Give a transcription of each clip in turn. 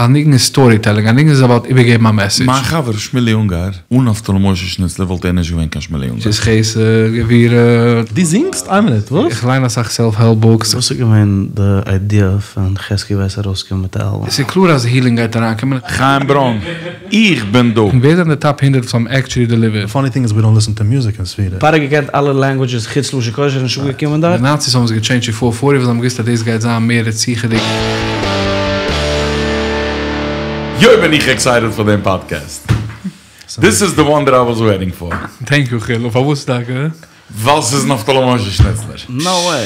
א ניגון איז סטארי טעלינג, א ניגון איז אבאוט איבערגעבן א מעסעדזש. מיין חבר שמולי אונגאר, אן נפתלי משה שניצלער וואלט ער נישט געווען קיין שמולי אונגאר. ס'איז חסד, גבורה. דו זינגסט? איין מינוט, וואס? איך ליין אסאך סעלף העלפ בוקס. וואס איז געווען די איידיע פון חזקי ווייס ארויסקומען מיט די אלבום? ס'איז קלאר אז הילינג גייט אריינקומען. חיים ברוין, איך בין דא! ווער זענען די טאפ הונדרעט וואס האבן עקטשולי דעליווערט? די פאני טינג איז ווי דאנט ליסען טו מוזיק אין ספירה. פרעה געקענט אלע לענגוויטשעס חוץ לשון קודש איז נישט אנגעקומען דארט. די נאציס האבן עס געטשעינדזשט צו פאר פארטי ווייל זיי האבן געוואוסט אז דאס גייט זיין מער רציחה'דיג. יוי בין איך עקסייטעד פאר דעם פאדקעסט. דיס איז די וואן דעט איי וואס וועיטינג פאר. טענק יו חילו, פארוואס טאקע? ווייל ס'איז נפתלי משה שניצלער. נאו וועי.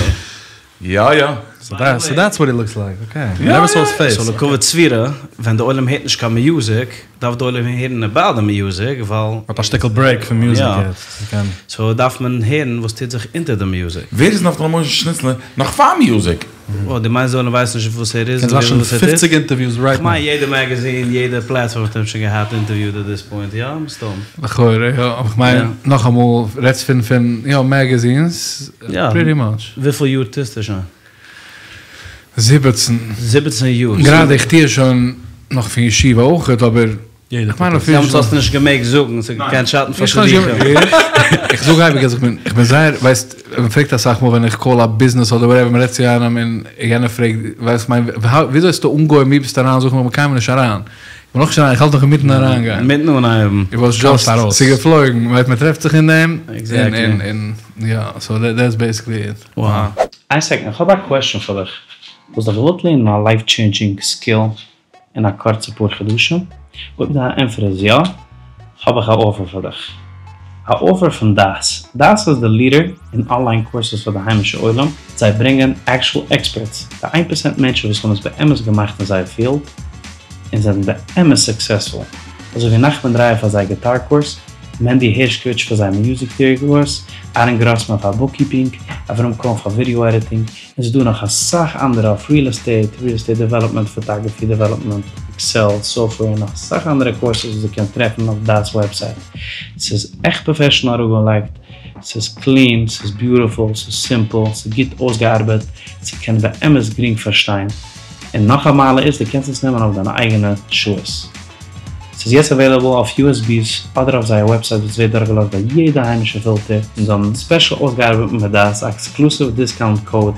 יא יא. סאו דעטס וואט הי לוקס לייק, אקעי. נעווער סאו היז פעיס. סאו לכבוד ספירה, ווען די עולם הערט נישט קיין מיוזיק, דארף די עולם הערן אבאוט די מיוזיק, ווייל. מ'האט א שטיקל ברעיק פון מיוזיק יעצט, מ'קען. סאו דארף מען הערן וואס טוט זיך אונטער די מיוזיק. ווער איז נפתלי משה שניצלער נאך פאר מיוזיק? וואו, דו מיינסט די עולם ווייסט נישט וואס ער איז קענסט און וואטשן וואס ער טוט? פופציג אינטערוויוס רייט נאו. כ'מיין יעדע מעגעזין, יעדע פלעטפארם האט אים שוין געהאט אינטערוויוט עט דיס פוינט, יא? מסתם. לכאורה יא, אבער כ'מיין נאכאמאל רעדסט פון פון יא מעגעזינס, פריטי מאטש. וויפיל יאר טוסטו שוין? זיבעצן. זיבעצן יאר. גראדע איך טוה שוין נאך פון ישיבה אויכעט אבער כ'מיין אפישעל. דעמאלטס האסטו נישט געמעגט זאגן, ס'האט געקענט שאטן פאר שידוכים. איך זאג אייביג אז איך בין איך בין זייער ווייסט מ'פרעגט אסאך מאל ווען איך קאל א ביזנעס אדער וואטעווער מ'רעדט צו איינעם און יענער פרעגט ווייסט כ'מיין וויאזוי האסטו אנגעהויבן ווי ביסטו אריין זאג איך איך בין קיינמאל נישט אריין. כ'בין נאכנישט אריין, איך האלט נאך אינמיטן אריינגיין. אינמיטן אנהייבן. איט וואס דזשאסט, ס'איז געפלויגן, ווייסט מ'טרעפט זיך אין דעם, און און יא, סאו דעטס בעיסיקלי איט. וואו. איין סעקאנד, איך האב א קוועסטשען פאר דיך. וואלסט דיך געוואלט לערנען א לייף טשעינדזשינג סקיל אין א קורצע פאר חדשים? אויב דיין ענטפער איז יא, האב איך א אפער פאר דיך. א אפער פון דעת. דעת איז די לידער אין אנליין קורסעס פאר די היימישע עולם, זיי ברענגען עקשול עקספערטס, די איין פערסענט מענטשן וואס האבן עס באמת געמאכט אין זייער פיעלד, און זענען באמת סוקסעספול, אזוי ווי נחמן דרייער פאר זייער גיטאר קורס, מענדי הערשקאוויטש פאר זייער מיוזיק טעארי קורס, אהרן גראסמאן פאר בוקקיפינג, אברהם קאהן פאר ווידעא עדיטינג, און ס'איז דא נאך אסאך אנדערע אויף ריעל עסטעיט, ריעל עסטעיט דעוועלאפמענט, פאטאגרעפי דעוועלאפמענט, עקסעל, סאפטוועיר און נאך אסאך אנדערע קורסעס וואס דו קענסט טרעפן אויף דעת'ס וועבסייט. ס'איז עכט פראפעשענעל אראפגעלייגט, ס'איז קלין, ס'איז ביוטיפול, ס'איז סימפל, ס'איז גוט אויסגעארבעט, ס'קען באמת גרינג פארשטיין. און נאך א מעלה איז דו קענסט עס נעמען אויף דיינע אייגענע שעות. ס'איז יעצט אוועילעבל אויף יו עס בי'ס אדער אויף זייער וועבסייט וואס ווערט דורכגעלאזט ביי יעדע היימישע פילטער, און זיי האבן ספעשל אויסגעארבעט מיט דעת א עקסקלוסיוו דיסקאונט קאוד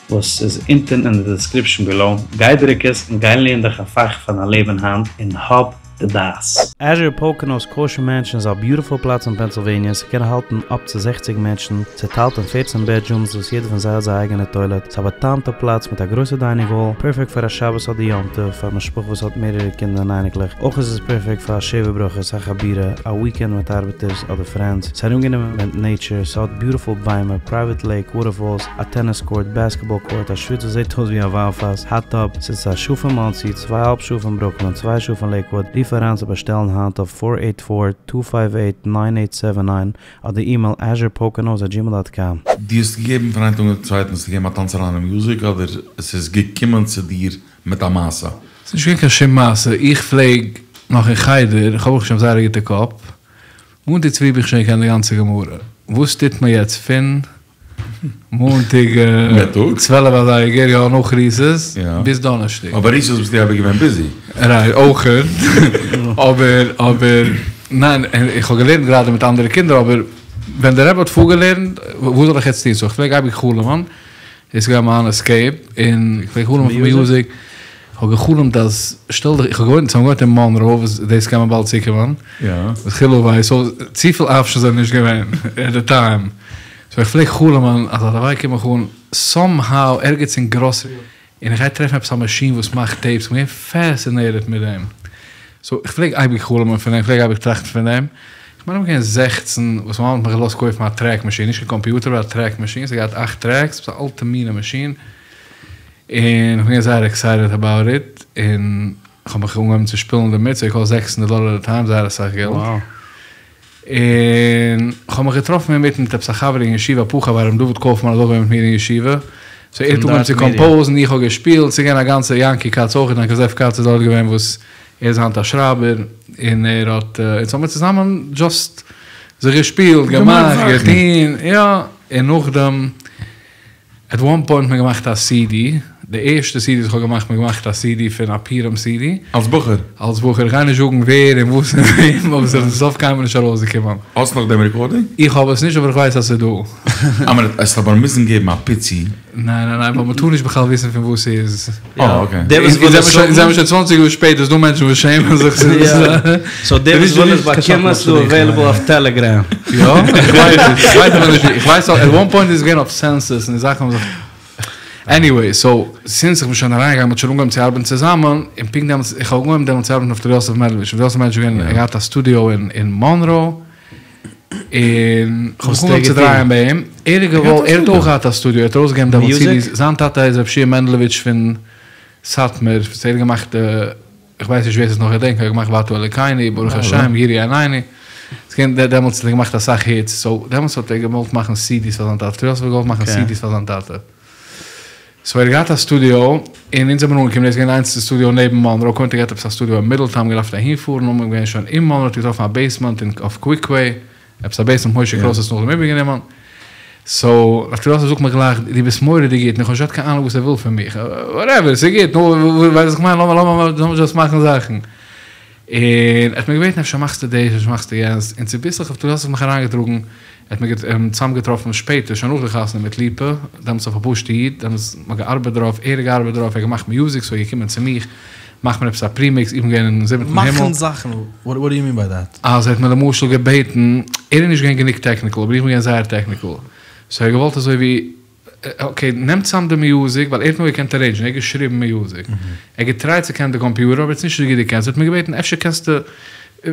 וואס איז אונטען אין די דעסקריפשאן בילאו, גיי דרוק עס און גיי לערן דיך א פאך פאר דיין לעבן היינט און האב די דעת. Azure Poconos Kosher Mansion איז א ביוטיפול פלאץ אין פענסילוועניע, ס'קען האלטן אפ צו זעכציג מענטשן, צוטיילט אין פערצן בעדרומס וואס יעדע פון זיי האט זייער אייגענע טוילעט, ס'איז א באטאמטע פלאץ מיט א גרויסע דיינינג האל, פערפעקט פאר א שבת אדער יום טוב, פאר משפחה וואס האט מערערע קינדער און אייניקלעך, אויך איז עס פערפעקט פאר א שבע ברכות, א חבורה, א וויקענד מיט ארבעטערס אדער פרענדס, ס'איז ארומגענומען מיט נעיטשער, ס'האט ביוטיפול ביימער, פרייוועט לעיק, וואטערפאלס, א טעניס קאורט, בעסקעטבאל קאורט, א שוויץ וואס זעט אויס ווי א וויין פאס, האט טאב, ס'איז א שעה פון מאנסי, צוויי אהאלב שעה פון ברוקלין, צוויי שעה פון לעיקוואד, רוף אריין צו באשטעלן היינט אויף פאר עיט פאר, טו פייוו עיט, ניין עיט סעווען ניין, אדער אימעיל azurepoconos עט דזשימעיל דאט קאם. דו האסט געגעבן פון איין טאג אויפן צווייטן האסטו געגעבן א טאנץ אריין אין מיוזיק אדער עס איז געקומען צו דיר מיט א מעשה? ס'איז נישט געווען קיין שום מעשה, איך פלעג נאך אין חדר, איך האב ברוך השם זייער א גוטע קאפ, מאנטאג צופרי האב איך שוין געקענט די גאנצע גמרא, וואס טוט מען יעצט פון מאנטאג צוועלף אזייגער, יא נאך ריסעס, ביז דאנערשטאג. אבער ריסעס ביסטו אייביג געווען ביזי. רייט, אויכעט, אבער אבער ניין, איך האב געלערנט גראדע מיט אנדערע קינדער, אבער ווען דער רבי האט פארגעלערנט, וואס זאל איך יעצט טון, סאו איך פלעג אייביג חלומ'ן, דאס איז געווען מיין עסקעיפ, און איך פלעג חלומ'ן פון מיוזיק, איך האב געחלומט אז, שטעל דיך, איך האב געוואוינט, אונז האבן געוואוינט אין מאנרא, וואס דאס קען מען באלד צוקומען, וואס חילו ווייסט, סאו צופיל אפשענס זענען נישט געווען עט די טיים, סאו איך פלעג חלומ'ן אז הלוואי קום איך אן סאם האו ערגעץ אין גראסערי, און איך גיי טרעפן עפעס א מאשין וואס מאכט טעיפס, איך בין געווען פעסינעיטעד מיט דעם, סאו איך פלעג אייביג חלומ'ן פון דעם, איך פלעג אייביג טראכטן פון דעם, איך מיין איך בין געווען זעכצן וואס מיין מאמע האט מיך געלאזט קויפן א טרעק מאשין, נישט קיין קאמפיוטער אבער א טרעק מאשין, ס'האט געהאט אכט טרעקס, עפעס א אלטע מינע מאשין, און איך בין געווען זייער עקסייטעד אבאוט איט, און איך האב מיך אנגעהויבן צו שפילן דערמיט, ס'האט געקאסט זעקס הונדערט דאלער עט די טיים, זייער אסאך געלט. און כ'האב מיך געטראפן אינמיטן מיט עפעס א חבר אין ישיבה, אפאר חברים, דוד קויפמאן איז אויך געווען מיט מיר אין ישיבה, סאו ער האט אנגעהויבן צו קאמפאוזן, איך האב געשפילט, ס'איז געווען א גאנצע, יענקי כץ אויך, יענקל זאב כץ איז דארט געווען וואס ער איז היינט א שרייבער, און ער האט, אונז האמיר צוזאמען דזשאסט זיך געשפילט, געמאכט, געטון, יא, און נאכדעם. עט וואן פוינט האט מען געמאכט א סידי, די ערשטע סידי וואס איך האב געמאכט, מ'האט געמאכט א סידי פון א פורים סידי. אלס בחור? אלס בחור, איך גיי נישט זאגן ווער און וואס און וועם, אבער ס'איז לסוף קיינמאל נישט ארויסגעקומען. האסט נאך דעם רעקארדינג? איך האב עס נישט אבער איך ווייס אז ס'איז דא. אה, מען האט עס אבער מוזן געבן א פיצי. ניין ניין ניין, ווייל מ'טאר נישט בכלל וויסן פון וואס ס'איז. אה אקעי. דער וואס וויל עס האבן. זעמיר שוין צוואנציג יאר שפעטער, ס'דא מענטשן וואס שעמען זיך צו. סאו דער וואס וויל עס באקומען ס'דא עוועילעבל אויף טעלעגרעם. יא? איך ווייס נישט, איך ווייס אבער נישט ווי, איך ווייס עט וואן פוינט איז עס געווען אויף סענסעס און די זאכן האבן זיך. עניוועי, סאו, סינס איך בין שוין אריינגעגאנגען, מ'האט שוין אנגעהויבן צו ארבעטן צוזאמען, און פונקט דעמאלטס, איך האב אנגעהויבן דעמאלטס צו ארבעטן אויף ר' יוסף מענדלאוויטש, ר' יוסף מענדלאוויטש איז געווען, ער האט געהאט א סטודיאו אין מאנרא, און איך האב זיך אנגעהויבן צו דרייען ביי אים, ער האט געוואלט, ער האט אויך געהאט א סטודיאו, ער האט ארויסגעגעבן דעמאלטס סידיס, זיין טאטע איז ר' שיע מענדלאוויטש פון סאטמאר, וואס ער האט געמאכט די. איך ווייס נישט ווער ס'איז נאך געדענקט, ער האט געמאכט ואתה אלוקינו, ברוך השם, יראו עינינו, ס'געווען דעמאלטס האט ער געמאכט אסאך היטס, סאו דעמאלטס האט ער געוואלט מאכן סידיס פאר זיין טאטע, ר' יוסף האט געוואלט מאכן סידיס פאר זיין טאטע, סאו ער האט געהאט א סטודיאו, און אונז זעמיר אנגעקומען, דאס איז געווען די איינציגסטע סטודיאו נעבן מאנרא, קודם האט ער געהאט עפעס א סטודיאו אין מידלטאון, געדארפט אהין פארן, נאכדעם איז געווען שוין אין מאנרא, האט ער געטראפן א בעיסמענט אין אויף קוויקוועי, עפעס א בעיסמענט משה קרויס האט עס נאכדעם איבערגענומען, סאו נפתלי יוסף זאגט מיר גלייך דו ביסט מורא'דיג גוט, און איך האב נישט געהאט קיין אהנונג וואס ער וויל פון מיך, וואטעווער, ס'איז גוט, נו, ווייסט וואס איך מיין, לאמיר לאמיר דזשאסט מאכן זאכן. און ער האט מיר געבעטן אפשר מאכסטו דאס, אפשר מאכסטו יענץ, און צוביסלעך נפתלי יוסף האט מיך אריינגעטראגן, ער האט מיר צוזאמגעטראפן שפעטער, שוין נאך די חתונה מיט ליפא, דעמאלטס אויף א פשוטע איד, דעמאלטס מ'האט געארבעט דערויף, ער האט געארבעט דערויף, ער האט געמאכט מיוזיק, סאו ער איז געקומען צו מיך, מאך מיר עפעס א פרימיקס, איך בין געווען אין זיבעטן הימל. מאכן זאכן, וואט דו יו מין ביי דעט? אז ער האט מיר למשל געבעטן, ער איז נישט געווען גענוג טעקניקל, אבער איך בין געווען זייער טעקניקל, סאו ער האט געוואלט אזוי ווי, אקעי נעם צאם די מיוזיק, ווייל ער האט נאר געקענט ארעינדזשן, ער האט געשריבן מיוזיק, ער האט געטרייט צו קענען די קאמפיוטער אבער ער האט עס נישט אזוי גוט געקענט, סאו ער האט מיר געבעטן אפשר קענסטו,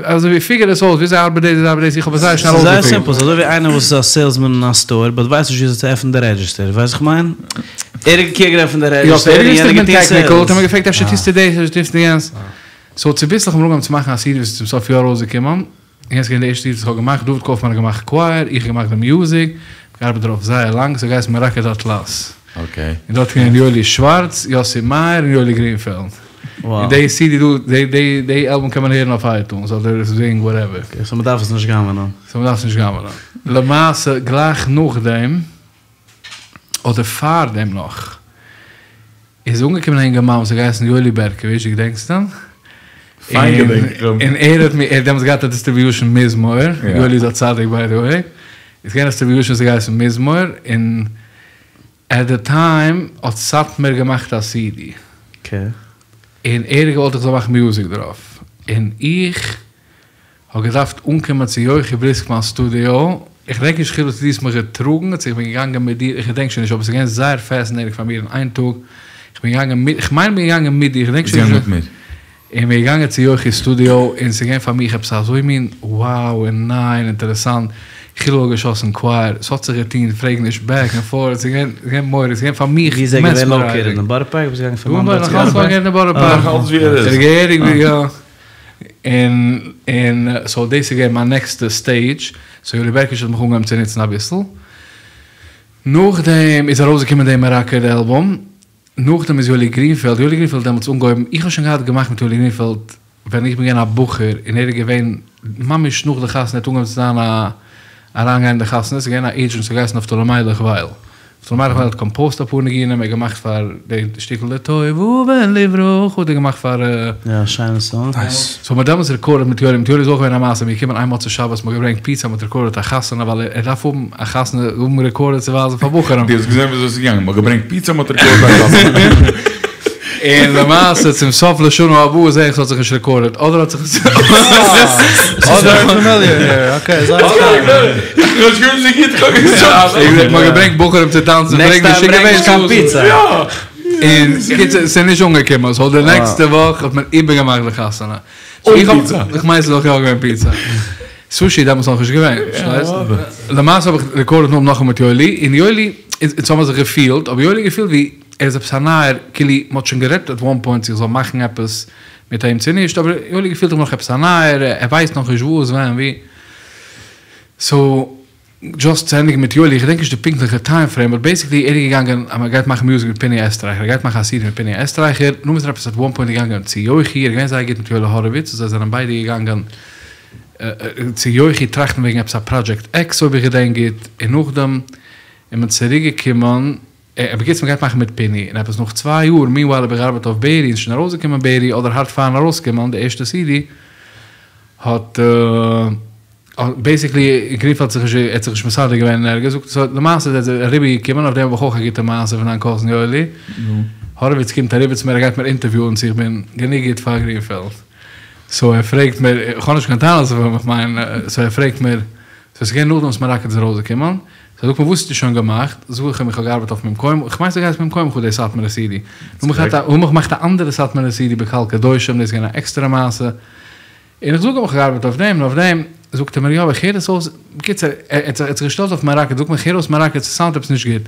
אזוי ווי פיגער עס אויס, וויאזוי ארבעט דאס, וויאזוי ארבעט דאס, איך האב עס זייער שנעל ס'איז זייער אויסגעפיגערט. סימפל, ס'איז אזוי ווי איינער וואס איז א סעילסמאן אין א סטאר באט ווייסט נישט וויאזוי צו עפענען די רעדזשיסטער, ווייסט וואס איך מיין? ער האט געקענט עפענען די רעדזשיסטער און יענער געטון סעילס. האט ער מיר געפרעגט אפשר טוסטו דאס אפשר טוסטו יענץ, סאו צוביסלעך האבן מיר אנגעהויבן צו מאכן א סידי וואס איז צום סוף יא ארויסגעקומען, און יענץ איז געווען די ערשטע סידי וואס איך האב געמאכט, דוד קויפמאן האט געמאכט קווייער, איך האב געמאכט די מיוזיק, געארבעט דערויף זייער לאנג, ס'האט געהייסן מרקד אטלס. און דארט איז געווען יואלי שווארץ, יוסי מאיר און יואלי גרינפעלד. און די סידי דא, די די די אלבום קען מען הערן אויף אייטונס אדער זינג וואטעווער. אקעי, סאו מ'דארף עס נישט גנב'נען. סאו מ'דארף עס נישט גנב'נען. למעשה גלייך נאכדעם, אדער פארדעם נאך, איז אנגעקומען א אינגערמאן וואס האט געהייסן יואלי בערקאוויטש, דו געדענקסט אים? פיין געדענק איך אים. און ער האט מיר, ער האט דעמאלטס געהאט א דיסטריביושען מזמור, יואלי איז א צדיק ביי די וועי, איז געווען א דיסטריביושען וואס האט געהייסן מזמור, און עט די טיים האט סאטמאר געמאכט א סידי, און ער האט געוואלט איך זאל מאכן מיוזיק דערויף, און איך האב געדארפט אנקומען צו יוחי בריסקמאן'ס סטודיאו, איך געדענק נישט כאילו צו דו האסט מיך געטראגן, צו איך בין געגאנגען מיט דיר, איך געדענק שוין נישט, אבער עס איז געווען זייער פעסינעטינג פאר מיר אין איין טאג, איך בין געגאנגען מיט, איך מיין איך בין געגאנגען מיט דיר, איך געדענק שוין נישט. מיט מיר. און מיר געגאנגען צו יוחי סטודיאו, און ס'איז געווען פאר מיך עפעס אזוי מין wow און ניי און אינטערעסאנט, חילו האט געשאסן קווייער, ס'האט זיך געטון, פרעג נישט, בעק און פארט, ס'איז געווען, ס'איז געווען מורא'דיג, ס'איז געווען פאר מיך ווי איז ער געווען מעסמערייזינג. לאקעיטעד? אין בארא פארק? ביסט געגאנגען פון דא אין מאנרא בארא צו בארא פארק? פארק? אין בארא פארק. נאך אלץ ווי ער איז. ער איז געהעריג ווי יא. און און סאו דאס איז געווען מיין נעקסטע סטעידזש, סאו יואלי בערקאוויטש האט מיך אנגעהויבן צו נוצן אביסל, נאכדעם איז ארויסגעקומען די מרקד אלבום, נאכדעם איז יואלי גרינפעלד, יואלי גרינפעלד האט דעמאלטס אנגעהויבן, איך האב שוין געהאט געמאכט מיט יואלי גרינפעלד ווען איך בין געווען א בחור און ער איז געווען ממש נאך די חתונה, ער האט אנגעהויבן צו זיין א אריינגיין אין די חתונה, ס'איז געווען א עידזשענט וואס האט געהייסן נפתלי מיילעך ווייל. נפתלי מיילעך ווייל האט קאמפאוזט אפאר ניגונים, ער האט געמאכט פאר די שטיקל לטובה ולברכה האט ער געמאכט פאר. יא, שיינע סאנג. סאו מ'האט דעמאלטס רעקארדעד מיט יואלי, מיט יואלי איז אויך געווען א מעשה, מ'איז געקומען איין מוצאי שבת, מ'האט געברענגט פיצא, מ'האט רעקארדעד א חתונה, ווייל ער דארף האבן א חתונה, האבן רעקארדעד צו ווייזן פאר בחורים. דו האסט געזען וויאזוי עס איז געגאנגען, מ'האט געברענגט פיצא, מ'האט רעקארדעד א חתונה. און למעשה צום סוף לשנה הבאה זעה איך ס'האט זיך נישט רעקארדעד, אדער האט זיך עס. מ'האט געברענגט בחורים צו טאנצן, פרעג נישט, נעקסט טיים ברענג נישט קיין פיצא. און קיצור ס'איז נישט אנגעקומען, סאו די נעקסטע וואך האט מען איבערגעמאכט די חתונה. איך מיין ס'איז דאך יא געווען פיצא. סושי איז דעמאלטס נאכנישט געווען, פארשטייסט? למעשה האב איך רעקארדעד נאכאמאל מיט יואלי, און יואלי, אונז האמיר זיך געפילט, אבער יואלי האט געפילט ווי ער איז עפעס א נייער, כאילו מ'האט שוין גערעדט עט וואן פוינט צו איך זאל מאכן עפעס מיט אים צו נישט, אבער יואלי געפילט איך בין נאך עפעס א נייער, ער ווייסט נאכנישט וואס ווען ווי. סאו. דזשאסט צו ענדיגן מיט יואלי, איך געדענק נישט די פונקטליכע טיים פרעים, באט בעיסיקלי ער איז געגאנגען אז מען גייט מאכן מיוזיק מיט פיני עסטרייכער, ער גייט מאכן א סידי מיט פיני עסטרייכער, נאכדעם איז ער עפעס עט וואן פוינט געגאנגען צו יוחי, ער איז געווען זייער גוט מיט יואלי האראוויץ, זיי זענען ביידע געגאנגען צו יוחי טראכטן וועגן עפעס א פראדזשעקט עקס אויב איך געדענק גוט, און נאכדעם איז מען צוריק געקומען. בקיצור מ'גייט מאכן מיט פיני, און עפעס נאך צוויי יאר, מיענווייל האב איך געארבעט אויף בערי, און ס'שוין ארויסגעקומען בערי, אדער הארט פארן ארויסקומען, די ערשטע סידי, האט בעיסיקלי גרינפעלד זיך נישט, ער האט זיך נישט מסדר געווען און ער האט געזאגט, סאו למעשה איז ער אריבער געקומען, אויף דעם האב איך אויך א גוטע מעשה פון דיין קאזין יואלי, האראוויץ קומט אריבער צו מיר ער גייט מיר אינטערוויוען צו איך בין גענוג גוט פאר גרינפעלד, סאו ער פרעגט מיר, איך האב נישט קיין טענות אויף אים, איך מיין, סאו ער פרעגט מיר, סאו ס'איז געווען נאכדעם וואס מרקד איז ארויסגעקומען, סאו זאגט מיר וואס האסטו שוין געמאכט, זאג איך אים איך האב געארבעט אויף ממקום, איך מיין ס'האט געהייסן ממקומך די סאטמארע סידי, נאכדעם האב איך געמאכט א אנדערע סאטמארע סידי בקהל קדושים, דאס איז געווען א עקסטערע מעשה, און איך זאג אים איך האב געארבעט אויף דעם און אויף דעם, זאגט ער מיר יא אבער איך הער עס אויס, בקיצור ער האט זיך געשטעלט אויף מרקד, זאגט מיר איך הער אויס מרקד ס'סאונדט עפעס נישט גוט,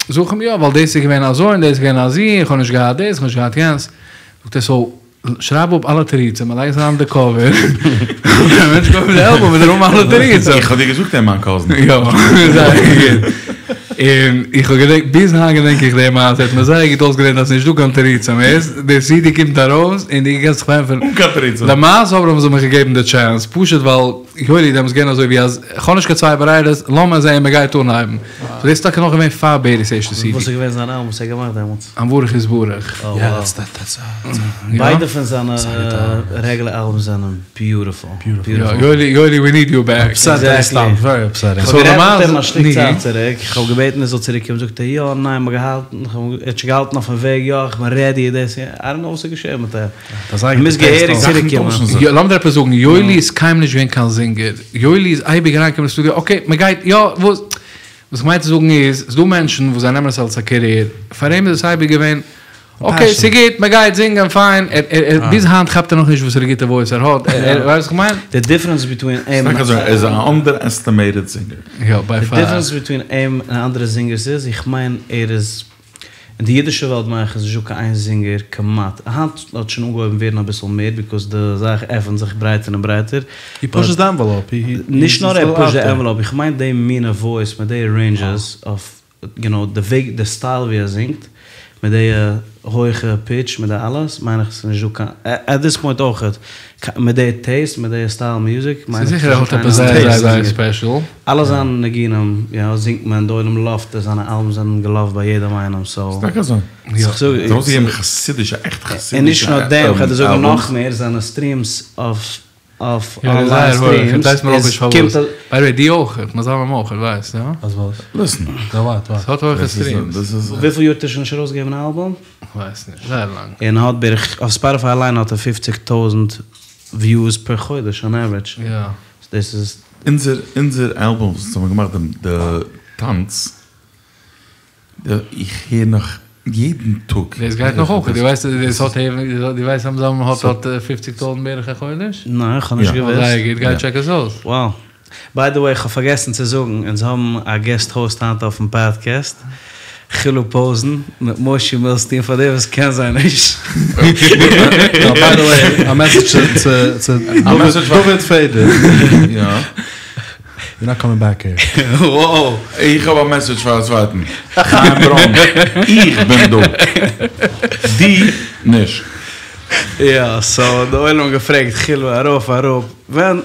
זאג איך אים יא ווייל דאס איז געווען אזוי און דאס איז געווען אזי, איך האב נישט געהאט דאס איך האב נישט געהאט יענס, זאגט ער סאו שרייב אפ אלע תירוצים און לייג עס אריין אין די קאווער, ווען א מענטש קויפט די אלבום וועט ער האבן אלע תירוצים. איך האב דיר געזאגט ער מיין קאזין. יא, זייער גוט. און איך האב געדענקט, ביז היינט געדענק איך די מעשה, האט מיר זייער גוט אויסגעלערנט אז ס'נישט דא קיין תירוצים, ערשט די סידי קומט ארויס און דו קענסט זיך פארענטפערן. אן קיין תירוצים. למעשה אבער האבן זיי מיך געגעבן די טשענס, פשוט ווייל יואלי דעמאלטס געווען אזוי ווי אז כ'האב נישט קיין צוויי ברירות, לאמיר זעהן מ'גייט אנהייבן. סאו דאס איז טאקע נאך געווען פאר בערי'ס ערשטע סידי. וואס איז געווען זיין אלבום וואס ער האט געמאכט דעמאלטס? המברך יתברך. Oh wow. ביידע פון זיינע רעגולער אלבומס זענען ביוטיפול. יא, יואלי, יואלי ווי ניד יו בעק. ווערי אפסעטינג. כ'האב גערעדט מיט אים א שטיק צייט צוריק, כ'האב געבעטן ער זאל צוריק קומען, זאגט ער יא, ניין, מ'האט געהאלטן, ער האט שוין געהאלטן אויפן וועג, יא, איך בין רעדי, דאס, איי דאנט נאו וואס איז געשען מיט אים. ער מוז געהעריג צוריק קומען. יא, לאמיר דיר עפעס זאגן, יואלי איז קיינמאל נישט געווען קיין זינגער, יואלי איז אייביג אריינגעקומען אין סטודיאו, אקעי, מ'גייט, יא, וואס, וואס איך מיין צו זאגן איז, ס'דא מענטשן וואס זיי נעמען עס אלס א קעריער, פאר אים איז עס אייביג געווען, אקעי, ס'גוט, מ'גייט זינגען, פיין, ביז היינט כאפט ער נאכנישט וואסערע גוטע וואויס ער האט, ווייסט וואס איך מיין? די דיפרענס ביטווין אים און. ער איז א אנדערעסטימעיטעד זינגער. יא, ביי פאר. די דיפרענס ביטווין אים און אנדערע זינגערס איז, איך מיין ער איז, אין די אידישע וועלט מיין איך איז נישטא קיין איין זינגער כמעט, היינט האט שוין אנגעהויבן ווערן אביסל מער ביקאוז די זאך עפענט זיך ברייטער און ברייטער, הי פושעס די ענוועלאופ, הי נישט נאר ער פושט די ענוועלאופ, איך מיין די מינע וואויס מיט די רעינדזשעס אויף יו נאו די וועג די סטייל ווי ער זינגט מיט די הויכע פיטש מיט די אלעס מיין איך ס'איז נישט דא קיין עט דיס פוינט אויכעט מיט די טעיסט מיט די סטייל מיוזיק מיין ס'איז איך זיכער ער האט עפעס זייער זייער זייער ספעשל. אלע זיינע ניגונים יא זינגט מען די עולם לאווט עס זיינע אלבומס זענען געלאווט ביי יעדעם איינעם סאו. ס'איז טאקע אזוי. איך זאג. ארויסגעגעבן חסידישע עכט חסידישע און נישט נאר דעם כ'וועל דיר זאגן אלבומס. נאך מער זיינע סטרימס אויף אויף יא, אנליין זייער הויך, סטרימס יעצט ווייסט מען אויך איז נישט קומט פארוואס. ביי די וועי, דו אויך, מיר זענען אויך, ווייסט, יא? אז וואס? ליסן. די וואט וואט? ס'האט הויכע סטרימס. וויפיל יאר האט ער שוין נישט ארויסגעגעבן אן אלבום? כ'ווייס נישט, זייער לאנג. און האט בערך, אויף ספאטיפיי אליין האט ער פופציג טויזנט וויוס פער חודש אן עווערידזש. יא. דאס איז. אונזער אונזער אלבום וואס אונז האבן געמאכט די טאנץ. איך הער נאך יעדן טאג. דאס גייט נאך אויך, דו ווייסט דאס האט דו ווייסט אז האט האט פופציג טויזנט בערך א חודש? ניין איך האב נישט געוואוסט. זייער גוט, גיי טשעק עס אויס. Wow. ביי די וועי איך האב פארגעסן צו זאגן, אונז האבן א געסט האוסט היינט אויפן פאדקעסט, חילו פאוזן מיט מושי מילסטין פאר די וואס קען זיי נישט. ביי די וועי, א מעסעדזש צו דוד פעדער. יא. יור נאט קאמינג בעק העיר. וואו! איך האב א מעסעדזש פאר א צווייטן. חיים ברוין, איך בין דא. דו נישט. יא, סאו די עולם האט געפרעגט חילו ארויף אראפ, ווען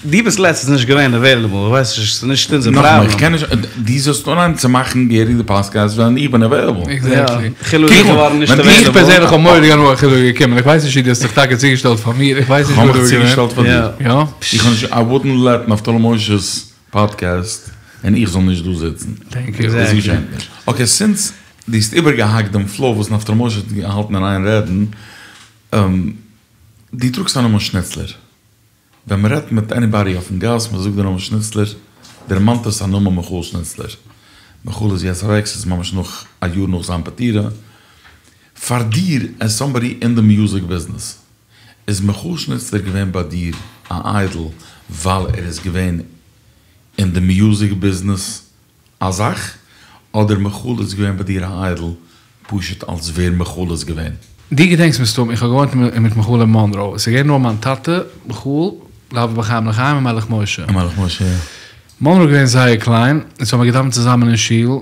דו ביסט לעצטנס נישט געווען עוועילעבל, איך ווייס נישט, ס'איז נישט אונזער נאכאמאל, פראבלעם. איך קען נישט, דו זאלסט אנהייבן צו מאכן געהעריג די פאדקעסט ווען איך בין עוועילעבל. עקזעקטלי. חילו איז געווארן נישט עוועילעבל. איך פערזענליך האב מורא'דיג הנאה אז חילו איז געקומען, איך ווייס נישט צו דו האסט זיך טאקע צוגעשטעלט פאר מיר, איך ווייס נישט כ'האב וואו מיך דו ביסט געווען. צוגעשטעלט פאר דיר. יא? איך האב נישט, איי וואודענט לעט נפתלי משה'ס פאדקעסט און איך זאל נישט דא זיצן. טענק יו. דאס געשענט נישט. אקעי, סינס דו האסט איבערגעהאקט דעם פלאו וואס נפתלי משה האט געהאלטן אין איין רעדן, דו טראגסט א נאמען שניצלער. ווען מען רעדט מיט עניבאדי אויפן גאס, מען זאגט די נאמען שניצלער, דערמאנט עס א נאמען מיכאל שניצלער. מיכאל איז יעצט אוועק, ס'איז ממש נאך א יאר נאך זיין פטירה. פאר דיר עז סאמבאדי אין די מיוזיק ביזנעס, איז מיכאל שניצלער געווען ביי דיר א איידל ווייל ער איז געווען אין די מיוזיק ביזנעס א זאך, אדער מיכאל איז געווען ביי דיר א איידל פשוט אלס ווער מיכאל איז געווען? דו געדענקסט מסתם, איך האב געוואוינט מיט מיכאל אין מאנראו, עס איז געווען נאר מיין טאטע, מיכאל, להבא בחיים לחיים און מלך משה. און מלך משה, יא. מאנראו איז געווען זייער קליין, אונז האבן געדאווענט צוזאמען אין שול,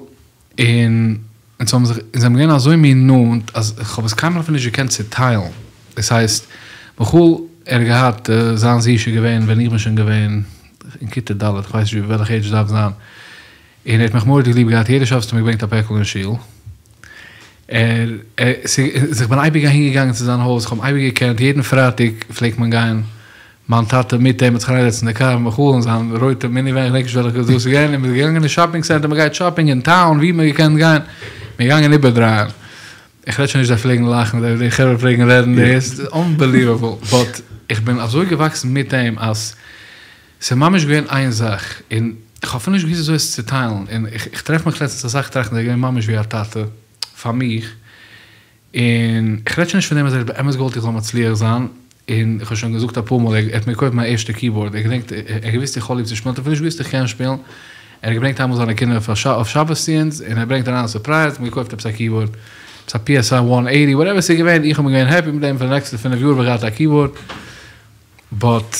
און אונז האבן זיך, אונז זענען געווען אזוי מין נאנט, אז איך האב עס קיינמאל אפילו נישט געקענט צוטיילן. דאס הייסט, מיכאל, ער האט געהאט, זיין זישע געווען ווען איך בין שוין געווען אין כיתה ד', איך ווייס נישט וועלכע עידזש דארף זיין, און ער האט מיך מורא'דיג ליב געהאט, יעדע שבת האט ער מיר געברענגט א פעקל אין שול. ער, ס'איז, איך בין אייביג אהין געגאנגען צו זיין הויז, איך האב אים אייביג געקענט, יעדן פרייטאג פלעגט מען גיין, מיין טאטע מיט אים האט זיך אריינגעזעצט אין די קאר מיט מיכאל אין זיין רויטע מיני ווען, איך געדענק נישט וועלכע דאס איז געווען, און מ'איז געגאנגען אין שאפינג סענטער, מ'גייט שאפינג אין טאון, ווי מ'האט געקענט גיין, מ'איז געגאנגען איבערדרייען. איך רעד שוין נישט זיי פלעגן לאכן, די חברה פלעגן רעדן, דאס איז אנבעליוועבל, באט איך בין אזוי געוואקסן מיט אים אז ס'איז ממש געווען איין זאך, און איך האב אפילו נישט געוואוסט וויאזוי עס צו טיילן, און איך טרעף מיך לעצטנס אסאך טראכטן ער איז געווען ממש ווי א טאטע פאר מיך, און איך רעד שוין נישט פון דעם אז ער האט באמת געוואלט איך זאל מצליח זיין, און איך האב שוין געזאגט אפאר מאל, ער האט מיר געקויפט מיין ערשטע קיבארד, ער געדענקט, ער האט געוואוסט איך האב ליב צו שפילן, ער האט אפילו נישט געוואוסט איך קען שפילן, ער האט געברענגט איינמאל זיינע קינדער אויף שבת צו אונז, און ער ברענגט אריין א סורפרייז, מיר געקויפט עפעס א קיבארד, עפעס א פי עס איי וואן עיטי, וואטעווער ס'איז געווען, איך האב געווען העפי מיט דעם, פאר די נעקסטע פינף יאר האב איך געהאט א קיבארד, באט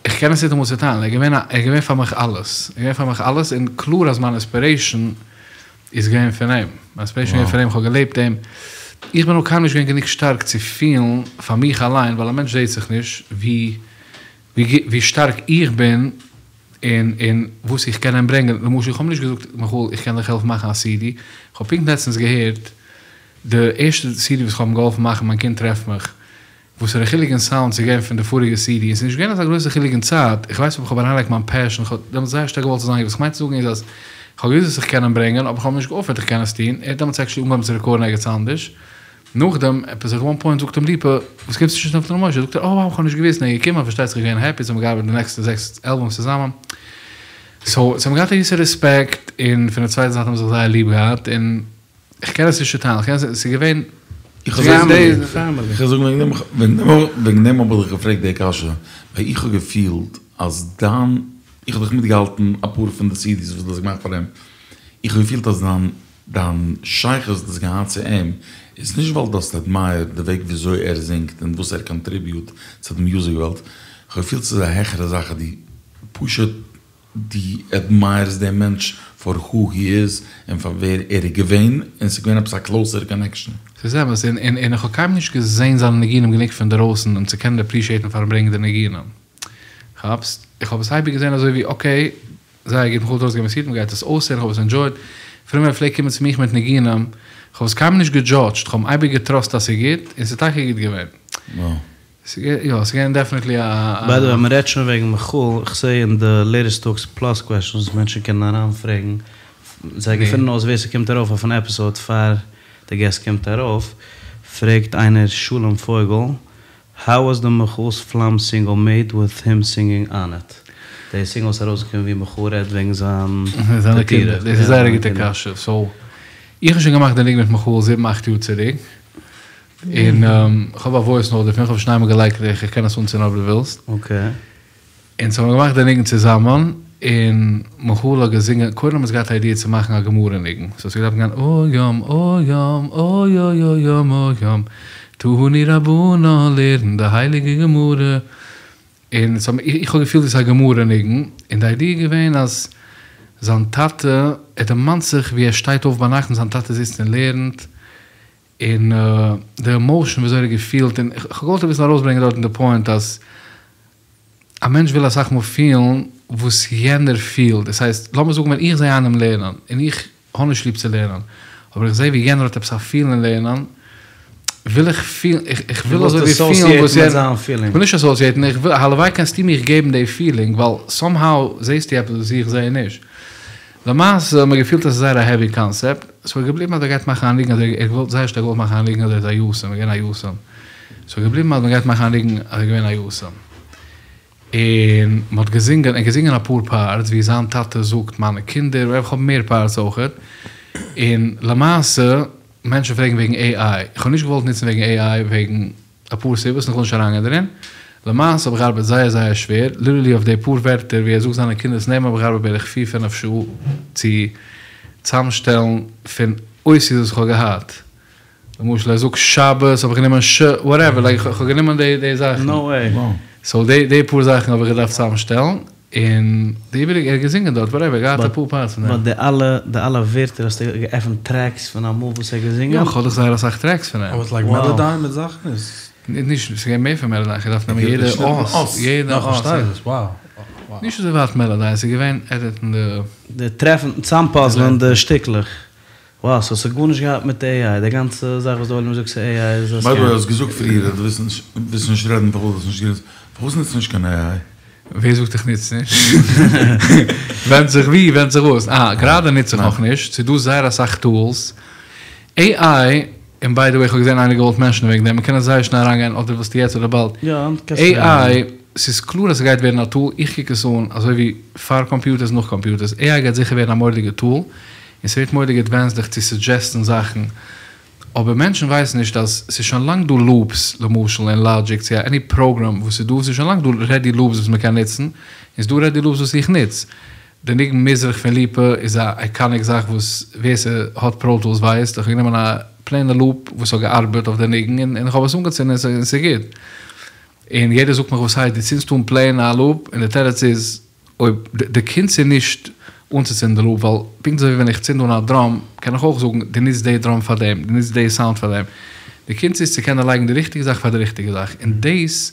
איך קען עס ניטאמאל צוטיילן, ער איז געווען א, ער איז געווען פאר מיך אלעס, ער איז געווען פאר מיך אלעס, און קלאר אז מיין אינספירעישאן איז געווען פון אים, מיין אינספירעישאן איז געווען פון אים, איך האב געלעבט אים, איך בין נאר קיינמאל נישט געווען גענוג שטארק צו פילן פאר מיך אליין, ווייל א מענטש זעט זיך נישט ווי ווי שטארק איך בין און און וואס איך קען אים ברענגען, למשל איך האב נישט געזאגט מיכאל איך קען דיך העלפן מאכן א סידי, איך האב פונקט לעצטנס געהערט די ערשטע סידי וואס איך האב אים געהאלפן מאכן מיין קינד טרעפט מיך, וואסערע חילוק אין סאונד ס'איז געווען פון די פאריגע סידי, און ס'איז נישט געווען אזא גרויסע חילוק אין צייט, איך ווייס אבער איך האב אריינגעלייגט מיין פעשן, איך האב דעמאלטס זייער שטארק געוואלט ס'זאל זיין גוט, וואס איך מיין צו זאגן איז אז איך האב געוואוסט וואס איך קען אים ברענגען, אבער איך האב אים נישט געאפערט איך קען עס טון, ער האט דעמאלטס עקשעלי אנגעהויבן צו רעקארדן ערגעץ אנדערש, נאכדעם עפעס עט וואן פוינט זאגט אים ליפא, וואס קומסטו נישט אויף נתן משה, זאגט ער אה וואו איך האב נישט געוואוסט, און ער איז געקומען, פארשטייט זיך געווען העפי, אונז האבן געארבעט די נעקסטע זעקס אלבומס צוזאמען, סאו אונז האבן געהאט א געוויסע רעספעקט, און פון די צווייטע זייט האבן מיר זיך זייער ליב געהאט, און. איך קען עס נישט צוטיילן, איך קען עס, עס איז געווען, איך האב זאגן וועגן דעם, וועגן דעם האב איך דיך געפרעגט די קשיא, ווייל איך האב געפילט אז דיין, איך האב דיך מיטגעהאלטן אפאר פון די סידיס וואס דו האסט געמאכט פאר אים, איך האב געפילט אז דיין דיין שייכות וואס דו האסט געהאט צו אים, איז נישט ווייל דו האסט עדמייערט די וועג וויאזוי ער זינגט און וואס ער קאנטריביוט צו די מיוזיק וועלט, איך האב געפילט ס'איז א העכערע זאך אז דו פשוט דו עדמייערסט דעם מענטש פאר הו הי איז און פאר ווער ער איז געווען, און ס'איז געווען עפעס א קלאוסער קאנעקשאן. ס'איז אמת, און און איך האב קיינמאל נישט געזען זיינע ניגונים גענוג פון דערויסן אים צו קענען עפרישיעטן פארן ברענגען די ניגונים. כאפסט? איך האב עס אייביג געזען אזוי ווי אקעי, זייער גוט, מיכאל האט ארויסגעגעבן א סידי, מ'גייט עס אויסהערן, איך האב עס ענדזשויט. אפילו ווען ער פלעגט קומען צו מיך מיט ניגונים, איך האב עס קיינמאל נישט געדזשאדזשט, איך האב אים אייביג געטראסט אז ס'איז גוט, און ס'איז טאקע גוט געווען. יא, ס'איז געווען דעפענעטלי א. ביי די וועי, מ'רעדט שוין וועגן מיכאל, איך זעה אין די לעיטעסט טאלקס פלאס קוועסטשענס מענטשן קענען אריינפרעגן, זיי געפינען אויס ווער ס'קומט ארויף אויף אן עפיסאוד פאר די געסט קומט ארויף, פרעגט איינער שלום פויגל, האו וואס די מיכאל'ס פלאם סינגל מעיד וויט הים סינגינג אן איט? די סינגל איז ארויסגעקומען ווי מיכאל רעדט וועגן זיין זיינע קינדער, דאס איז זייער א גוטע קשיא, סאו איך האב שוין געמאכט די ניגון מיט מיכאל זיבן אכט יאר צוריק, און כ'האב א וואויס נאוט דערפון, כ'האב שוין איינמאל געלייגט, איך קען עס אנצינדן אויב דו ווילסט. אקעי. אונז האבן געמאכט די ניגון צוזאמען, און מיכאל האט געזינגען, קודם האבן אונז געהאט א איידיע צו מאכן א גמרא ניגון, סאו ס'האט געדארפט גיין אוי ים אוי ים אוי אוי אוי ים אוי ים, תנו רבנן לערנט די הייליגע גמרא, און ס'האט מיר, איך האב געפילט ווי ס'איז א גמרא ניגון, און די איידיע איז געווען אז זיין טאטע, ער דערמאנט זיך ווי ער שטייט אויף ביינאכט און זיין טאטע זיצט און לערנט, און די עמאושען וויאזוי ער האט געפילט, און כ'האב געוואלט אביסל ארויסברענגען דארטן די פוינט אז א מענטש וויל אסאך מאל פילן וואס יענער פילט, דאס הייסט לאמיר זאגן ווען איך זע איינעם לערנען, און איך האב נישט ליב צו לערנען, אבער איך זע ווי יענער האט עפעס א פיל אין לערנען, וויל איך פילן, איך וויל אזוי ווי פילן וואס יענער, איך וויל נישט אסאוסיעטן, איך וויל, הלוואי קענסטו מיך געבן די פילינג, ווייל סאם האו זעסטו עפעס וואס איך זע נישט. למעשה האט מען געפילט אז ס'איז זייער א העווי קאנסעפט, סאו איז געבליבן אז ער גייט מאכן א ניגון אז ער האט געוואלט זייער שטארק געוואלט מאכן א ניגון אז ער איז א יתום, ער איז געווען א יתום, סאו איז געבליבן אז מען גייט מאכן א ניגון אז ער איז געווען א יתום, און מען האט געזינגען, ער האט געזינגען אפאר פארטס ווי זיין טאטע זאגט מיינע קינדער, איך האב מער פארטס אויכעט, און למעשה מענטשן פרעגן וועגן עי איי, איך האב נישט געוואלט נוצן וועגן עי איי וועגן אפאר סיבות און כ'וויל נישט אריינגיין דערין. למעשה האב איך געארבעט זייער זייער שווער, ליטערלי אויף די פאר ווערטער ווי ער זאגט זיינע קינדער'ס נעמען האב איך געארבעט בערך פיר פינעף שעה צו צאמשטעלן פון אותיות וואס כ'האב געהאט. למשל ער זאגט שבת האב איך גענומען ש וואטעווער, לייק כ'האב גענומען די די זאכן. נאו וועי. סאו די די פאר זאכן האב איך געדארפט צאמשטעלן. און די איבעריגע, ער האט געזינגען דארט, וואטעווער, געהאט אפאר פארטס פון דעם. באט די אלע די אלע ווערטער האסטו געעפנט טרעקס פון אמאל וואס ער האט געזינגען? יא, כ'האב דאך זייער אסאך טרעקס פון אים. אבער לייק מעלאדיין מיט זאכן איז. נישט, ס'איז געווען מער פון מעלאדיין, כ'האב געדארפט נעמען יעדע אות, יעדע אות. כ'פארשטיי דאס, wow. נישט אזוי ווייט מעלאדיין, ס'איז געווען עדיטן די. די טרעפן, צאמפאזלען די שטיקלעך. Wow, סאו ס'האט גארנישט געהאט מיט AI, די גאנצע זאך וואס די עולם זאגט ס'איז AI איז א ביי די וועי סקעם. האסט געזאגט פריער אז דו ווילסט נישט ווילסט נישט רעדן פארוואס האסט נישט גענוצט, פארוואס נוצטו נישט קיין AI? ווער זאגט איך נוץ נישט? ווענדט זיך ווי, ווענדט זיך וואס. אה, גראדע נוץ איך נאכנישט, ס'איז דא זייער אסאך טולס. AI, און ביי די וועי איך האב געזען איינער געוואלט מענשענען וועגן דעם, מ'קען עס זייער שנעל אריינגיין אדער ווילסטו יעצט אדער באלד. AI, ס'איז קלאר אז ס'גייט ווערן א טול, איך קוק עס אן אזוי ווי פאר קאמפיוטערס נאך קאמפיוטערס, AI גייט זיכער ווערן א מורא'דיגע טול, און ס'ווערט מורא'דיג עדווענסד דיך צו סודזשעסטן זאכן, אבער מענטשן ווייסן נישט אז ס'איז שוין לאנג דא לופס, למשל אין לאדזשיק צו עני פראגראם וואס איז דא, ס'איז שוין לאנג דא רעדי לופס וואס מ'קען נוצן, און ס'איז דא רעדי לופס וואס איך נוץ. די ניגון מזרח פון ליפא איז א אייקאניק זאך וואס ווער ס'האט פרא טולס ווייסט, איך האב גענומען א פלעינע לופ וואס האט געארבעט אויף די ניגון און איך האב עס אנגעצינדן און ס'איז גוט. און יעדער זאגט מיך וואס הייסט דו צינדסט אן פלעין א לופ און די תירוץ איז אויב די קונץ איז נישט אנצוצינדן די לופ ווייל פונקט אזוי ווי ווען איך צינד אן א דראם קען איך אויך זאגן דו נוצט די דראם פאר דעם דו נוצט די סאונד פאר דעם די קונץ איז צו קענען לייגן די ריכטיגע זאך פאר די ריכטיגע זאך און דאס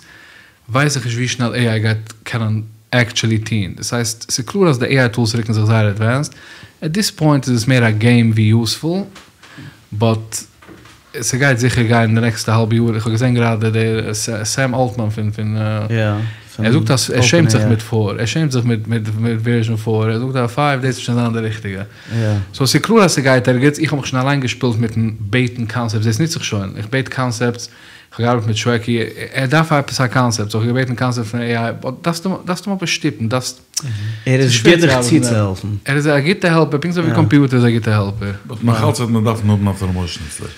ווייס איך נישט ווי שנעל עי איי גייט קענען עקטשולי טוהן, דאס הייסט ס'איז קלאר אז די עי איי טולס רוקן זיך זייער עדווענסד, עט דיס פוינט איז עס מער א געים ווי יוזפול, באט ס'גייט זיכער גיין אין די נעקסטע האלבע יאר, איך האב געזען גראדע דער סעם אלטמאן פון פון ער זאגט אז ער שעמט זיך מיט פאר, ער שעמט זיך מיט מיט ווערזשען פאר, ער זאגט אז פייוו דאס וועט שוין זיין די ריכטיגע, סאו ס'איז קלאר אז ס'גייט ערגעץ, איך האב מיך שוין אליין געשפילט מיטן בעטן קאנסעפטס, דאס נוץ איך שוין, איך בעט קאנסעפטס כ'האב געארבעט מיט שוועקי, ער דארף עפעס א קאנסעפט, סאו כ'האב געבעטן קאנסעפט פון עי איי, באט דארפסט אים דארפסט אים אבער שטופן, דארפסט, ער איז גוט דיך צוצוהעלפן. ער איז א גוטע העלפער, פונקט אזוי ווי קאמפיוטער איז א גוטע העלפער. באט נאך אלץ וועט מען דארפן האבן א משה שניצלער.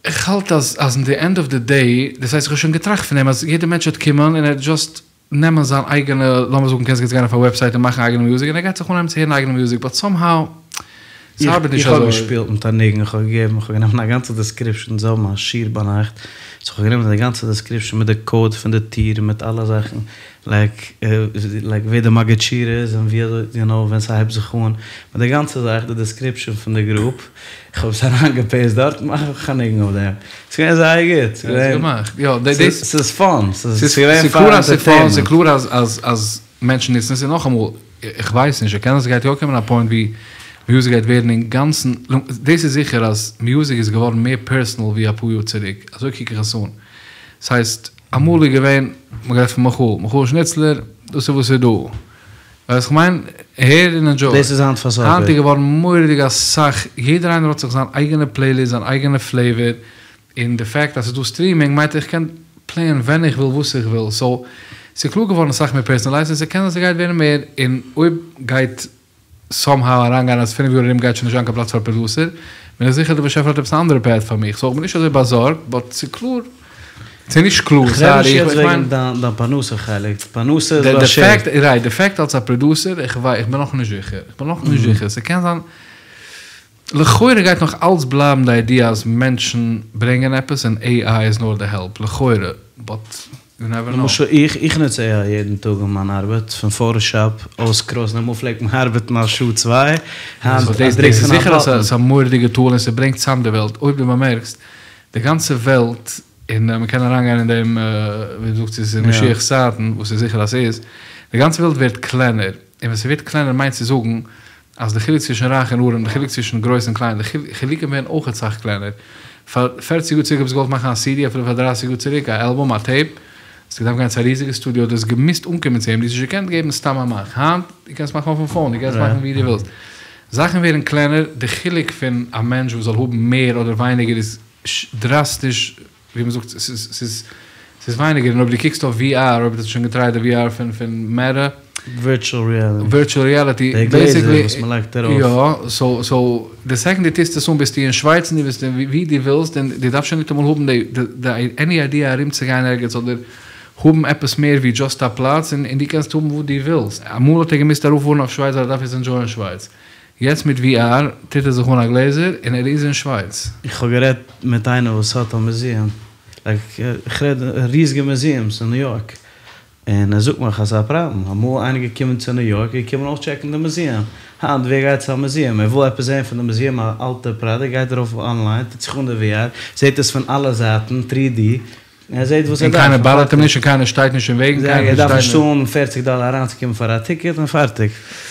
איך האלט אז אז אין די ענד אוו די דעי, דאס הייסט איך האב שוין געטראכט פון דעם אז יעדער מענטש וועט קומען און ער וועט דזשאסט נעמען זיין אייגענע, לאמיר זאגן קענסט יעצט גיין אויף א וועבסייט און מאכן אייגענע מוזיק און ער גייט זיך אנהייבן צו הערן אייגענע מוזיק באט סאם האו ס'ארבעט נישט איך האב אזוי. געשפילט מיט א ניגון, איך האב געגעבן, איך האב גענומען א גאנצע דעסקריפשאן, זיי האבן א שיעור ביינאכט, סאו איך האב גענומען די גאנצע דעסקריפשאן מיט די קאוד פון די טיר מיט אלע זאכן, לייק לייק ווער די מגיד שיעור איז און ווי אזוי יו נאו ווען ס'הייבט זיך אן, מיט די גאנצע זאך, די דעסקריפשאן פון די גרופ. איך האב עס אריין געפעיסט דארט, מאך איך א ניגון אויף דעם. ס'איז געווען זייער גוט. ס'איז פאן. ס'איז געווען פאר ענטערטעינמענט. ס'איז קלאר אז אז מענטשן נוצן עס, און נאכאמאל, איך ווייס נישט, קען זיין ס'גייט יא קומען א פוינט ווי מיוזיק גייט ווערן אינגאנצן, דאס איז זיכער אז מיוזיק איז געווארן מער פערסאנעל ווי אפאר יאר צוריק, אזוי קוק איך עס אן. ס'הייסט, אמאל איז געווען, מ'האט גערעדט פון מיכאל, מיכאל שניצלער, דאס איז וואס איז דא. ווייסט איך מיין, הער און ענדזשוי. דאס איז היינט פאר סאפער. היינט איז געווארן מורא'דיג אסאך, יעדער איינער האט זיך זיין אייגענע פלעיליסט, זיין אייגענע פלעיווער, און די פעקט אז ס'איז דא סטרימינג מיינט איך קען פלעיען ווען איך וויל וואס איך וויל, סאו ס'איז קלאר געווארן אסאך מער פערסאנעלייזד און ס'קען זיין ס'גייט ווערן מער, און אויב גייט סאם האו אריינגיין אז פינף יאר ארום גייט שוין נישט זיין קיין פלאץ פאר פראדוסער, בין איך זיכער די באשעפער האט עפעס א אנדערע פעט פאר מיך, סאו איך בין נישט אזוי באזארגט, באט ס'איז קלאר. ס'איז נישט קלאר, איך רעד נישט סארי, יעצט איך וועגן מיין. דיין דיין פרנסה חלק, פרנסה איז די באשערט. פעקט, רייט, די פעקט אלס א פראדוסער, איך וויי, איך בין נאכנישט זיכער, איך בין נאכנישט זיכער, ס'קען זיין, לכאורה גייט נאך אלץ בלייבן די איידיע אז מענטשן ברענגען עפעס און עי איי איז נאר די העלפ, לכאורה, באט יו נעווער נאו. למשל איך, איך נוץ עי איי יעדן טאג אין מיין ארבעט, פון פאטאשאפ, אויסקרויזן, אמאל פלעגט מען ארבעטן א שעה צוויי, היינט א דאס דריק איז פון א זיכער אז באטן. ס'איז א מורא'דיגע טול און ס'ברענגט צאם די וועלט, אויב דו באמערקסט, די גאנצע וועלט, און מען קען אריינגיין אין דעם, ווי מ'זאגט ס'איז משיח צייטן, וואס איז זיכער אז ס'איז, די גאנצע וועלט ווערט קלענער, און ווען ס'ווערט קלענער מיינט צו זאגן אז די חילוק צווישן רייך און ארעם, די חילוק צווישן גרויס און קליין, די חילוקים ווערן אויך אסאך קלענער. פאר פערציג יאר צוריק האסטו געוואלט מאכן א סידי, אפילו פאר דרייסיג יאר צוריק, א אלבום, א טעיפ, האסטו געדארפט גיין צו א ריזיגע סטודיאו, דו האסט געמוזט אנקומען צו אים, דו האסט נישט געקענט געבן סתם א מאך. היינט, דו קענסט מאכן אויפן פאון, דו קענסט מאכן ווי דו ווילסט. זאכן ווערן קלענער, די חילוק פון א מענטש וואס זאל האבן מער אדער ווייניגער איז דראסטיש, ווי מען זאגט, ס'איז ס'איז ווייניגער, און אויב דו קוקסט אויף VR, אויב דו האסט שוין געטרייט די VR פון פון מעטא, ווירטשועל ריעליטי. ווירטשועל ריעליטי, די גלעזער וואס מען לייגט ארויף. יא, סאו סאו די סעקאנד דו טוסט עס אן ביסטו אין שווייץ און דו ביסט ווי דו ווילסט, און דו דארפסט שוין ניטאמאל האבן די די עני איידיע ארומצוגיין ערגעץ אדער האבן עפעס מער ווי דזשאסט א פלאץ, און דו קענסט האבן וואס דו ווילסט. אמאל האט ער געמוזט ארויפפארן אויף שווייץ ווייל ער דארף יעצט ענדזשויען שווייץ. יעצט מיט VR טוט ער זיך אן א גלעזער און ער איז אין שווייץ. איך האב גערעדט מיט איינער וואס האט א מוזיעם, לייק איך רעד ריזיגע מוזיעמס אין ניו יארק, און ער זאגט מיך אז ס'איז א פראבלעם, אמאל איינער געקומען צו ניו יארק איז געקומען אויסטשעקן די מוזיעם, היינט ווער גייט צו א מוזיעם, ער וויל עפעס זען פון די מוזיעם א אלטע פראדוקט גייט ארויף אנליין טוט זיך אן די VR זעט עס פון אלע זייטן טרי די, ער זעט וואס ער און דארף קיינער און באדערט אים פארטיג. נישט און קיינער שטייט נישט אין וועג און ער קיינער דארף שטייט נישט נישט. צאלן פערציג דאלער אריינצוקומען פאר א טיקעט און פארטיג.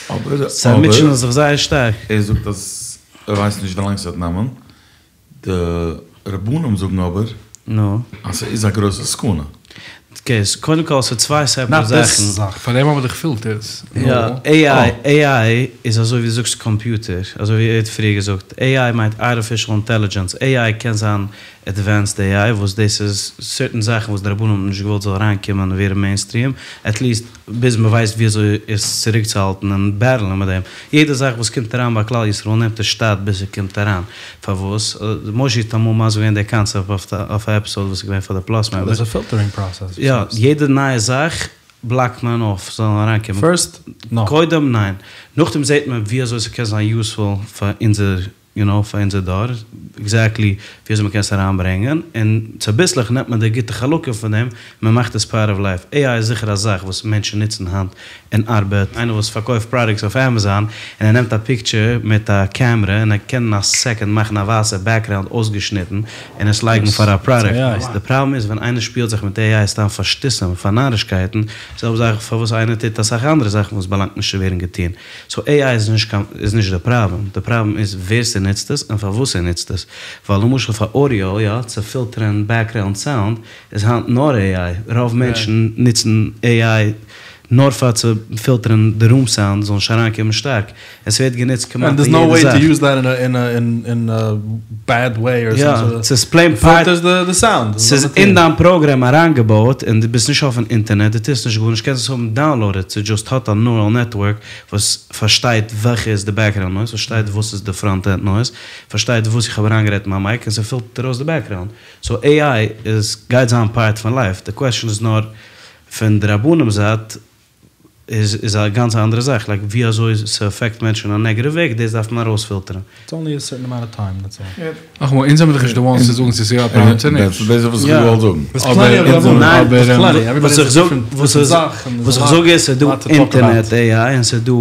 אבער זיי אבער מוטשענען זיך זייער שטארק. ער זאגט אז. ער ווייסט נישט ווילאנג ס'וועט נעמען, די רבנים זאגן אבער אז ס'איז א גרויסע סכנה. אקעי, סאו קודם כל ס'איז צוויי סעפערעט זאכן. פאר דעם האבן מיר דאך פילטערס. יא, עי איי איז אזוי ווי דו זאגסט קאמפיוטער, אזוי ווי ער האט פריער געזאגט, עי איי מיינט ארטיפישעל אינטעלידזשענס, עי איי קען זיין עדווענסד עי איי וואס דאס איז סערטען זאכן וואס די רבנים האבן נישט געוואלט זאל אריינקומען און ווערן מעינסטריעם, עטליעסט ביז מען ווייסט ווי אזוי עס צוריקצוהאלטן און בעטלען מיט דעם. יעדע זאך וואס קומט אריין ביי כלל ישראל נעמט עס שטאט ביז ס'קומט אריין. פארוואס? מושי האט אמאל מסביר געווען די קאנצעפט אויף א עפיסאוד וואס איז געווען פאר די פלאס מעמבערס. דערס א פילטערינג פראסעס. יא, יעדע נייע זאך בלאקט מען אויף ס'זאל אריינקומען. פירסט, נאו. קודם ניין. נאכדעם זעט מען ווי אזוי ס'קען זיין יוזפול פאר אונזער יו נאו, פאר אונזער דור, עקזעקטלי ווי אזוי מ'קען עס אריינברענגען, און צוביסלעך נעמט מען די גוטע חלקים פון דעם, מען מאכט עס פארט אוו לייף. עי איי איז זיכער א זאך וואס מענטשן נוצן היינט אין ארבעט, איינער וואס פארקויפט פראדוקטס אויף עמעזאן, און ער נעמט א פיקטשער מיט א קעמרע און ער קען אין א סעקאנד מאכן א ווייסע בעקגראונד אויסגעשניטן און עס לייגן פאר א פראדוקט. די פראבלעם איז ווען איינער שפילט זיך מיט עי איי סתם פאר שטותים, פאר נארישקייטן, זעלבע זאך פארוואס איינער טוט אסאך אנדערע זאכן וואס באלאנגט נישט צו ווערן געטון. סאו עי איי איז נישט קיין איז נישט די פראבלעם, די פראבלעם איז ווער ס'נוצט עס און פארוואס ער נוצט עס, ווייל למשל פאר אודיאו יא, צו פילטערען בעקגראונד סאונד איז היינט נאר עי איי, רוב מענטשן נוצן עי איי נאר פאר צו פילטערען די רום סאונד זאל נישט אריינקומען שטארק, און ס'ווערט גענוצט כמעט אין יעדע זאך. יא, ס'איז פלעין פארט, ס'איז אין דיין פראגרעם אריינגעבויט, און דו ביסט נישט אויפן אינטערנעט, דו טוסט נישט גארנישט, קענסט עס האבן דאונלאודעד, ס'דזשאסט האט א נורעל נעטווארק וואס פארשטייט וועלכע איז די בעקגראונד נויז, פארשטייט וואס איז די פראנט ענד נויז, פארשטייט וואס איך האב אריינגערעדט אין מיין מייק, און ס'פילטערט ארויס די בעקגראונד. סאו עי איי איז גייט זיין פארט פון לייף, די קוועסטשען איז נאר פון די רבנים זייט איז איז א גאנץ אנדערע זאך, לייק ווי אזוי ס'עפעקט מענטשן אין א נעגעטיוו וועג דאס דארף מען ארויספילטערן. איטס אנלי א סערטען אמאונט אוו טיים דעטס אלל. נאכאמאל, אונז זעמיר דאך נישט די וואנס צו זאגן צו ס'איז יא א פראבלעם צו נישט. דאס איז וואס איך האב געוואלט זאגן. וואס איך זאג וואס איך זאג איז ס'איז דא אינטערנעט עי איי און ס'איז דא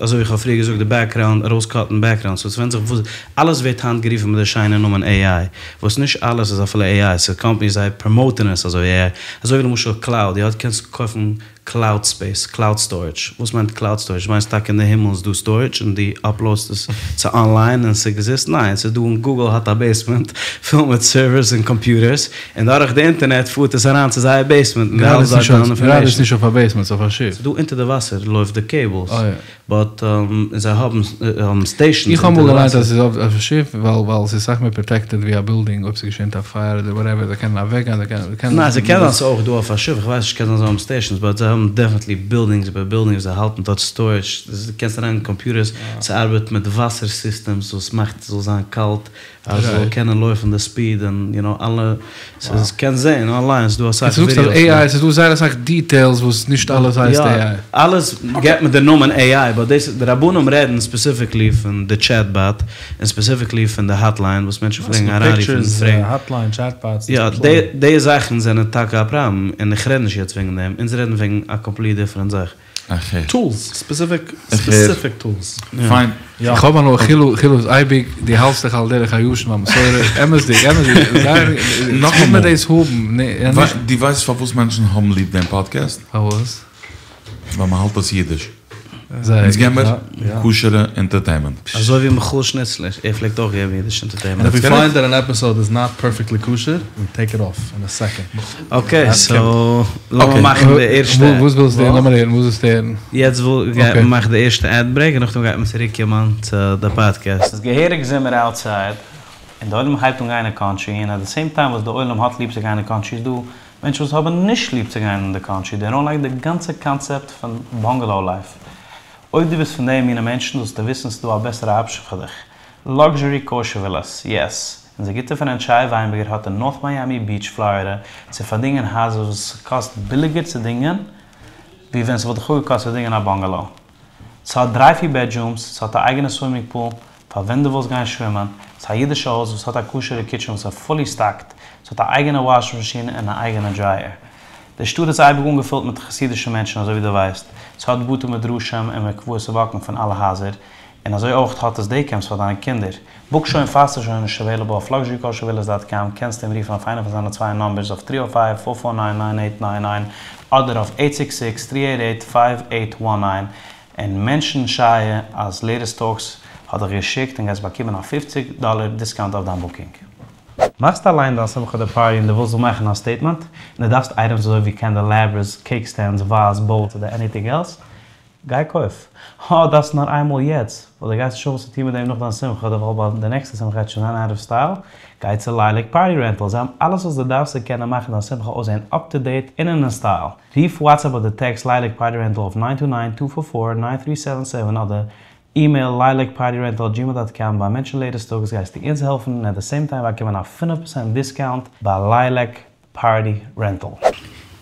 אזוי ווי איך האב פריער געזאגט די בעקגראונד ארויסקאטן בעקגראונד סאו ס'ווענדט זיך וואס אלעס ווערט היינט גערופן מיט די שיינע נאמען עי איי וואס נישט אלעס איז אפילו עי איי ס'איז קאמפעניס זיי פראמאוטען עס אזוי ווי עי איי אזוי ווי למשל קלאוד יא קענסט קויפן קלאוד ספעיס, קלאוד סטארעדזש, וואס מיינט קלאוד סטארעדזש? מיינסט טאקע אין די הימל איז דא סטארעדזש און דו אפלאודסט עס צו אנליין און ס'עקזיסט? ניין, ס'איז דא אין גוגל האט א בעיסמענט פול מיט סערווערס און קאמפיוטערס און דורך די אינטערנעט פארט עס אריין צו זייער בעיסמענט און דו האלסט דארט דיין אינפארמעישן. גראדע איז נישט אויף א בעיסמענט, ס'איז אויף א שיף. ס'איז דא אונטער די וואסער לויפט די קעיבלס. באט זיי האבן סטעישאנס איך האב אמאל געליינט אז ס'איז אויף א שיף ווייל ווייל ס'איז סאך מער פראטעקטעד ווי א בילדינג אויב ס'געשענט א פייער אדער וואטעווער זיי קענען אוועקגיין זיי קענען קענען ניין ס'קען זיין ס'איז אויך דא אויף א שיף איך ווייס נישט קען זיין זיי האבן סטעישאנס באט זיי האבן דעפענעטלי בילדינגס איבער בילדינגס זיי האלטן דארט סטארעדזש קענסט אריין קאמפיוטערס ס'ארבעט מיט וואסער סיסטעמס וואס מאכט ס'זאל זיין קאלט אז ס'זאל קענען לויפן די ספיד און יו נאו אלע ס'איז קענסט זעהן אנליין ס'איז דא אסאך ווידיאוס. דו זאגסט אז עי איי ס'איז דא זייער אסאך דיטעילס וואס נישט אלעס הייסט עי איי. אלעס געבט מען די נאמען עי איי באט דאס די רבנים רעדן ספעסיפיקלי פון די טשעט באט און ספעסיפיקלי פון די האטליין וואס מענטשן פלעגן אריינרופן און פרעגן. יא די זאכן זענען טאקע א פראבלעם און איך רעד נישט יעצט וועגן דעם אונז רעדן וועגן א קאמפליט דיפרענט זאך. טולס, ספעסיפיק ספעסיפיק טולס. פיין. איך האב הנאה, חילו חילו איז אייביג, דו האלטסט דיך על דרך הישן והמסורה, אמת'דיג, אמת'דיג, זייער, נאכאמאל מיר דאס האבן, דו ווייסט פארוואס מענטשן האבן ליב דעם פאדקעסט? פארוואס? ווייל מען האלט עס אידיש. אונז געבן מיר כשר'ע אינטערטעינמענט. אזוי ווי מיכאל שניצלער, ער פלעגט אויך געבן אידיש אינטערטעינמענט. ענד איף ווי פיינד דעט אן עפיסאוד איז נאט פערפעקטלי כשר, ווי טעיק איט אףף אין א סעקאנד. אקעי סאו לאמיר מאכן די ערשטע. וואס ווילסטו הערן? לאמיר הערן וואס ווילסטו הערן? יעצט גייט מען מאכן די ערשטע עד ברעיק און נאכדעם גייט מען צוריק קומען צו די פאדקעסט. ס'איז געהעריג זומער אוטסייד און די עולם הייבט אן גיין אין קאנטרי און עט די סעים טיים וואס די עולם האט ליב צו גיין אין קאנטרי איז דא מענטשן וואס האבן נישט ליב צו גיין אין די קאנטרי דעי דאנט לייק די גאנצע קאנצעפט פון באנגעלאו לייף. אויב דו ביסט פון די מינע מענטשן זאלסטו וויסן ס'איז דא א בעסערע אפשן פאר דיך. לאקזשערי קאושער ווילאס, יעס! אונזער גוטער פרענד שי וויינבערגער האט אין נארט מיאמי ביעטש פלארידע צו פארדינגען הייזער וואס ס'קאסט ביליגער צו דינגען ווי ווען ס'וואלט דיך אפגעקאסט צו דינגען א באנגעלאו. ס'האט דריי פיר בעדרומס, ס'האט א אייגענע סווימינג פול פאר ווען דו ווילסט גיין שווימען, ס'איז א אידישע הויז וואס האט א כשר'ע קיטשען וואס איז פולי סטאקד, ס'האט א אייגענע וואשינג מאשין און א אייגענע דרייער. די שטאט איז אייביג אנגעפולט מיט חסידישע מענטשן אזוי ווי דו ווייסט, ס'האט בתי מדרשים און מקוואות צו וואקן פון אלע הייזער, און אזוי אויך האט עס דעי קעמפס פאר דיינע קינדער. בוק שוין פאר ס'איז שוין נישט עוועילעבל אויף luxury-kosher-villas דאט קאם, קענסט אים רופן אויף איינע פון זיינע צוויי נאמבערס אויף טרי או פייוו פאר פאר ניין ניין עיט ניין ניין אדער אויף עיט סיקס סיקס טרי עיט עיט פייוו עיט וואן ניין און מענשן שי אז לעיטעסט טאלקס האט דיך געשיקט און גייסט באקומען א פופציג דאלער דיסקאונט אויף דיין בוקינג. מאכסט אליין דיין שמחה אדער פארטי און דו ווילסט מאכן א סטעיטמענט און דו דארפסט אייטעמס אזוי ווי קענדעלעברעס, קעיק סטענדס, וועיז, באולס אדער עניטינג עלס, גיי קויף. אה, דארפסט נאר איינמאל יעצט, ווייל דו גייסט נישט האבן וואס צו טון מיט דעם נאך דיין שמחה, אדער ווייל ביי די נעקסטע שמחה גייט שוין זיין אוט אוו סטייל, גיי צו לייליק פארטי רענטעל, זיי האבן אלעס וואס דו דארפסט צו קענען מאכן דיין שמחה אויסזען אפ טו דעיט און אין סטייל. רוף וואטסעפפ אדער טעקסט לייליק פארטי רענטעל אויף ניין טו ניין טו פאר פאר ניין טרי סעווען סעווען אדער אימעיל לילעקפארטירענטעל דאט קאם ביי מענטשן לעיטעסט טאג גייסטו אונז העלפן און עט די סעים טיים באקומען א פינף פערסענט דיסקאונט ביי ליילעק פארטי רענטעל.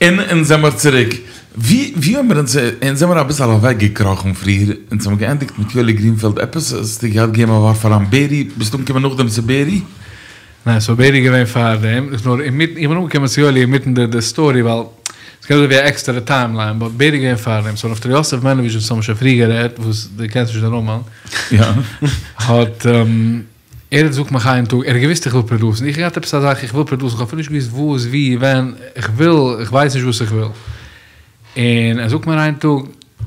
און אונז זעמער צוריק. ווי ווי האמיר אונז אונז זעמער אביסעל אוועק געקראכן פריער, אונז האבן געענדיגט מיט יואלי גרינפעלד, עפעס האסטו געהאט געגעבן א ווארף אריין בערי, ביסט אנגעקומען נאכדעם צו בערי? ניין סאו בערי געווען פארדעם, איז נאר אינמיטן, איך בין אנגעקומען צו יואלי אינמיטן די די סטארי ווייל ס'גייט אזוי ווי א עקסטערע טיים ליין, באט בערי געווען פארדעם, סאו נפתלי יוסף מענדלאוויטש וואס האבן שוין פריער גערעדט, וואס דו קענסט נישט די נאמען, האט ער האט געזאגט מיך איין טאג, ער האט געוויסט איך וויל פראדוסן, איך האב געהאט עפעס א זאך איך וויל פראדוסן, איך האב אפילו נישט געוויסט וואס ווי ווען, איך וויל, איך ווייס נישט וואס איך וויל, און ער זאגט מיר איין טאג,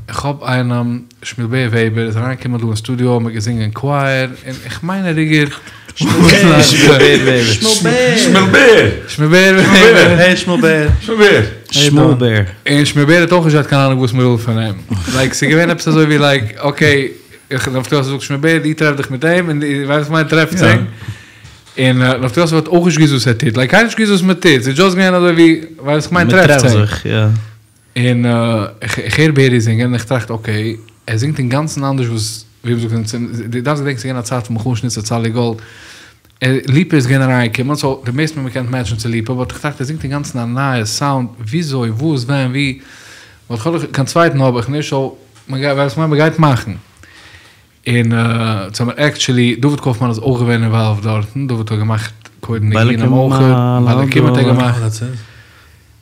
איך האב איינעם, שמואל בער וועבער איז אריינגעקומען דא אין סטודיאו, מ'האט געזינגען קווייער, און איך מיין ער איז גער. שמואל בער וועבער. שמואל בער! שמואל בער וועבער. העי שמואל בער. שמואל בער. שמואל בער. און שמואל בער האט אויך נישט געהאט קיין אהנונג וואס מ'וויל פון אים. לייק ס'איז געווען עפעס אזוי ווי לייק אקעי, איך האב געזאגט שמואל בער דו טרעף דיך מיט אים, און דו ווייסט וואס כ'מיין טרעפט זיך. און נפתלי יוסף האט אויך נישט געוואוסט וואס ער טוט, לייק קיינער האט נישט געוואוסט וואס מען טוט, ס'איז דזשאסט געווען אזוי ווי, ווייסט וואס כ'מיין, טרעפט זיך. און איך הער בערי זינגען און איך טראכט אקעי, ער זינגט אינגאנצן אנדערש וואס, ווי מ'זאגט אונז, דו דארפסט געדענקען ס'איז געווען א צייט פון מיכאל שניצער צאלי גאלד, ליפא איז געווען אריינגעקומען, סאו די מערסטע מען קען מעטשן צו ליפא, באט איך טראכט ער זינגט אינגאנצן א נייע סאונד, וויאזוי, וואס, ווען, ווי, באט כ'האב קיין צווייטן האב איך נישט, סאו מ'גייט, ווייסט וואס כ'מיין, מ'גייט מאכן. און אונז האמיר עקטשולי, דוד קויפמאן איז אויך געווען אינוואלווד דארטן, דוד האט געמאכט קודם ניגונים אויך, באלקים האט ער געמאכט,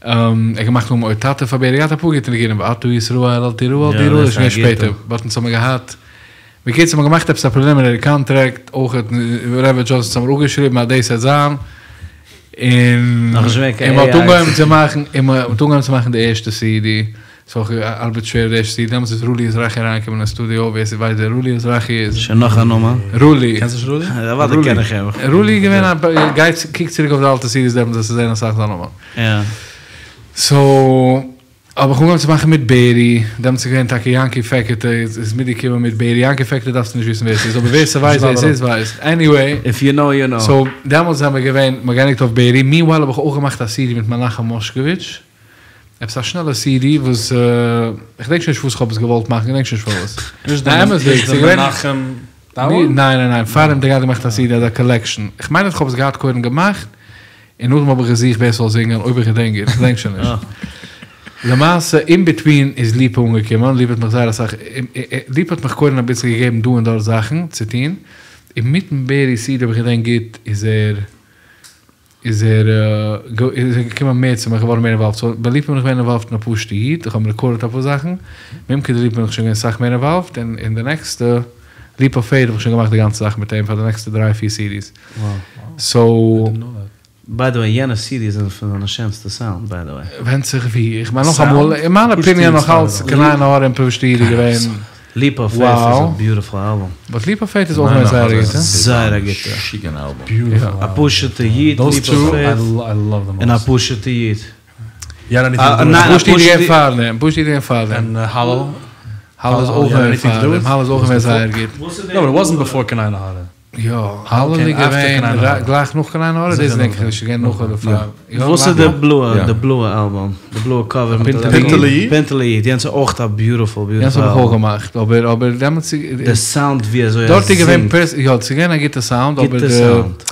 ער האט געמאכט נאכדעם אוי טאטע פאר בערי, ער האט געהאט אפאר גוטע ניגונים, ועתה ישראל אל תירא אל תירא, דאס איז געווען שפעטער, באט אונז האמיר געהאט, בקיצור מ'האט געמאכט עפעס א פרעלימינערי קאנטרעקט, אויך רעוועדזש אונז האמיר אפגעשריבן אז דאס וועט זיין, און מ'האט אנגעהויבן צו מאכן, און מ'האט אנגעהויבן צו מאכן די ערשטע סידי. ס'האט געארבעט שווער די ערשטע סידי, דעמאלטס איז רולי אזרחי אריינגעקומען אין סטודיאו, ווער ס'ווייסט ווער רולי אזרחי איז. שוין נאך א נאמען. רולי. קענסט נישט רולי? אוודאי קען איך אים. רולי איז געווען א, גיי קוק צוריק אויף די אלטע סידיס דעמאלטס וועסטו זען אסאך זיין נאמען. יא. סאו האב איך אנגעהויבן צו מאכן מיט בערי, דעמאלטס איז געווען טאקע יענקי פעקעטע איז מיטגעקומען מיט בערי, יענקי פעקעטע דארפסטו נישט וויסן ווער ס'איז, אבער ווער ס'ווייסט ווער ס'איז ווייסט, עניוועי. איף יו נאו יו נאו. סאו דעמאלטס זעמער געווען, מ'האט געענדיגט אויף בערי, מיענווייל האב איך אויך געמאכט א סידי מיט מנחם מאשקאוויטש. עפעס א שנעלע סידי וואס איך געדענק שוין נישט וואס כ'האב עס געוואלט מאכן, געדענק שוין נישט פארוואס. נישט די מנחם דאווען? ניין ניין ניין, פאר דעם האט ער געהאט געמאכט א סידי אזא קאלעקשאן, איך מיין אז כ'האב עס געהאט קודם געמאכט, און נאכדעם האב איך געזוכט ווער ס'זאל זינגען, אויב איך געדענק גוט, כ'געדענק שוין נישט. למעשה אין ביטווין איז ליפא אנגעקומען, ליפא האט מיך זייער אסאך, ליפא האט מיך קודם אביסל געגעבן דא און דארט זאכן צו טון, אינמיטן בערי סידי אויב איך געדענק גוט איז ער. איז ער איז ער געקומען מער צו מיך געווארן מער אינוואלווד, סאו ביי ליפא בין איך געווען אינוואלווד אין א פשוטע איד, איך האב רעקארדעד אפאר זאכן, מעמקע דליפא בין איך שוין געווען סאך מער אינוואלווד, און אין די נעקסטע ליפ אוו פעיט האב איך שוין געמאכט די גאנצע זאך מיט אים פאר די נעקסטע דריי פיר סידיס, סאו. ביי די וועי יענע סידיס זענען פון זיינע שענסטע סאונד ביי די וועי. ווענדט זיך ווי, איך מיין נאכאמאל, אין מיין אפיניאן נאך אלץ קיין עין הרע און פשוטע איד איז געווען. ליפ אוו פעיט איז א ביוטיפול אלבום. באט ליפ אוו פעיט איז אויך געווען זייער א גוטע. זייער א גוטע. א פשוטע איד, ליפ אוו פעיט, און א פשוטע איד. פשוטע איד איז געווען פארדעם, פשוטע איד איז געווען פארדעם. און הלל. הלל איז אויך געווען פארדעם, הלל איז אויך געווען זייער גוט. נאו באט איט וואזנט ביפאר קיין עין הרע. יא, הלל איז געווען גלייך נאך קיין עין הרע, דאס געדענק איך נישט, ס'איז געווען נאך אדער פאר. וואס איז די בלויע, די בלויע אלבום, די בלויע קאווער מיט די פינטעלע איד? פינטעלע איד, יענץ איז אויך א ביוטיפול ביוטיפול יענץ האב איך אויך געמאכט, אבער אבער דעמאלטס איז. די סאונד ווי אזוי ער דארט איז געווען זינגט. פערס, יא ס'איז געווען א גוטע סאונד, אבער גוטע די. סאונד.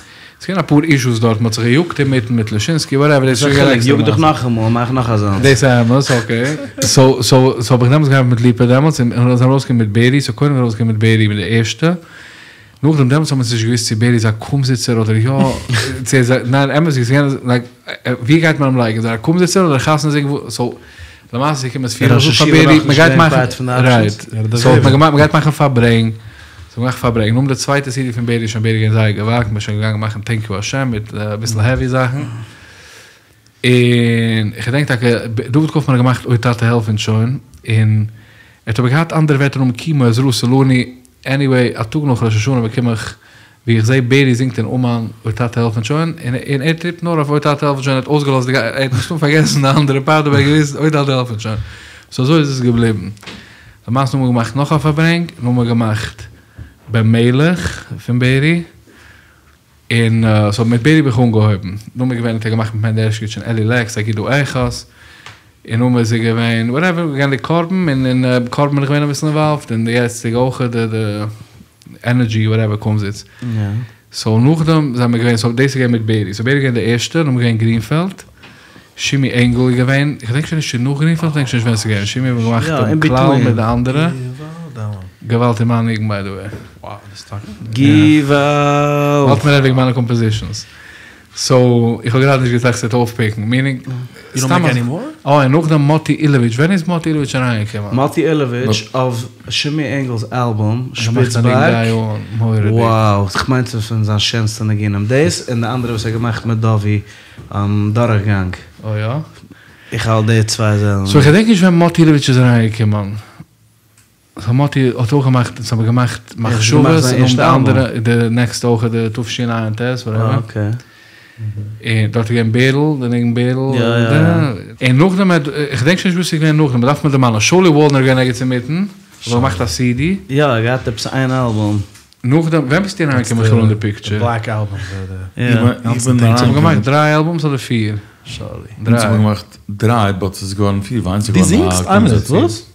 ס'איז געווען אפאר אישוס דארט, מ'האט זיך געיאגט אינמיטן מיט לעשינסקי, וואטעווער, דאס איז שוין געווען יאג דיך עקסטערע מעשה. נאכאמאל, מאך נאך אזאנס. דאס איז אמת, אקעי. סאו סאו סאו האב איך דעמאלטס געארבעט מיט ליפא דעמאלטס, און און זענען ארויסגעקומען מיט בערי, סאו קודם איז ארויסגעקומען מיט בערי מיט די ערשטע, נאכדעם דעמאלטס האבן מיר נישט געוואוסט צו בערי איז א קומזיצער אדער יא, צו ער איז א, ניין אמת איז געווען לייק ווי גייט מען אים לייגן, איז ער א קומזיצער אדער א חתונה זינגער, סאו למעשה איז געקומען עס פירן ראש פאר ישיבה בערי, נאכנישט מען גייט געווען מאכן, פארט פון די רייט, אפשענס. סאו האט מען געמאכט מען גייט מאכן פארברענג, סאו געמאכט פארברענג, נאכדעם די צווייטע סידי פון בערי איז שוין בערי געווען זייער געוואגט, מען איז שוין געגאנגען מאכן טענק יו השם מיט אביסל העווי זאכן. און איך געדענק טאקע דוד קויפמאן האט געמאכט אוי טאטע העלף אונז שוין, און ער האט אבער געהאט אנדערע ווערטער נאכדעם כי מה עזרת לנו. עניוועי, א טאג נאך ראש השנה באקום איך ווי איך זעה בערי זינגט אין אומאן אוי טאטע העלף אונז שוין, און ער טריפט נאר אויף אוי טאטע העלף אונז שוין, ער האט אויסגעלאזט די, ער האט מסתם פארגעסן די אנדערע פארט אבער ער האט געוואוסט אוי טאטע העלף אונז שוין, סאו אזוי איז עס געבליבן. למעשה האבן מיר געמאכט נאך א פארברענג, און האבן מיר געמאכט בן מלך פון בערי, און סאו מיט בערי האב איך אנגעהויבן, נאכדעם איז געווען האט ער געמאכט מיט מענדי הערשקאוויטש און אלי לעקס אגודה אחת, און נאכדעם איז ער געווען וואטעווער, געווען די קרבן, און אין קרבן בין איך געווען אביסל אינוואלווד, און די יעצטיגע אויך די די ענערדזשי וואטעווער קומזיץ. סאו נאכדעם זענען מיר געווען, סאו דאס איז געווען מיט בערי, סאו בערי איז געווען די ערשטע, נאכדעם איז געווען גרינפעלד, שימי ענגל איז געווען, איך געדענק שוין נישט צו נאך גרינפעלד, איך געדענק שוין נישט ווען ס'איז געווען, שימי האט געמאכט דעם כלל מיט די אנדערע, געוואלד אין מיין ניגון ביי די וועי. געוואלד! באלד מען רעדט וועגן מיינע קאמפאזישאנס. סאו איך האב גראדע נישט געטראכט ס'וועט אויפפיקן, מינינג סתם אז. אה און נאכדעם מאטי אילעוויטש, ווען איז מאטי אילעוויטש אריינגעקומען? מאטי אילעוויטש אויף שימי ענגל'ס אלבום שפיץ בארג, wow כ'מיין ס'איז פון זיין שענסטע ניגונים דאס און די אנדערע וואס ער האט געמאכט מיט דובי דורכגאנג. אה יא? איך האלט די צוויי זענען. סאו איך געדענק נישט ווען מאטי אילעוויטש איז אריינגעקומען. סאו מאטי האט אויך געמאכט, אונז האבן געמאכט מחשבות און די אנדערע, די נעקסטע אויך די תשע"ט וואטעווער. און דארט איז געווען בערל, די ניגון בערל. און נאכדעם האט, איך געדענק שוין נישט וואס איז געווען נאכדעם, מ'דארף מיר דערמאנען, שאולי וואלנער איז געווען ערגעץ אינמיטן, האט געמאכט א סידי. יא, ער האט געהאט עפעס איין אלבום. נאכדעם, ווען ביסטו אריינגעקומען בכלל אין די פיקטשער? די בלעק אלבום. איך בין אונז האבן געמאכט דריי אלבומס אדער פיר? אונז האבן געמאכט דריי באט ס'איז געווארן פיר ווייל איינס איז דו געווארן א זינגסט? איין מינוט, וואס?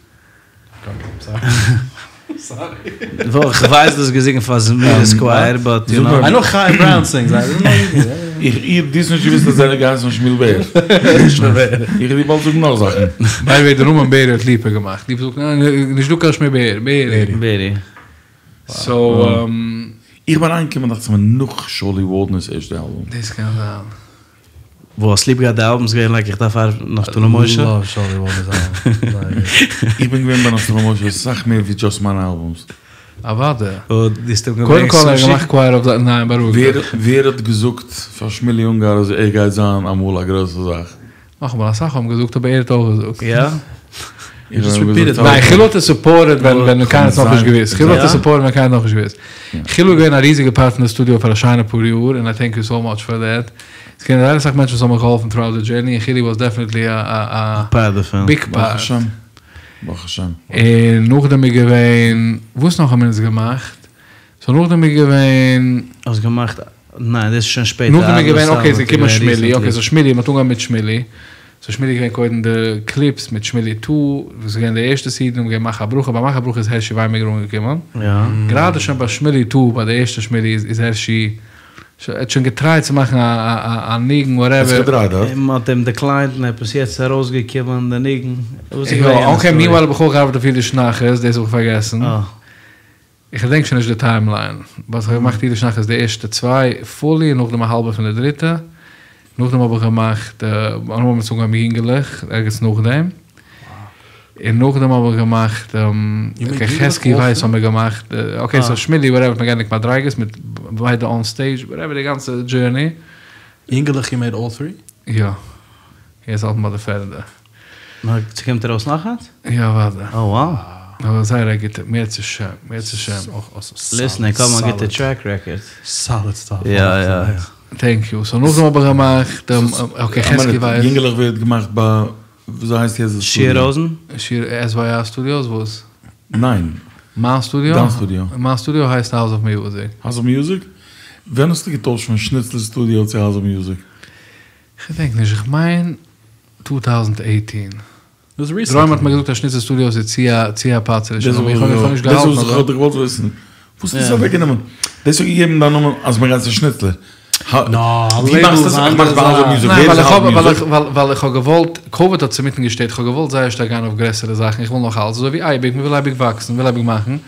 איך ווייס דו האסט געזינגען פאר זמירות קווייער באט יו נאו. איי נאו חיים בראון סינגס, איי דינט נאו יו דיד. איך איך דו האסט נישט געוואוסט אז ער האט געהייסן שמואל בער. איך וועל דיר באלד זאגן נאך זאכן. ביי די וועי די נאמען בערי האט ליפא געמאכט. ליפא זאגט ניין נישט דא קיין שמואל בער, בערי. בערי. סאו. איך בין אריינגעקומען דאכט זיך מיר נאך שאולי וואלדנער'ס ערשטע אלבום. דאס קען זיין. וואו האסט ליב געהאט די אלבום? ס'געווען לייק איך דארף ארבעטן מיט נפתלי משה? לאוו שאולי וואלדנער'ס אלבום. זייער גוט. איך בין געווען ביי נפתלי משה אסאך מער ווי דזשאסט מיינע אלבומס. אוואדע. דו האסט אים קודם געברענגט כל ער האט סושי? געמאכט קווייער אויף זיין ניין בארואיג דיך. ווער האט געזאגט פאר שמילי אונגאר אז ער גייט זיין אמאל א גרויסע זאך? נאכאמאל, אסאך האבן געזאגט אבער ער האט אויך געזאגט. יא? ניין, חילו האט עס סופארטעד ווען ווען קיינער האט נאכנישט געוואוסט. חילו האט עס סופארטעד ווען קיינער האט נאכנישט געוואוסט. חילו איז געווען א ריזיגע פארט פון די סטודיאו פאר א שיינע פאר יאר און איי טענק יו סאו מאטש פאר דעט. עס געווען זייער אסאך מענטשן וואס האבן מיר געהאלפן טראאוט די דזשערני און חילי וואס דעפענעטלי א א ביג ברוך פארט. השם. ברוך השם. און נאכדעם איז געווען, וואס נאך האבן אונז געמאכט? סאו נאכדעם איז געווען. האסט געמאכט, ניין דאס איז שוין שפעטער. נאכדעם איז געווען אקעי ס'איז געקומען שמילי, אקעי סאו שמילי, מ'האט אנגעהויבן מיט שמילי, סאו שמילי איז געווען קודם די קליפס מיט שמילי טו, וואס איז געווען די ערשטע סידי, נאכדעם געווען מאך א ברכה, ביי מאך א ברכה איז הערשי וויינבערגער אנגעקומען, גראדע שוין ביי שמילי טו ביי די ערשטע שמילי איז הערשי, ער האט שוין געטרייט צו מאכן א ניגון וואטעווער. האט זיך געדרייט דארט. און מ'האט אים דעקליינט און עפעס יעצט איז ארויסגעקומען די ניגון, וואס איז יא, געווען יענע אקעי סטארי? מיענווייל האב איך אויך געארבעט אויף אידיש נחת, דאס האב איך פארגעסן. איך געדענק שוין נישט די טיימליין, באט איך האב געמאכט אידיש נחת די ערשטע צוויי פולי און נאכדעם א האלבע פון די דריטע, נאכדעם האב איך געמאכט אנהויבן האבן מיר אנגעהויבן יונגעלעך ערגעץ נאכדעם, און נאכדעם האב איך געמאכט אקעי חזקי ווייס האבן מיר געמאכט, אקעי סאו שמילי וואטעווער האט מען געענדיגט מדריגות מיט ביידע אן סטעידזש וואטעווער די גאנצע דזשערני. יונגעלעך יו מעיד אלל טרי? יא. יעצט האלט מען ביי די פערדע. נאר ס'קומט ארויס נאך איינס? יא אוודאי. Oh wow. אבער זייער א גוטע, מערצעשעם, מערצעשעם. ליסן, איך האב א גוטע טרעק רעקארד. סאליד סטאף. יא יא. טענק יו. סאו נאכדעם האב איך געמאכט, אקעי חזקי ווייס. יונגעלעך ווערט געמאכט ביי, וויאזוי הייסט יעצט די שיע סטודיאו? ראזן? שיע SYR סטודיאוס? וואס? ניין. מיין סטודיאו? דיין סטודיאו. מיין סטודיאו הייסט האוז אוו מיוזיק. האוז אוו מיוזיק? ווען האסטו געטוישט פון שניצלער סטודיאו צו האוז אוו מיוזיק? כ'געדענק נישט, כ'מיין טו טאוזנט עיטין. דאס איז דער עולם האט מיר געזאגט אז שניצלער סטודיאוס איז צו א צו א פאצעריש נאמען, איך האב נישט געהאלטן דאס וואס איך האב דיך געוואלט וויסן, וואס האסטו אוועק גענומען? דאס האט געגעבן דיין נאמען אז מען גייט צו שניצלער. ווי מאכסטו עס? איך מאך ביי האוז אוו מיוזיק, ווער איז האוז אוו מיוזיק? ווייל איך האב געוואלט, קאוויד האט אינמיטן געשטערט, איך האב געוואלט זייער שטארק גיין אויף גרעסערע זאכן, איך וויל נאך אלץ, אזוי ווי אייביג, מען וויל אייביג וואקסן, מען וויל אייביג מאכן, איך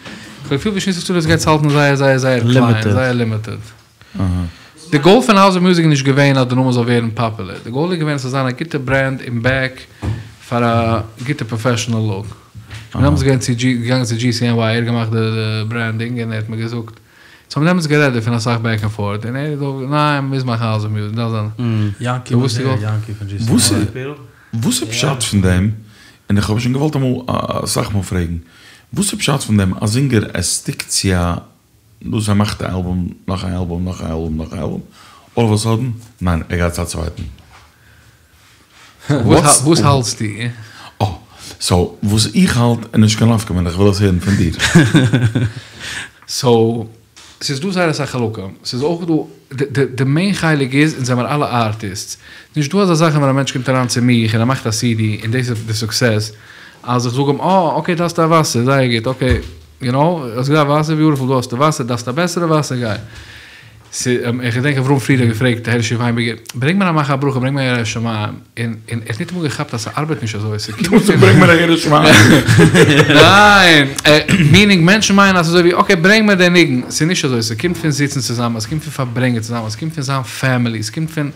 האב געפילט ווי שניצלער סטודיאוס גייט זיך האלטן זייער זייער זייער קליין, זייער לימיטעד. די גאול פון האוז אוו מיוזיק איז נישט געווען אז די נאמען זאל ווערן פאפולער, די גאול איז געווען עס זאל זיין א גוטע ברענד אין בעק פאר א גוטע פראפעשענעל לוק. כ'בין דעמאלטס געווען צו געגאנגען צו GCNY ער האט געמאכט די ברענדינג און ער האט מיר געזאגט, סאו האבן דעמאלטס גערעדט דערפון אסאך בעק ענד פארט און ער איז אויף ניין מ'מוז מאכן האוז אוו מיוזיק דארף זיין. יאנקי וואס איז יאנקי פון GCNY? וואס איז פשט פון דעם? און איך האב שוין געוואלט אמאל אסאך מאל פרעגן. וואס איז פשט פון דעם א זינגער ער סטיקט צו א דאס ער מאכט א אלבום נאך א אלבום נאך א אלבום נאך א אלבום אלל אוו א סאדען ניין ער גייט צו א צווייטן. וואס האלטסטו? אה, סאו וואס איך האלט איז נישט קיין נפקא מינה, איך וויל עס הערן פון דיר. סאו, ס'איז דא זייער אסאך חלקים, ס'איז אויך דא, די מעין חלק איז, אונז זעמער אלע ארטיסטס, נישט דא אזא זאך ווען א מענטש קומט אריין צו מיך און ער מאכט א סידי און דאס איז די סוקסעס, אז איך זאג אים אה אקעי דא האסטו א וואסער, זייער גוט, אקעי, יו נאו, האסט געדארפט וואסער, ביוטיפול, דא האסטו וואסער, דארפסט א בעסערע וואסער, גיי. איך געדענק אברהם פריד האט געפרעגט הערשי וויינבערגער, ברענג מיר א מאך א ברכה, ברענג מיר א ירא שמים, און און ער האט ניטאמאל געכאפט אז ס'ארבעט נישט אזוי, ס'קומט פון. ברענג מיר א ירא שמים. ניין! מינינג מענטשן מיינען אז ס'איז אזוי ווי אקעי ברענג מיר די ניגון, ס'איז נישט אזוי, ס'קומט פון זיצן צוזאמען, ס'קומט פון פארברענגען צוזאמען, ס'קומט פון זיין פעמילי, ס'קומט פון.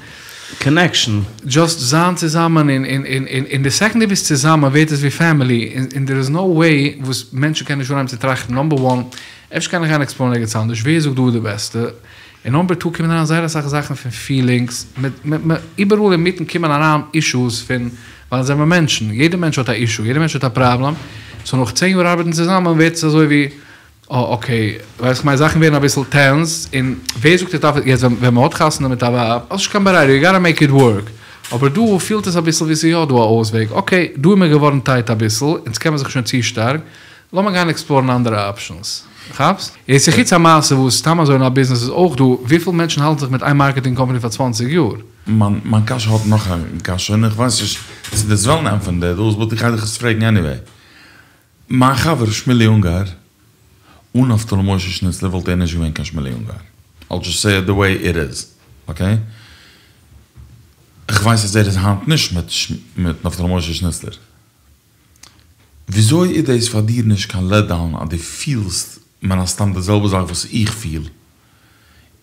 קאנעקשאן. דזשאסט זיין צוזאמען און און און און און די סעקאנד דו ביסט צוזאמען ווערט עס ווי פעמילי, און און דער איז נאו וועי וואס מענטשן קענען נישט אנהייבן צו טראכטן נאמבער וואן אפשר קען איך גיין עקספלארן ערגעץ אנדערש, ווער זאגט דא איז די בעסטע? און נאמבער טו קומען אריין זייער אסאך זאכן פון פילינגס, מ מ איבעראל אינמיטן קומען אריין אישוס פון ווייל אונז זעמער מענטשן, יעדער מענטש האט א אישו, יעדער מענטש האט א פראבלעם, סאו נאך צען יאר ארבעטן צוזאמען ווערט עס אזוי ווי אה אקעי, ווייסט כ'מיין זאכן ווערן אביסל טענס, און ווער זאגט איך דארף, יעצט ווען מ'האט חתונה מיט א ווייב, האסט נישט קיין ברירה, יו גאטע מעיק איט ווארק, אבער דא פילט עס אביסל ווי ס'איז יא דא א אויסוועג, אקעי דא איז מיר געווארן טייט אביסל, אונז קען מען זיך שוין צו שטארק, לאמיר גיין עקספלארן אנדערע אפשענס. כאפסט? און ס'איז חוץ א מעשה וואס סתם אזוי אין א ביזנעס איז אויך דא, וויפיל מענטשן האלטן זיך מיט איין מארקעטינג קאמפאני פאר צוואנציג יאר? מיין מיין קשיא האט נאך א קשיא און איך ווייס נישט צו דו'סט וועלן ענטפערן די דאס באט איך גיי דיך עס פרעגן עניוועי. מיין חבר שמילי אונגאר, אן נפתלי משה שניצלער וואלט ער נישט געווען קיין שמילי אונגאר. I'll just say it the way it is. אקעי? איך ווייס אז ער איז היינט נישט מיט מיט נפתלי משה שניצלער. וויאזוי איז דאס פאר דיר נישט קיין לעט דאון אז דו פילסט מן הסתם די זעלבע זאך וואס איך פיל,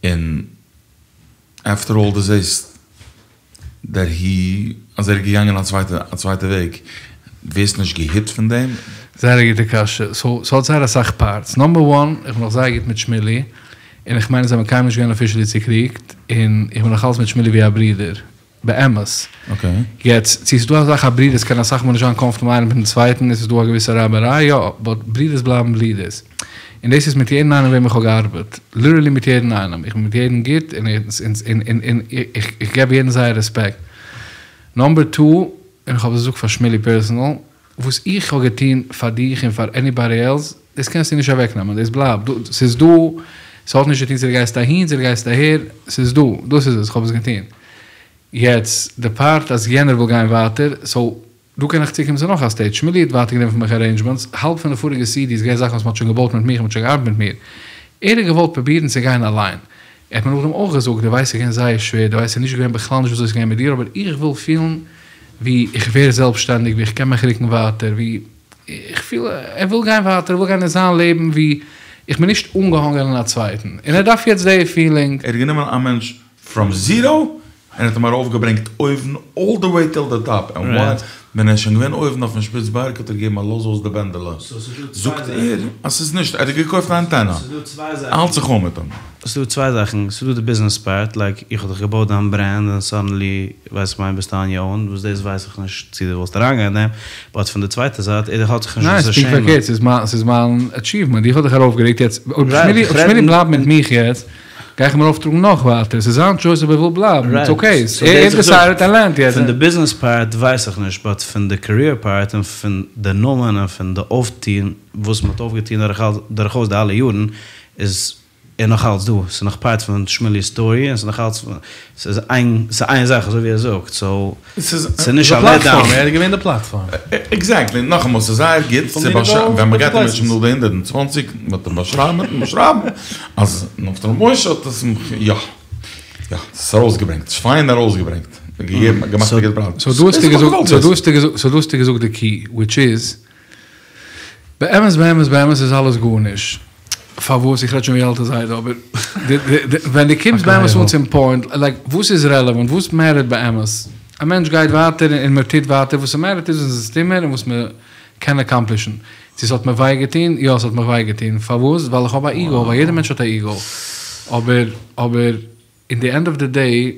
און עפטער אלל דו זעסט דעט הי אז ער איז געגאנגען א צווייטע א צווייטע וועג, ווערסט נישט געהיט פון דעם? זייער א גוטע קשיא, סאו ס'האט זייער אסאך פארטס, נאמבער וואן איך בין נאך זייער גוט מיט שמילי, און איך מיין אונז זעמיר קיינמאל נישט געווען אפישעלי צוקריגט, און איך בין נאך אלץ מיט שמילי ווי א ברודער, באמת. יעצט, צו ס'איז דא אזא זאך אז ברידערס קענען אסאך מאל נישט זיין קאמפארטעבל איינער מיטן צווייטן, עס איז דא א געוויסע רייבעריי, יא, באט ברידערס בלייבן ברידערס. און דאס איז מיט יעדן איינעם וועם איך האב געארבעט. ליטערלי מיט יעדן איינעם. איך בין מיט יעדן גוט, און און איך געב יעדן זייער רעספעקט. נאמבער טו, און איך האב עס געזאגט פאר שמילי פערסענעל, וואס איך האב געטון פאר דיך און פאר עניבאדי עלס, דאס קענסטו נישט אוועקנעמען, דאס בלייבט, ס'איז דא, ס'האט נישט צו טון צו דו גייסט אהין צו דו גייסט אהער, ס'איז דא, דאס איז עס, איך האב עס געטון. יעצט די פארט אז יענער וויל גיין ווייטער, סאו דא קען איך צוקומען צו נאך א סטעידזש, שמילי האט ווייטער גענומען פון מיך ארעינדזשמענטס, האלב פון די פאריגע סידיס געווען זאכן וואס מ'האט שוין געבויט מיט מיך, מ'האט שוין געארבעט מיט מיר, ער האט געוואלט פרובירן צו גיין אליין, ער האט מיר נאכדעם אויך געזאגט, דו ווייסט ס'איז געווען זייער שווער, דו ווייסט ס'איז נישט געווען בכלל נישט וויאזוי ס'איז געווען מיט דיר, אבער איך וויל פילן ווי איך ווער זעלבסשטענדיג, ווי איך קען מיך רוקן ווייטער, ווי איך פיל ער וויל גיין ווייטער, ער וויל גיין אין זיין לעבן ווי איך בין נישט אנגעהאנגען אין א צווייטן, און ער דארף יעצט די פילינג. ער האט גענומען א מענטש פראם זירא און האט אים ארויפגעברענגט אויבן אלל די וועי טיל די טאפ, ענד וואן ווען ער איז שוין געווען אויבן אויפן שפיץ בארג האט ער געגעבן א לאז אויס די בענדעלע, זאגט ער אז ס'איז נישט, ער האט געקויפט א אנטענא, האלט זיך אן מיט אים. ס'איז דא צוויי זאכן, ס'איז דא די ביזנעס פארט, לייק איך האב דיך געבויט דיין ברענד און סאדענלי ווייס איך ביסטו אן יור און, וואס דאס ווייס איך נישט צו דו ווילסט אריינגיין אין דעם, באט פון די צווייטע זייט ער האט זיך נישט ניין וואס צו ס'פונקט שעמען. פארקערט, ס'איז מיין ס'איז מיין אטשיוומענט, איך האב דיך ארויפגערוקט, יעצט אויב שמילי אויב שמילי בלייבט מיט מיך יעצט, גיי איך אים ארויפטראגן נאך ווייטער, ס'איז זיין טשויס אויב ער וויל בלייבן, איטס אקעי, ער דיסיידעט ער לערנט יעצט. פון די ביזנעס פארט ווייס איך נישט, באט פון די קעריער פארט און פון די נאמען און פון די אויפטוהן וואס מ'האט אויפגעטוהן דורכאויס די אלע יארן איז ער נאך אלץ דא, ס'איז נאך פארט פון שמילי'ס סטארי און ס'איז נאך אלץ, ס'איז איין, ס'איז איין זאך אזוי ווי ער זאגט, סאו ס'איז נישט א לעט דאון. ער איז געווען די פלאטפארם. עקזעקטלי, נאכאמאל ס'איז זייער גוט צו באשרייבן, ווען מ'גייט אים שוין נאך די 120 מ'וועט אים באשרייבן וועט מען באשרייבן אז נפתלי משה האט עס יא יא ס'איז ארויסגעברענגט, ס'איז פיין ארויסגעברענגט, געגעבן געמאכט א גוט בראנד. סאו דא האסטו געזאגט, סאו דא האסטו געזאגט, סאו דא האסטו געזאגט די קי, וויטש איז, באמת באמת באמת איז אלעס גארנישט. פארוואס? איך רעד שוין ווי אלטע זיידע אבער ווען דו קומסט באמת אן צום פוינט, לייק וואס איז רעלעווענט? וואס מעטערט באמת? א מענטש גייט ווייטער און מען טוט ווייטער, וואס ס'מעטערט איז וואס אונז טוהן מיר און וואס מען קען אקאמפלישן. צו ס'האט מיר וויי געטון? יא ס'האט מיך וויי געטון. פארוואס? ווייל איך האב א איגו, ווייל יעדער מענטש האט א איגו. אבער אבער אין די ענד אוו די דעי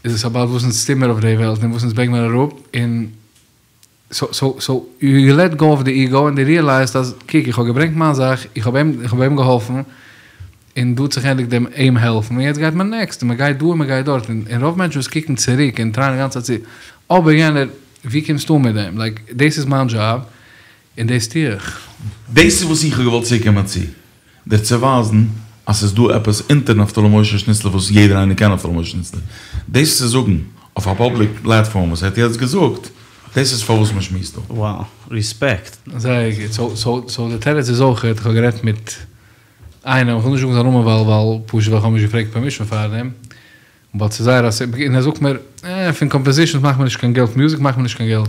איז עס אבאוט וואס אונז טוהן מיר אויף די וועלט און וואס אונז ברענג מיר אראפ און. סאו סאו יו לעט גאו אוו די איגאו און דו ריעלייזט אז קוק איך האב געברענגט מיין זאך, איך האב אים איך האב אים געהאלפן, און דא האט זיך געענדיגט דעם אים העלפן, און יעצט גייט מען נעקסט, און מען גייט דא און מען גייט דארט, און רוב מענטשן וואס קוקן צוריק און טרייען די גאנצע צייט צו, אבער יענער, ווי קומסטו אן מיט דעם? לייק דאס איז מיין דזשאב, און דאס טו איך. דאס איז וואס איך האב געוואלט צוקומען צו, דיר צו ווייזן אז ס'איז דא עפעס אונטער נפתלי משה שניצלער וואס יעדער איינער קען נפתלי משה שניצלער. דאס צו זאגן אויף א פובליק פלאטפארם וואס ער האט יעצט געזאגט, דאס איז פארוואס מען שמועסט דא. Wow, ריספעקט. זייער גוט. סאו סאו סאו די תירוץ איז אויך, איך האב גערעדט מיט איינעם, איך וויל נישט זאגן זיין נאמען ווייל ווייל פשוט ווייל איך האב נישט געפרעגט פערמישן פאר דעם, באט ס'איז זייער א סימפל, און ער זאגט מיר, אה, פון קאמפאזישאנס מאכט מען נישט קיין געלט, פון מיוזיק מאכט מען נישט קיין געלט.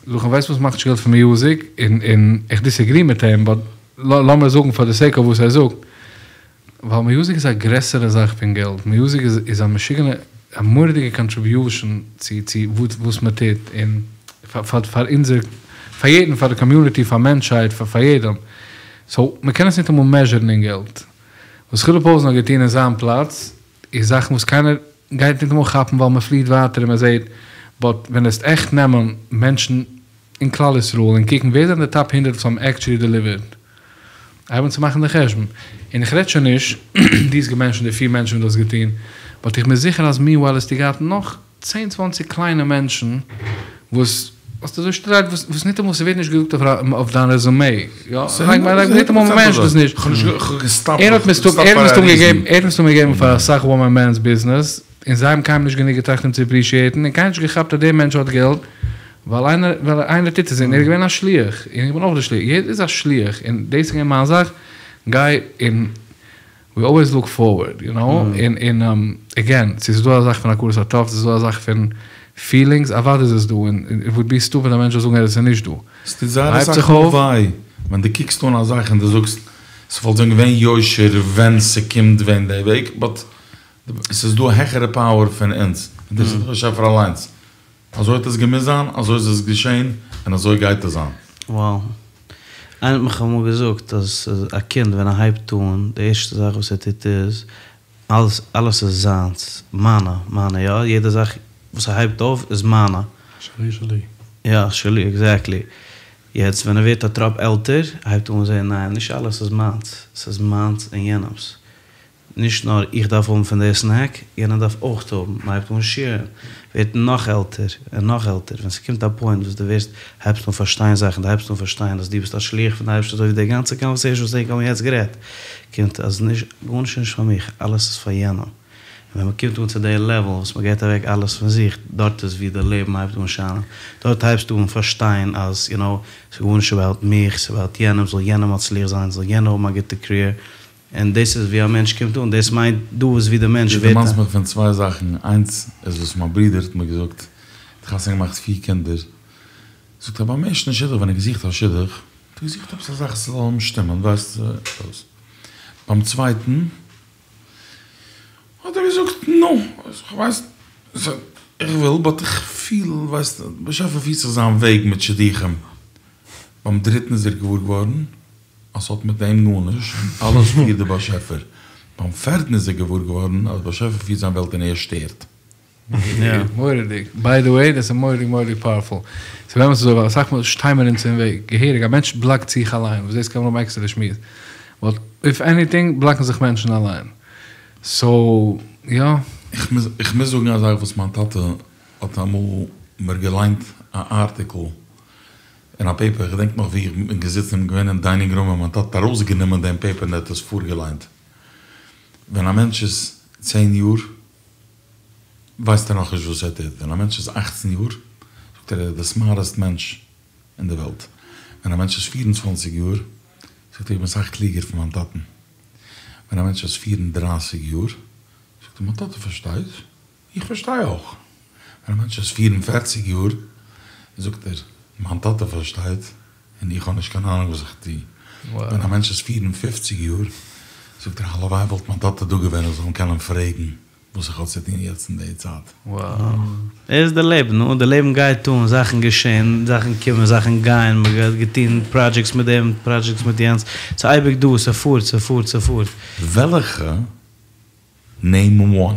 זאג איך אים, ווייסט וואס מאכט נישט געלט פון מיוזיק? און און איך דיסעגרי מיט אים, באט לאמיר זאגן פאר די סעיק אוו וואס ער זאגט, ווייל מיוזיק איז א גרעסערע זאך פון געלט, מיוזיק איז איז א משוגענע, א מורא'דיגע קאנטריביושען צו צו וואס מען טוט, און פאר פאר פאר אונזער, פאר יעדן, פאר די קאמיוניטי, פאר מענטשהייט, פאר פאר יעדעם. סאו, מען קען עס ניטאמאל מעזשערן אין געלט. וואס חילי פויזן האט געטון אין זיין פלאץ איז זאכן וואס קיינער גייט ניטאמאל כאפן ווייל מען פליעט ווייטער און מען זעט, באט ווען וועסט עכט נעמען מענטשן אין כלל ישראל און קוקן ווער זענען די טאפ הונדרעט וואס האבן עקטשולי דעליווערט, הייב אן צו מאכן די חשבון, און איך רעד שוין נישט, דו האסט געמענשענט די פיר מענטשן וואס דו האסט געטון, באט איך בין זיכער אז מיענווייל האסטו געהאט נאך צען צוואנציג קליינע מענטשן וואס האסט אזוי שטילערהייט וואס וואס ניטאמאל ס'ווערט נישט געזאגט אויף דיין רעזומעי, יא, לייק לייק ניטאמאל מ'מענשענט עס נישט. ער האט מסתם ער האט מסתם געגעבן ער האט מסתם געגעבן פאר אסאך וואן מען בענדס ביזנעס, און זיי האבן קיינמאל נישט גענוג געטראכט אים צו עפרישיעטן, און קיינער האט נישט געכאפט אז דער מענטש האט געלט, ווייל איינער ווייל איינער טוט עס און ער איז געווען א שליח, און איך בין אויך דער שליח, יעדער איז א שליח, און דאס איז געווען מיין זאך, גיי און ווי אלוועיס לוק פארווערד, יו נאו, און און עגעין, צו ס'איז דא א זאך פון הכרת הטוב, צו ס'איז דא א זאך פון פילינגס, אוודאי איז עס דא, און איט וואוד בי סטופיד א מענטש זאל זאגן אז עס איז נישט דא. ס'טוט זייער אסאך מאל וויי ווען דו קוקסט אן א זאך און דו זאגסט, ס'וואלט ווען געווען יושר ווען ס'קומט ווען די וועג, באט ס'איז דא א העכערע פאוער פון אונז, און דאס איז דער באשעפער אליינס. אזוי האט עס געמוזט זיין, אזוי איז עס געשען, און אזוי גייט עס זיין. Wow. איינער האט מיך אמאל געזאגט אז א קינד ווען ער הייבט אן, די ערשטע זאך וואס ער טוט איז, אלעס אלעס איז זיינס, מיינע, מיינע, יא, יעדע זאך וואס ער הייבט אויף איז מיינע. שלי שלי. יא, שלי, עקזעקטלי. יעצט ווען ער ווערט א טראפ עלטער, הייבט ער אן זען, ניין, נישט אלעס איז מיינס, ס'איז מיינס און יענעמס. נישט נאר איך דארף האבן פון די סנעק, יענער דארף אויך האבן, מען הייבט אן שעירן, ווערט נאך עלטער און נאך עלטער, ווען ס'קומט א פוינט וואס דו ווערסט, הייבסט אן פארשטיין זאכן, דו הייבסט אן פארשטיין אז דו ביסט א שליח פון די אייבערשטער אזוי ווי די גאנצע קאנווערסעישאן וואס ענק האבן יעצט גערעדט, קומט אז נישט, גארנישט איז נישט פאר מיך, אלעס איז פאר יענעם, און ווען מען קומט אן צו די לעוועל וואס מען געבט אוועק אלעס פון זיך, דארט איז ווי די לעבן הייבט אן שיינען, דארט הייבסטו אן פארשטיין אז יו נאו, ס'איז גארנישט אבאוט מיך, ס'איז אבאוט יענעם, זאל יענער מצליח זיין, זאל יענער האבן א גוטע קעריער, און דאס איז ווי א מענטש קומט אן, דאס מיינט דא איז ווי די מענטש דו ווערט א. דערמאנסט מיך פון צוויי זאכן, איינס איז וואס מיין ברודער האט מיר געזאגט, ער האט חתונה געמאכט פיר קינדער, זאגט ער ביים ערשטן שידוך ווען ער האט געזוכט א שידוך, האט ער געזוכט עפעס א זאך ס'זאל אים שטימען, ווייסט וואס, ביים צווייטן האט ער געזאגט נו, כ'ווייס, איך וויל באט איך פיל, ווייסט, באשעפער פירט זיך זיין וועג מיט שידוכים, ביים דריטן איז ער געוואר געווארן אז ס'האט מיט אים גארנישט, און אלעס פירט דער באשעפער. ביים פערטן איז ער געוואר געווארן אז באשעפער פירט זיין וועלט און ער שטערט. מורא'דיג. ביי די וועי, דאס איז מורא'דיג מורא'דיג פאוערפול. ס'איז באמת אזוי, ווייל אסאך מאל שטיי מיר אונז אין וועג, געהעריג, א מענטש בלאקט זיך אליין, וואס דאס קען מען האבן עקסטערע שמועס. באט איף עניטינג, בלאקן זיך מענטשן אליין. סאו, יא. איך מוז זאגן א זאך וואס מיין טאטע האט אמאל מיר געליינט א ארטיקל אין א פעיפער, איך געדענק נאך ווי איך בין געזיצן און געווען אין דיינינג רום און מיין טאטע האט ארויסגענומען דעם פעיפער און ער האט עס פארגעליינט. ווען א מענטש איז צען יאר ווייסט ער נאכנישט וואס ער טוט, ווען א מענטש איז אכצן יאר זאגט ער ער איז די סמארטעסט מענטש אין די וועלט, ווען א מענטש איז פיר און צוואנציג יאר זאגט ער איך בין אסאך קלוגער פון מיין טאטן, ווען א מענטש איז פיר און דרייסיג יאר זאגט ער מיין טאטע פארשטייט. איך פארשטיי אויך. ווען א מענטש איז פיר און פערציג יאר, זאגט ער, מיין טאטע פארשטייט, און איך האב נישט קיין אהנונג וואס איך טו. ווען א מענטש איז פיר און פופציג יאר, זאגט ער, הלוואי וואלט מיין טאטע דא געווען איך זאל אים קענען פרעגן וואס איך האב צו טון יעצט אין די צייט. דאס איז די לעבן, נו, די לעבן גייט אן, זאכן געשען, זאכן קומען, זאכן גייען, מען האט געטון פראדזשעקטס מיט דעם, פראדזשעקטס מיט יענץ, ס'איז אייביג דא, ס'פארט, ס'פארט, ס'פארט. וועלכע נעים וואן.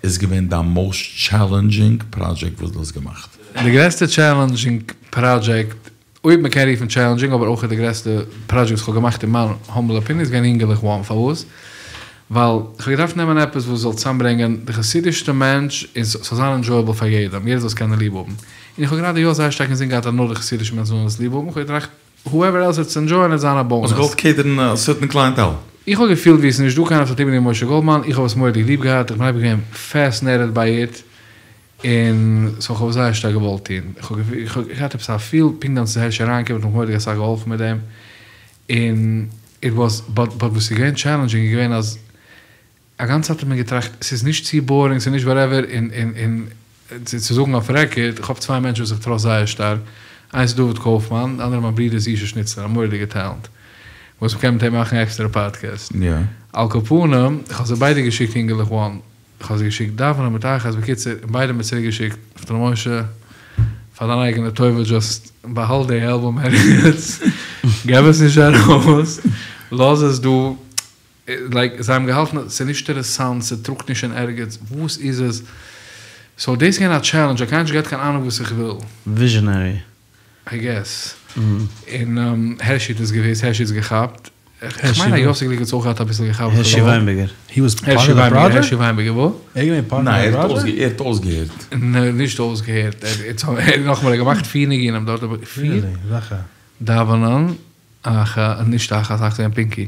איז געווען דיין מאוסט טשעלענדזשינג פראדזשעקט וואס דו האסט געמאכט? די גרעסטע טשעלענדזשינג פראדזשעקט, אויב מען קען רופן טשעלענדזשינג, אבער אויך די גרעסטע פראדזשעקט וואס כ'האב געמאכט אין מיין האמבל אפיניען איז געווען אינגעלעך וואן. פארוואס? ווייל כ'האב געדארפט נעמען עפעס וואס זאל צוזאמברענגען די חסידישסטע מענטש און ס'זאל זיין ענדזשויעבל פאר יעדעם, יעדער זאל עס קענען ליב האבן. און איך האב גראדע יא זייער שטארק אינזין געהאט אז נאר די חסידישע מענטשן זאלן עס ליב האבן, כ'האב געטראכט הועווער עלס וועט עס ענדזשויען וועט זיין א באונעס. האסט געוואלט קעיטערן א סערטען קלייענטעל? איך האב געפילט ווי עס איז נישט דא קיינער וואס האט איבערגענומען משה גאלדמאן, איך האב עס מורא'דיג ליב געהאט, איך בין אייביג געווען פעסינעיטעד ביי איט, און סאו איך האב עס זייער שטארק געוואלט טון, איך האב איך האב געהאט עפעס א פיל, פונקט דאן איז הערשי אריינגעקומען האט מיך מורא'דיג אסאך געהאלפן מיט דעם, און איט וואס, באט באט וואס איז געווען טשעלענדזשינג איז געווען אז א גאנצע צייט האט מען געטראכט ס'איז נישט צו בארינג ס'איז נישט וואטעווער און און און צו זאגן אויף רעקארד איך האב צוויי מענטשן וואס איך טראסט זייער שטארק איינס איז דוד קויפמאן די אנדערע מיין ברודער זישע שניצלער א מורא'דיגע טעלענט וואס מ'קען מיט אים מאכן עקסטערע פאדקעסט על כל פנים איך האב זיי ביידע געשיקט אינגעלעך וואן איך האב זיי געשיקט דאווענען מיט אחת בקיצור און ביידע האבן מיר צוריק געשיקט נפתלי משה פאר דיין אייגענע טובה דזשאסט באהאלט די אלבום ערגעץ געב עס נישט ארויס לאז עס דא. לייק זיי האבן געהאלטן אז ס'איז נישט אינטערעסאנט, ס'טראגט נישט אין ערגעץ, וואס איז עס? סאו דאס איז געווען א טשעלענדזש, קיינער האט נישט געהאט קיין אהנונג וואס איך וויל. וויזשענערי. איי געס. און הערשי האט עס געוואוסט, הערשי האט עס געכאפט. כ'מיין אז יוסי גליק האט עס אויך געהאט אביסל געכאפט. הערשי וויינבערגער. הי וואס פארט אוו די פראדזשעקט? הערשי וויינבערגער וואס? ער איז געווען פארט אוו די פראדזשעקט? ער האט אויסגעהערט. נישט אויסגעהערט. נאכאמאל, ער האט געמאכט פיר ניגונים דארט, אבער פיר? דאווענען. אחת, נישט אחת, אחת איז געווען פינקי.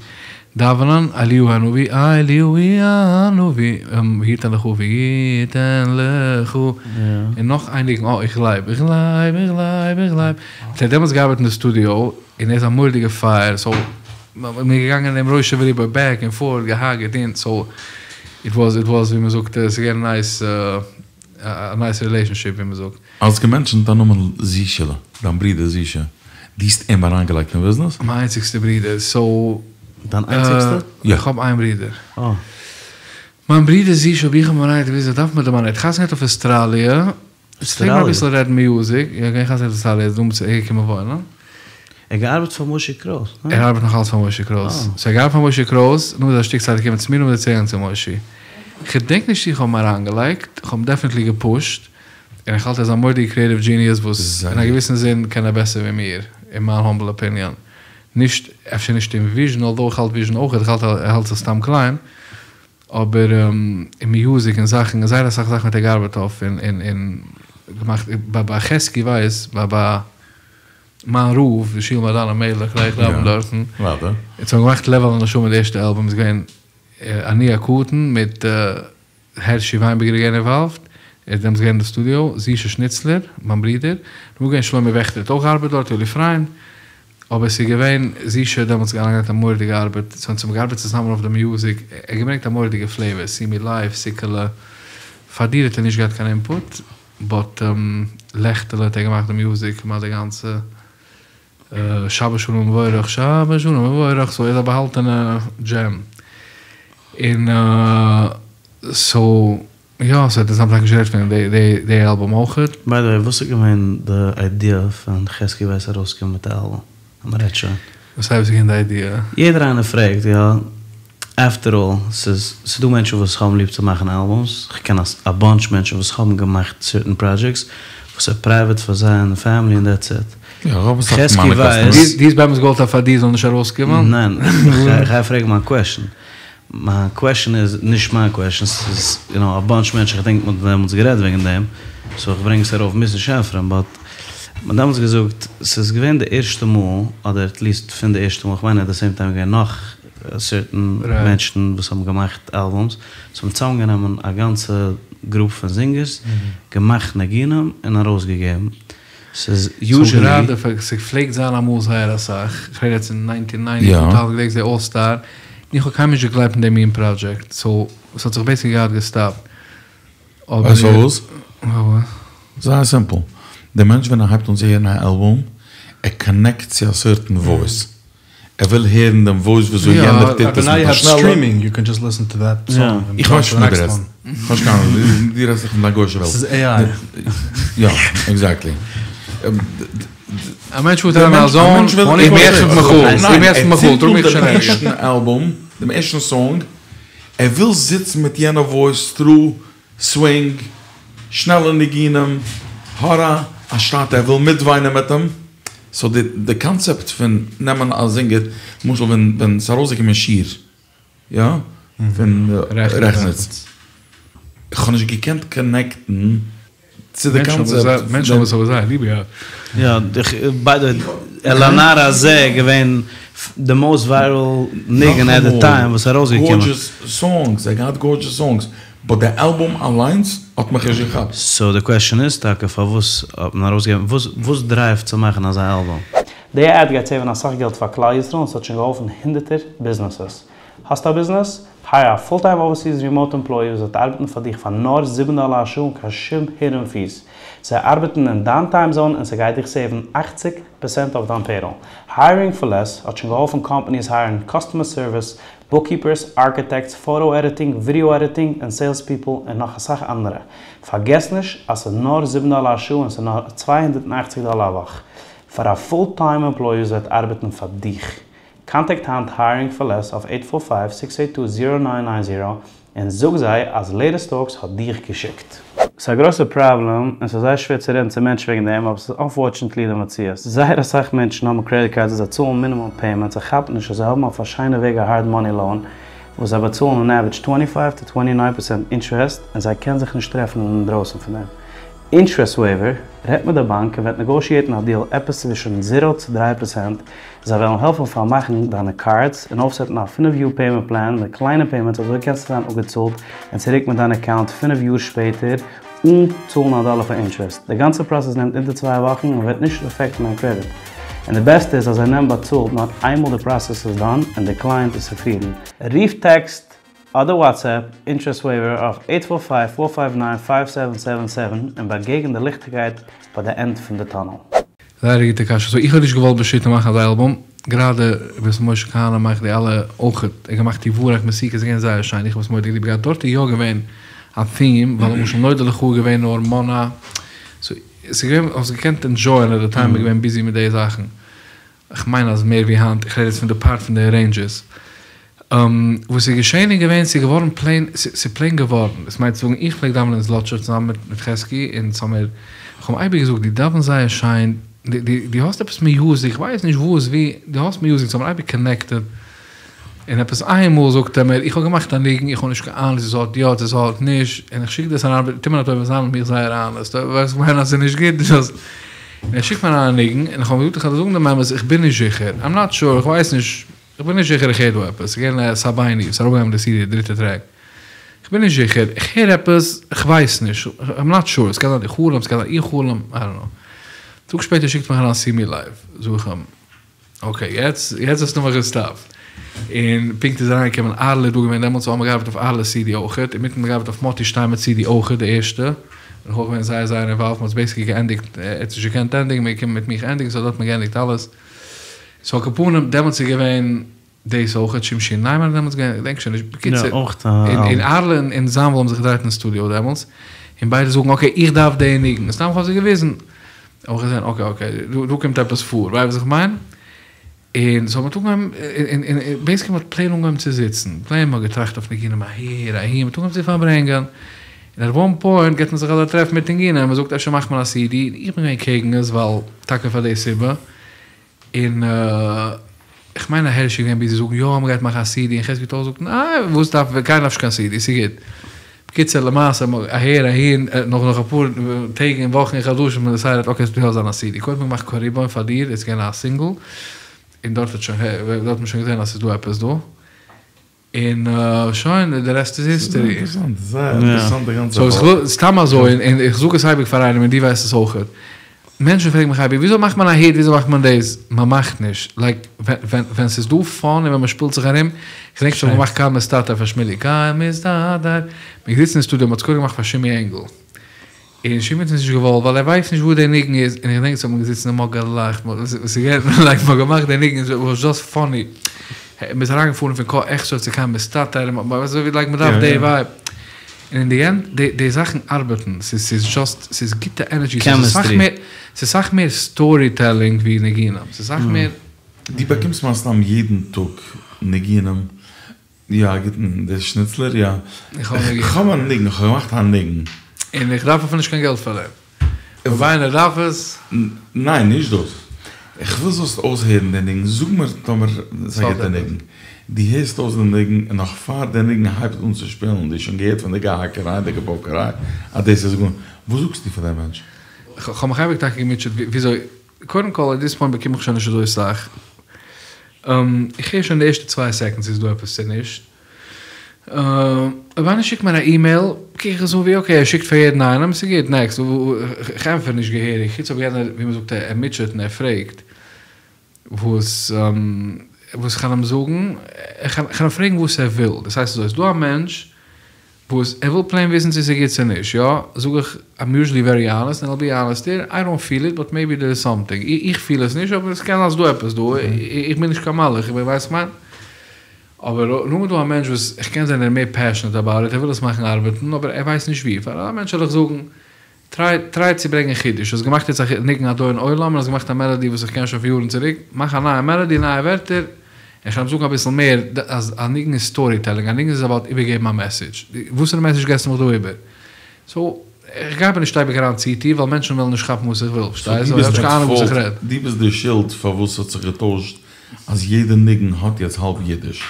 דאווענען, אליהו הנביא, אליהו הנביא, ויתן לך ויתן לך, און נאך איין ניגון, אה, איך גלייב, איך גלייב, איך גלייב, איך גלייב. ער האט דעמאלטס געארבעט אין די סטודיאו, און ער איז א מורא'דיגע פייער, סאו, מ'איז געגאנגען אים ראשו ורובו, בעק און פארט, געהאקט, געטון, סאו, איט וואס, איט וואס, ווי מ'זאגט, ס'איז געווען נייס, א נייס רילעישאנשיפ ווי מ'זאגט. האסט געמענטשענט א נאמען זישעלע, דיין ברודער זישע, דו האסט אים אריינגעלייגט אין ביזנעס? מיין איינציגסטע ברודער, סאו. דיין איינציגסטע? יא. איך האב איין ברודער. אה. מיין ברודער זישע האב איך אים אריינגעלייגט אין ביזנעס, דארף מען דערמאנען, ער האט חתונה געהאט אויף אוסטראליע, פלעג מען אביסל רעדן מיוזיק, יא געווען חתונה געהאט אוסטראליע, איז דאן אהערגעקומען וואוינען. ער האט געארבעט פאר משה קרויס, ניין? ער ארבעט נאך אלץ פאר משה קרויס. סאו ער האט געארבעט פאר משה קרויס, נאכדעם איז ער א שטיק צייט געקומען צו מיר, נאכדעם איז ער צוריקגעגאנגען צו משה. כ'געדענק נישט צו איך האב אים אריינגעלייגט, כ'האב אים דעפענעטלי געפושט, און איך האלט ער איז א מורא'דיגע קריעטיוו דזשיניעס וואס אין א געוויסן זין קען ער בעסער ווי מיר, אין מיין האמבל אפיניאן. נישט, אפשר נישט אין וויזשן, אלדאו איך האלט וויזשן אויך, איך האלט ער האלט זיך סתם קליין, אבער אין מיוזיק און זאכן, און זייער אסאך זאכן האט ער געארבעט אויף און און און געמאכט, ביי ביי חזקי ווייס, ביי ביי מיין רב, די שול מעדן המלך, איך דאווען דארטן, אונז האבן געמאכט לב אל הנשמה די ערשטע אלבום איז געווען אני הקטן מיט הערשי וויינבערגער איז געווען אינוואלווד, ער איז דעמאלטס געווען אין די סטודיאו, זישע שניצלער, מיין ברודער, דערנאך געווען שלומי וועכטער האט אויך געארבעט דארט, יואלי פריינד, אבער ס'איז געווען זישע האט דעמאלטס אריינגעלייגט א מורא'דיגע ארבעט, סאו אונז האבן געארבעט צוזאמען אויף די מיוזיק, ער האט געברענגט א מורא'דיגע פלעיווער, סי מי לייוו, סוכה'לע, פאר דיר האט ער נישט געהאט קיין אינפוט, באט לעכטעלע האט ער געמאכט די מיוזיק כמעט די גאנצע, שבת שלום ומבורך, שבת שלום ומבורך, סאו ער איז א באהאלטענע דזשעם, און סאו יא, סאו אונז האבן טאקע נישט גערעדט פון די אלבום אויכעט. ביי די וועי וואס איז געווען די איידיע פון חזקי ווייס ארויסקומען מיט די אלבום? אז מ'רעדט שוין. וואס הייסט וואס איז געווען די איידיע? יעדער איינער פרעגט, יא. עפטער אלל, ס'איז ס'דא מענטשן וואס האבן ליב צו מאכן אלבומס, כ'קען א באנטש מענטשן וואס האבן געמאכט סערטען פראדזשעקטס וואס איז פרייוועט פאר זיי און די פעמילי און דעטס איט. יא, רוב אסאך פון חזקי מיינע ווייס. קאסטומערס. דו האסט באמת געוואלט אז פאר דיר זאל נישט ארויסקומען? ניין, כ'גיי פרעגן מיין קוועשן. מיין קוועשן איז נישט מיין קוועשן, ס'איז יו נאו א באנטש מענטשן, כ'דענק מ'האט דעמאלטס גערעדט וועגן דעם, סאו איך ברענג עס ארויף מוז נישט ענטפערן, באט מ'האט דעמאלטס געזאגט ס'איז געווען די ערשטע מאל, אדער עטליעסט פון די ערשטע מאל, כ'מיין עט די סעים טיים געווען נאך סערטען מענטשן וואס האבן געמאכט אלבומס, וואס האבן צוזאמגענומען א גאנצע גרופ פון זינגערס, געמאכט ניגונים און ארויסגעגעבן. ס'איז יוזשעלי. סאו גראדע ס'פלעגט זיין אמאל זייער אסאך, כ'רעד יעצט אין ניינטין ניינטי, טו טאוזענד געדענקסט די אלל סטאר, און איך האב קיינמאל נישט געגלייבט אין די מין פראדזשעקט, סאו ס'האט זיך בעיסיקלי געהאט געסטאפט. ווייסט פארוואס? פארוואס? זייער סימפל, די מענטש ווען ער הייבט אן צו הערן א אלבום, ער קאנעקט צו א סערטען וואויס, ער וויל הערן דעם וואויס וויאזוי יענער טוט עס מיט א שנעלע. איך ווייס נישט פון וואס דו רעדסט. איך האב נישט קיין אנונג. דו רעדסט דאך פון דיין גוי'שע וועלט. ס'איז AI. יא, עקזעקטלי. א מענטש פארט אריין אין א זאון, איך בין יעצט מיט מיכאל, איך בין יעצט מיט מיכאל, טראג מיך שוין דעם ערשטן אלבום, דעם ערשטן סאנג, ער וויל זיצן מיט יענע וואויס טרו. סווינג, שנעלע ניגונים, הארא, א שטאט ער וויל מיטוויינען מיט אים, סאו די די קאנצעפט פון נעמען א זינגער, למשל ווען ווען ס'איז ארויסגעקומען שיר, יא? פון רעכניץ, איך האב נישט געקענט קאנעקטן צו די קאנצעפט. מענטשן האבן עס אבער זייער ליב געהאט. יא, ביי די וועי, אל הנער הזה איז געווען די מאוסט וויירעל ניגון עט די טיים וואס איז ארויסגעקומען. גארדזשעס סאנגס, ער האט געהאט גארדזשעס סאנגס, באט די אלבום אליינס האט מיך נישט געכאפט. סאו די קוועסטשען איז טאקע פארוואס האט מען ארויסגעגעבן, וואס וואס דרייווט צו מאכן אזא אלבום? די עד גייט סעיוון אסאך געלט פאר כלל ישראל און ס'האט שוין געהאלפן הונדערטער ביזנעסעס. האסט א ביזנעס? הייער א פול טיים אווערסיס רימאוט עמפלאי וואס וועט ארבעטן פאר דיך פאר נאר זיבן דאלער א שעה אן קיין שום הידען פיס. זיי ארבעטן אין דיין טיים זאון און ס'גייט דיך סעיוון אכציג פערסענט אויף דיין פעיראל. הייערינג פאר לעס האט שוין געהאלפן קאמפאניס הייערן קאסטומער סערוויס, בוקקיפערס, ארקיטעקטס, פאטא עדיטינג, ווידעא עדיטינג, און סעילס פיפל און נאך אסאך אנדערע. פארגעס נישט אז ס'איז נאר זיבן דאלער א שעה און ס'איז נאר צוויי הונדערט און אכציג דאלער א וואך פאר א פול טיים עמפלאי וואס וועט ארבעטן פאר דיך. קאנטעקט היינט הייערינג פאר לעס אויף עיט פאר פייוו סיקס עיט טו זירא ניין ניין זירא און זאג זיי אז לעיטעסט טאלקס האט דיך געשיקט. ס'איז א גרויסע פראבלעם און ס'איז זייער שווער צו רעדן צו מענטשן וועגן דעם אבער ס'איז אנפארטשענטלי די מציאות. זייער אסאך מענטשן האבן קרעדיט קארדס און זיי צאלן מינימום פעימענטס זיי כאפן נישט אז זיי האבן אויף א שיינע וועג א הארד מאני לאון וואס זיי באצאלן אן עווערידזש טווענטי פייוו טו טווענטי ניין פערסענט אינטרעסט און זיי קענען זיך נישט טרעפן אינדרויסן פון דעם. אינטרעסט וועיווער, רעדט מיט די באנק און וועט נעגאושיעטן א דיעל עפעס צווישן זירא צו דריי פערסענט, זיי וועלן העלפן פארמאכן דיינע קארדס און אויפסעטן א פינף יאר פעימענט פלאן מיט קליינע פעימענטס אזוי קענסטו זיין אפגעצאלט און צוריק מיט דיין אקאונט פינף יאר שפעטער אן צאלן א דאלער פאר אינטרעסט. די גאנצע פראסעס נעמט אונטער צוויי וואכן און וועט נישט אפעקטן דיין קרעדיט. און די בעסטע איז אז זיי נעמען באצאלט נאר איינמאל די פראסעס איז דאן און די קלייענט איז צופרידן. רוף טעקסט אדער וואטסעפפ אינטרעסט וועיווער אויף עיט פאר פייוו פאר פייוו ניין פייוו סעווען סעווען סעווען און באגעגן די ליכטיגקייט ביי די ענד פון די טאנעל. זייער א גוטע קשיא, סאו איך האב נישט געוואלט בשיטה מאכן אזא אלבום, גראדע ר' משה כהנא מאכט די אלע אויכעט, ער האט געמאכט יברך מתוקה איז געווען זייער שיין, איך האב עס מורא'דיג ליב געהאט, דארט איז יא געווען א theme, ווייל למשל נודה לך איז געווען נאר מונה, סאו ס'איז געווען האסט געקענט ענדזשויען עט די טיים איז געווען ביזי מיט די זאכן. כ'מיין אז מער ווי היינט, איך רעד יעצט פון די פארט פון די ארעינדזשערס. וואס איז געשען איז געווען, ס'איז געווארן פלעין, ס'איז פלעין געווארן. דאס מיינט צו זאגן, איך פלעג דאווענען אין זלאטשוב צוזאמען מיט חזקי, און ס'האמיר, כ'האב אים אייביג געזאגט, דו דאווענסט זייער שיין, דו האסט עפעס מיוזיק, כ'ווייס נישט וואס, ווי, דו האסט מיוזיק, ס'האמיר אייביג קאנעקטעד. און עפעס איינמאל זאגט ער מיר, איך האב געמאכט א ניגון, איך האב נישט קיין אהנונג צו ס'האט יא צו ס'האט נישט, און איך שיק דאס אריין, טו מיר א טובה זיי מיט מיר זייער האנעסט, ווייסט כ'מיין אז ס'איז נישט גוט, דאס, און ער שיקט מיר אריין א ניגון, און איך האב אים געזאגט איך וועל דיר זאגן דעם אמת, איך בין נישט זיכער, איים נאט שור, איך ווייס נישט, איך בין נישט זיכער איך הער דא עפעס, ס'איז געווען סביני, ס'איז ארויפגעגאנגען מיט די סידי די דריטע טרעק, איך בין נישט זיכער, איך הער עפעס, איך ווייס נישט, איים נאט שור, ס'קען זיין דו חלומסט, ס'קען זיין איך חלום, איי דאנט נאו. טאג שפעטער שיקט מיך אריין סי מי לייוו, זאג איך אים. אקעי יעצט יעצט האסטו מיך געסטאפט. און פונקט איז אריינגעקומען אהרל'ע איז דא געווען דעמאלטס האבן מיר געארבעט אויף אהרל'ע סידי אויכעט, אינמיטן האבן מיר געארבעט אויף מאטי שטיינמעץ סידי אויכעט די ערשטע, בין איך אויך געווען זייער זייער אינוואלווד, מ'האט עס בעיסיקלי געענדיגט, ער האט נישט געקענט ענדיגן, מ'איז געקומען מיט מיך ענדיגן, סאו דארט האט מען געענדיגט אלעס. סאו על כל פנים דעמאלטס איז געווען דאס אויכעט, שמשי ניימאן איז דעמאלטס געווען, כ'געדענק שוין נישט, בקיצור, און אהרל'ע און זאנוויל האבן זיך געדרייט אין סטודיאו דעמאלטס, און ביידע זאגן אקעי איך דארף די ניגון, סתם כ'האב זיי געוויזן. האב איך געזען אקעי אקעי דא קומט עפעס פאר, ווייסט וואס איך מיין? און סאו מ'האט אנגעהויבן, און בעיסיקלי מ'האט פלעין אנגעהויבן צו זיצן, פלעין מ'האט געטראכט אויף ניגונים אהער אהין, מ'האט אנגעהויבן צו פארברענגען, און עט וואן פוינט געט מען זיך אזא טרעף מיט ניגונים, און מ'זאגט אפשר מאכט מען א סידי, און איך בין געווען קעגן עס ווייל טאקע פאר די סיבה, און איך מיין אז הערשי איז געווען ביזי זאגן יא מ'גייט מאכן א סידי און חזקי האט אויך געזאגט ניין וואס דארף קיינער דארף נישט קיין סידי ס'איז גוט. בקיצור למעשה אהער אהין נאך נאך אפאר טעג און וואכן און חדשים האט מען דעסיידעט אקעי ס'דארף יא זיין א סידי קודם האט מען געמאכט קה ריבון פאר דיר איז געווען א סינגל און דארט האט שוין דארט האט מען שוין געזען אז ס'איז דא עפעס דא. און שוין, די רעסט איז היסטערי. אינטערעסאנט, זייער אינטערעסאנט די גאנצע סאו איך סתם אזוי, און איך זאג עס אייביג פאר איינעם און דו ווייסט עס אויכעט, מענטשן פרעגן מיך אייביג וויאזוי מאכט מען א היט, וויאזוי מאכט מען דאס, מען מאכט נישט, לייק ווען ס'איז דא פאן און ווען מען שפילט זיך ארום, איך געדענק איך האב געמאכט קל מסתתר פאר שמילי, קל מסתתר, מען איז געזיצן אין סטודיאו, מען האט עס קודם געמאכט פאר שימי ענגל, און שימי האט עס נישט געוואלט ווייל ער ווייסט נישט וואס די ניגון איז, און איך געדענק ס'האט מען געזיצן און מ'האט געלאכט, לייק מ'האט געמאכט די ניגון איט וואס דזשאסט פאני, מ'איז אריין געפארן פון קה אכסוף צו קל מסתתר, אזוי ווי לייק מ'דארף די ווייב, און אין די ענד די זאכן ארבעטן, ס'איז ס'איז דזשאסט ס'איז גוטע ענערדזשי, ס'איז אסאך מער ס'איז אסאך מער סטארי טעלינג ווי ניגונים, ס'איז אסאך מער. דו באקומסט מן הסתם יעדן טאג ניגונים. יא א גוטן, דער שניצלער יא. איך האב א ניגון, איך האב געמאכט א ניגון. און איך דארף אפילו נישט קיין געלט פאר דעם. אויב איינער דארף עס. ניין נישט דאס. איך וויל זאלסט אויסהערן די ניגון, זאג מיר טאמער ס'איז א גוטע ניגון. דו הערסט אויס די ניגון און נאך פאר די ניגון הייבט אן צו שפילן, דו האסט שוין געהערט פון די געהאקעריי און די געבויקעריי אז דאס איז גארנישט, וואס זאגסטו פאר דעם מענטש? כ'האב מיך אייביג טאקע געמוטשעט וויאזוי, קודם כל עט דיס פוינט באקום איך שוין נישט אזוי סאך, איך הער שוין די ערשטע צוויי סעקאנדס איז דא עפעס צו נישט, אויב איינער שיקט מיר א אימעיל קוק איך עס אן ווי אקעי ער שיקט פאר יעדן איינעם ס'גוט נעקסט, איך ענטפער נישט געהעריג חוץ אויב יענער ווי מ'זאגט ער מוטשעט און ער פרעגט וואס וואס איך קען אים זאגן, איך קען אים פרעגן וואס ער וויל, דאס הייסט אזוי ס'איז דא א מענטש וואס ער וויל פלעין וויסן צו ס'איז גוט צו נישט, יא, זאג איך איים יוזשעלי ווערי האנעסט און איל בי האנעסט היר, איי דאנט פיל איט באט מעיבי דער איז סאמטינג, איך פיל עס נישט אבער עס קען זיין ס'איז דא עפעס דא, איך בין נישט קיין מלאך, איך ווייס איך מיין. אבער נאכדעם איז דא א מענטש וואס איך קען זען ער איז מער פעשענעט אבאוט איט, ער וויל עס מאכן ארבעטן אבער ער ווייסט נישט ווי, פאר אזא מענטש וועל איך זאגן, טריי טריי צו ברענגען חידוש, האסט געמאכט יעצט א ניגון אדון עולם און האסט געמאכט א מעלאדי וואס איך קען שוין פון יארן צוריק, מאך א נייע מעלאדי נייע ווערטער, איך קען אים זאגן אביסל מער אז א ניגון איז סטארי טעלינג, א ניגון איז אבאוט איבערגעבן א מעסעדזש, וואסערע מעסעדזש געסטו מיך דא איבער? סאו, איך גיי אבער נישט אייביג אריין צו טיף ווייל מענטשן וועלן נישט כאפן וואס איך וויל, פארשטייסט? סאו דו ביסט עט פאולט, דו ביסט די שולד פארוואס ס'האט זיך געטוישט אז יעדע ניגון האט יעצט האלב אידיש.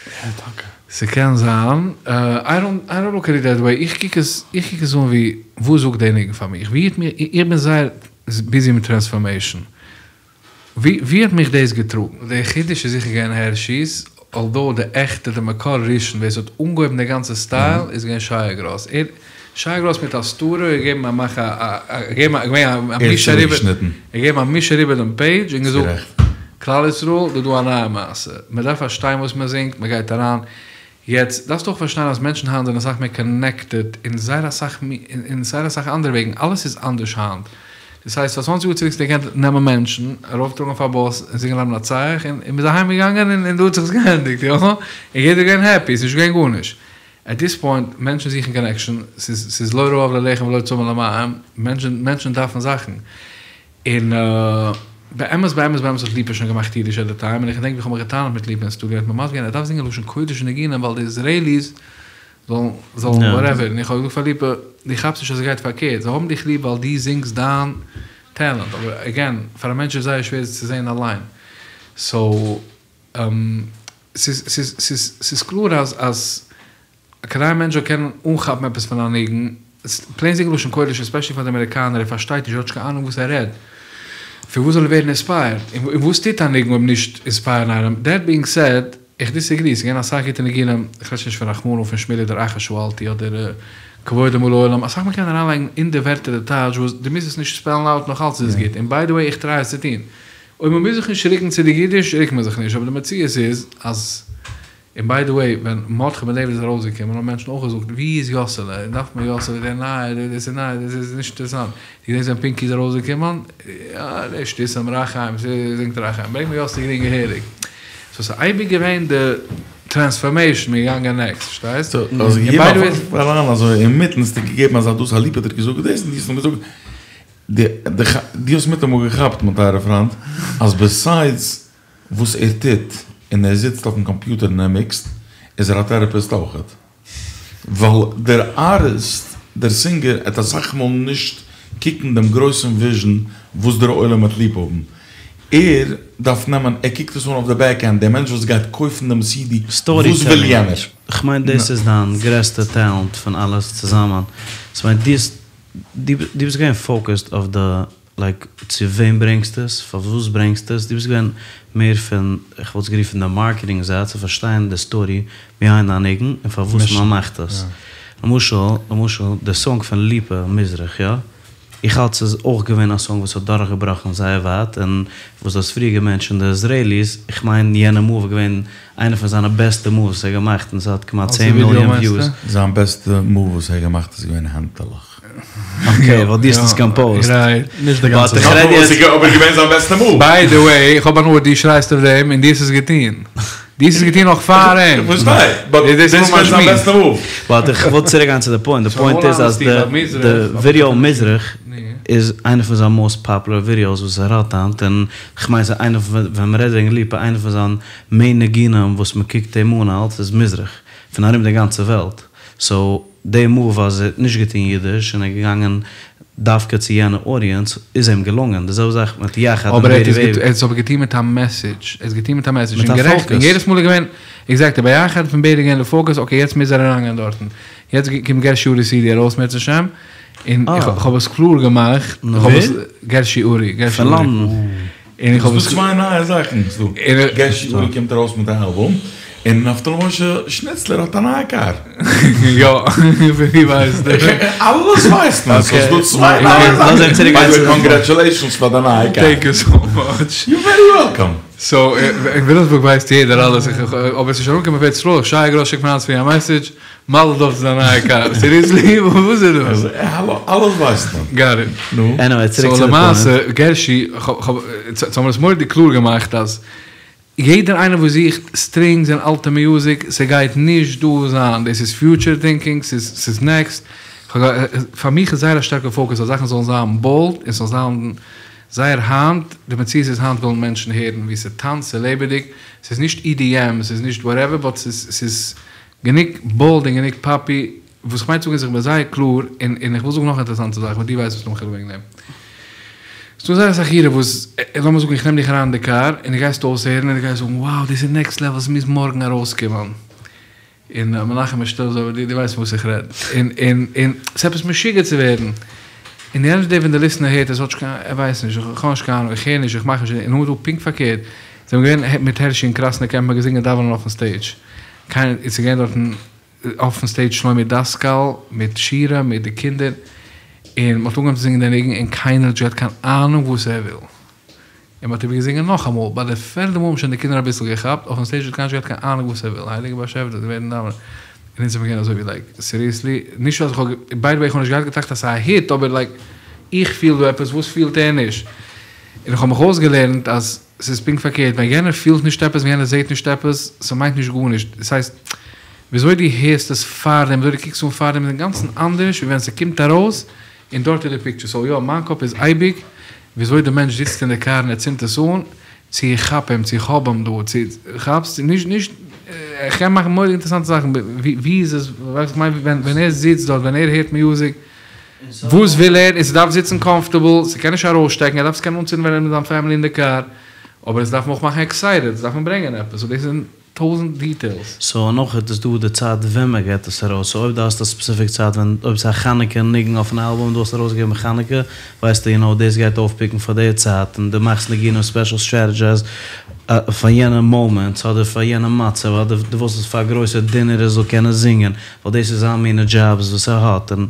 יא טאקע. ס'קען זיין, איי דאנט איי דאנט לוק עט איט דעט וועי, איך קוק עס איך קוק עס אן ווי וואס זאגט די ניגון פאר מיך, ווי האט מיר, איך בין זייער ביזי מיט טרענספארמעישן, ווי ווי האט מיך דאס געטראגן? די חידוש איז זיכער געווען הערשי'ס, אלדאו די עכטע די מקור ראשון ווער ס'האט אנגעהויבן די גאנצע סטייל איז געווען שייע גראס, ער שייע גראס מיט הסתרה געגעבן א מאך א א געגעבן א געווען א מיש אריבער געגעבן א מיש אריבער דעם פעידזש און געזאגט כלל ישראל דא דא א נייע מעשה מען דארף פארשטיין וואס מען זינגט מען גייט אריין יעצט דארפסטו אויך פארשטיין אז מענטשן היינט זענען אסאך מער קאנעקטעד אין זייער אסאך אין זייער אסאך אנדערע וועגן אלעס איז אנדערש היינט דאס הייסט פאר צוואנציג יאר צוריק האסטו געקענט נעמען מענטשן ארויפטראגן אויף א באס און זינגען למנצח און מען איז אהיים געגאנגען און דא האט זיך עס געענדיגט יא און יעדער איז געווען העפי ס'איז נישט געווען גארנישט עט דיס פוינט, מענטשן זוכן קאנעקשאן, ס'איז ס'איז לא רעב ללחם ולא צמא למים, מענטשן מענטשן דארפן זאכן, און באמת באמת באמת האט ליפא שוין געמאכט אידיש עט די טיים, און איך געדענק ווי כ'האב מיך געטענה'ט מיט ליפא אין סטודיאו, ער האט מיר מסביר געווען ער דארף זינגען לשון קודש ניגונים ווייל די איזרעיליס זאלן זאלן וואטעווער, און איך האב געזאגט פאר ליפא, דו כאפסט נישט אז עס גייט פארקערט, זיי האבן דיך ליב ווייל דו זינגסט דיין טעלענט, אבער עגעין, פאר א מענטש איז זייער שווער עס צו זען אליין, סאו. ס'איז ס'איז ס'איז קלאר אז אז כדי א מענטש זאל קענען אנכאפן עפעס פון א ניגון, פלעין זינגען לשון קודש עספעשעלי פאר די אמעריקאנער, ער פארשטייט נישט, ער האט נישט קיין אהנונג וואס ער רעדט, פון וואס זאל ער ווערן אינספייערט? און וואס טוט א ניגון אויב נישט אינספייערן איינעם? דעט בינג סעד, איך דיסעגרי, ס'איז געווען אסאך גוטע ניגונים, איך רעד שוין נישט פון רחמנא פון שמואל אדער אחת שאלתי אדער כבודו מלא עולם, אסאך מאל קען מען אריינלייגן אין די ווערטער די טייטש וואס דו מוזט עס נישט ספעלן אוט נאכאלץ איז עס גוט, און ביי די וועי איך טריי עס צו טון, אויב מען מוז זיך נישט רוקן צו די אידיש, רוקט מען זיך נישט, אבער די מציאות איז אז, און ביי די וועי, ווען מרדכי בן דוד איז ארויסגעקומען האבן מענטשן אויך געזאגט, ווי איז יאסעלע? דארף מען יאסעלע, דער נייער, דאס איז ניי, דאס איז נישט אינטערעסאנט. דו געדענקסט ווען פינקי איז ארויסגעקומען? יא, דער שטות רחיים, זינגט רחיים, ברענג מיר יאסי גרין געהעריג. סאו ס'איז אייביג געווען די טרענספארמעישן, מ'איז געגאנגען נעקסט, פארשטייסט? סאו האסט געגעבן א פאר אריין אזוי אינמיטן האסטו געגעבן אזא דאס א ליפא האט דיר געזאגט דאס און דו האסט אים געזאגט דו האסט מיטאמאל געכאפט מיין טייערע פריינט אז ביסיידס וואס ער טוט און ער זיצט אויפן קאמפיוטער און ער מיקסט איז ער א טעראפיסט אויכעט ווייל דער ארטיסט דער זינגער עט אסאך מאל נישט קוקן דעם גרויסן וויזשן וואס דער עולם וועט ליב האבן ער דארף נעמען ער קוקט עס אן אויף די בעק ענד דער מענטש וואס גייט קויפן דעם סידי וואס וויל יענער. כ'מיין דאס איז דיין גרעסטע טעלענט פון אלעס צוזאמען ס'מיינט דו האסט דו ביסט געווען פאוקעסד אויף די לייק צו וועם ברענגסטו עס, פארוואס ברענגסטו עס, דו ביסט געווען מער פון, איך וואלט עס גערופן די מארקעטינג זייט, צו פארשטיין די סטארי ביהיינד א ניגון און פארוואס מען מאכט עס. למשל, למשל די סאנג פון ליפא מזרח יא, איך האלט ס'איז אויך געווען א סאנג וואס האט דורכגעבראכן זייער ווייט, און וואס דו האסט פריער געמענטשענט די איזרעיליס, איך מיין יענע מאוו איז געווען איינע פון זיינע בעסטע מאווס וואס ער האט געמאכט און ס'האט כמעט צען מיליאן וויוס. זיין בעסטע מאוו וואס ער האט געמאכט איז געווען הענטעלעך. אקעי, ווייל דו האסט עס קאמפאוזט. נישט די גאנצע זאך. אבער געווען זיין בעסטע מאוו. ביי די וועי, איך האב הנאה דו שרייסט אויף דעם און דו האסט עס געטון. דו האסט עס געטון נאך פאר אים. איך פארשטיי, באט דאס איז געווען זיין בעסטע מאוו. באט איך וויל צוריק גיין צו די פוינט, די פוינט איז אז די ווידעא מזרח. איז איינע פון זיין מאוסט פאפולער ווידיאוס וואס ער האט היינט, און כ'מיין ס'איז איינע פון, ווען מ'רעדט וועגן ליפא, איינע פון זיין מעין ניגונים וואס מ'קוקט אים אן אלץ איז מזרח, פון ארום די גאנצע וועלט, סאו די מאוו אז ער האט נישט געטון אידיש און ער איז געגאנגען דווקא צו יענע אודיענס איז אים געלונגען, די זעלבע זאך מיט יחד און בעיבי ער בעיבי. האט עס אבער געטון מיט א מעסעדזש, ער האט עס געטון מיט א מעסעדזש, מיט און א גערעכט, און פאוקעס. יעדעס מאל איז געווען, עקזעקטלי, ביי יחד פון בערי געווען די פאוקעס, אקעי יעצט מוז ער אריינגיין דארטן, יעצט קומט גערשי אורי סידי ארויס אם ירצה השם, און איך האב עס קלאר געמאכט, איך האב עס, גערשי אורי, גערשי פון אורי, לאנדאן. און איך האב ס'דא עס. צוויי נייע זאכן, ס'דא גערשי אורי קומט ארויס מיט א אלבום, און נפתלי משה שניצלער האט א נייע קאר. יא, פון ווי ווייסטו? אלעס ווייסט מען, סאו ס'דא צוויי נייע זאכן. ביי די וועי קאנגרעטשולעישאנס פאר די נייע קאר. טענק יו סאו מאטש. יור ווערי וועלקאם. סאו אין וויליאמסבורג ווייסט יעדער אלעס, אבער ס'איז שוין אנגעקומען אויף ארץ ישראל, שי גראס שיקט מיר היינט צופרי א מעסעדזש, מזל טוב צו דיין נייע קאר, סיריעסלי? וואס איז דאס? האלא, אלעס ווייסט מען. גאט איט. נו. עניוועי, צוריק סאו צו די פוינט. למעשה, גערשי, כ'האב, סאו האבן מיר עס מורא'דיג קלאר געמאכט אז יעדער איינער וואס זוכט סטרינגס און אלטע מיוזיק, ס'גייט נישט דא זיין, דאס איז פיוטשער טינקינג, ס'איז ס'איז נעקסט, פאר מיך איז זייער א שטארקע פאוקעס אז זאכן זאלן זיין באלד און ס'זאל זיין זייער היינט, די מציאות איז היינט ווילן מענטשן הערן ווי ס'טאנצט, ס'לעבעדיג, ס'איז נישט EDM, ס'איז נישט וואטעווער, באט ס'איז ס'איז גענוג באלד און גענוג פאפי, וואס כ'מיין צו זאגן איז איך בין זייער קלאר, און און איך וויל זאגן נאך א אינטערעסאנטע זאך וואס דו ווייסט וואס נאך וועגן דעם. ס'דא זייער אסאך אירע וואס, לאמיר זאגן איך נעם דיך אריין אין די קאר און דו גייסט אויסהערן און דו גייסט זאגן wow דאס איז נעקסט לעוועל ס'מוז מארגן ארויסקומען. און מנחם איז שטיל אזוי דו ווייסט פון וואס איך רעד. און און און ס'איז עפעס משוגע צו ווערן. און די ענד אוו די דעי ווען די ליסטענער הערט עס האט נישט קיין ער ווייסט נישט איך האב נישט קיין אהנונג איך הער נישט איך מאך נישט און נאר דא פונקט פארקערט זענען מיר געווען מיט הערשי אין קראסנע קעמפ מ'האט געזינגען דאווענען אויפן סטעידזש קיינער איז געווען דארטן אויפן סטעידזש שלומי דאסקאל מיט שירה מיט די קינדער און מ'האט אנגעהויבן צו זינגען די ניגון און קיינער האט נישט געהאט קיין אהנונג וואס ער וויל און מ'האט איבערגעזינגען נאכאמאל ביי די פערדע מאל האבן שוין די קינדער אביסל געכאפט אויפן סטעידזש האט קיינער נישט געהאט קיין אהנונג וואס ער וויל הייליגער באשעפער דאס ווערן דאווענען און אונז זעמיר געווען אזוי ווי לייק סיריעסלי נישט אז איך האב ביי די וועי איך האב נישט געהאט געטראכט אז ס'איז א היט אבער לייק איך פיל דא עפעס וואס פילט ער נישט און איך האב מיך אויסגעלערנט אז ס'איז פונקט פארקערט, ווען יענער פילט נישט עפעס, ווען יענער זעט נישט עפעס, ס'מיינט נישט גארנישט, דאס הייסט, וויאזוי דו הערסט עס פארדעם, וויאזוי דו קוקסט אן פארדעם איז אינגאנצן אנדערש ווי ווען ס'קומט ארויס און דארט איז די פיקטשער, סאו יא, מיין קאפ איז אייביג וויאזוי די מענטש זיצט אין די קאר און ער צינדט עס אן, צו איך כאפ אים, צו איך האב אים דא, צו, כאפסט? נישט, נישט, איך קען מאכן מורא'דיג אינטערעסאנטע זאכן, ווי איז עס, ווייסט וואס איך מיין, ווען ער זיצט דארט, ווען ער הערט מיוזיק, וואס וויל ער? און ס'דארף זיצן קאמפארטעבל, ס'קען נישט ארויסשטעקן, ער דארף עס קענען אנצינדן ווען ער איז מיט זיין פעמילי אין די קאר, אבער עס דארף אים אויך מאכן עקסייטעד, עס דארף אים ברענגען עפעס, סאו דאס זענען טויזענט דיטעילס. סאו נאכדעם איז דא די צייט ווען מען געט עס ארויס, סאו אויב דו האסט א ספעסיפיק צייט ווען, אויב ס'איז א חנוכה ניגון אויפן אלבום און דו האסט ארויסגעגעבן חנוכה, ווייסטו יו נאו דאס גייט אויפפיקן פאר די צייט, און דו מאכסט ניגונים ספעשל סטרעטעדזשייז פאר יענע מאמענט, אדער פאר יענע מצב, אדער דו ווילסט עס פאר א גרויסע דינער ער זאל קענען זינגען, ווייל דאס איז זיין מינע דזשאבס וואס ער האט, און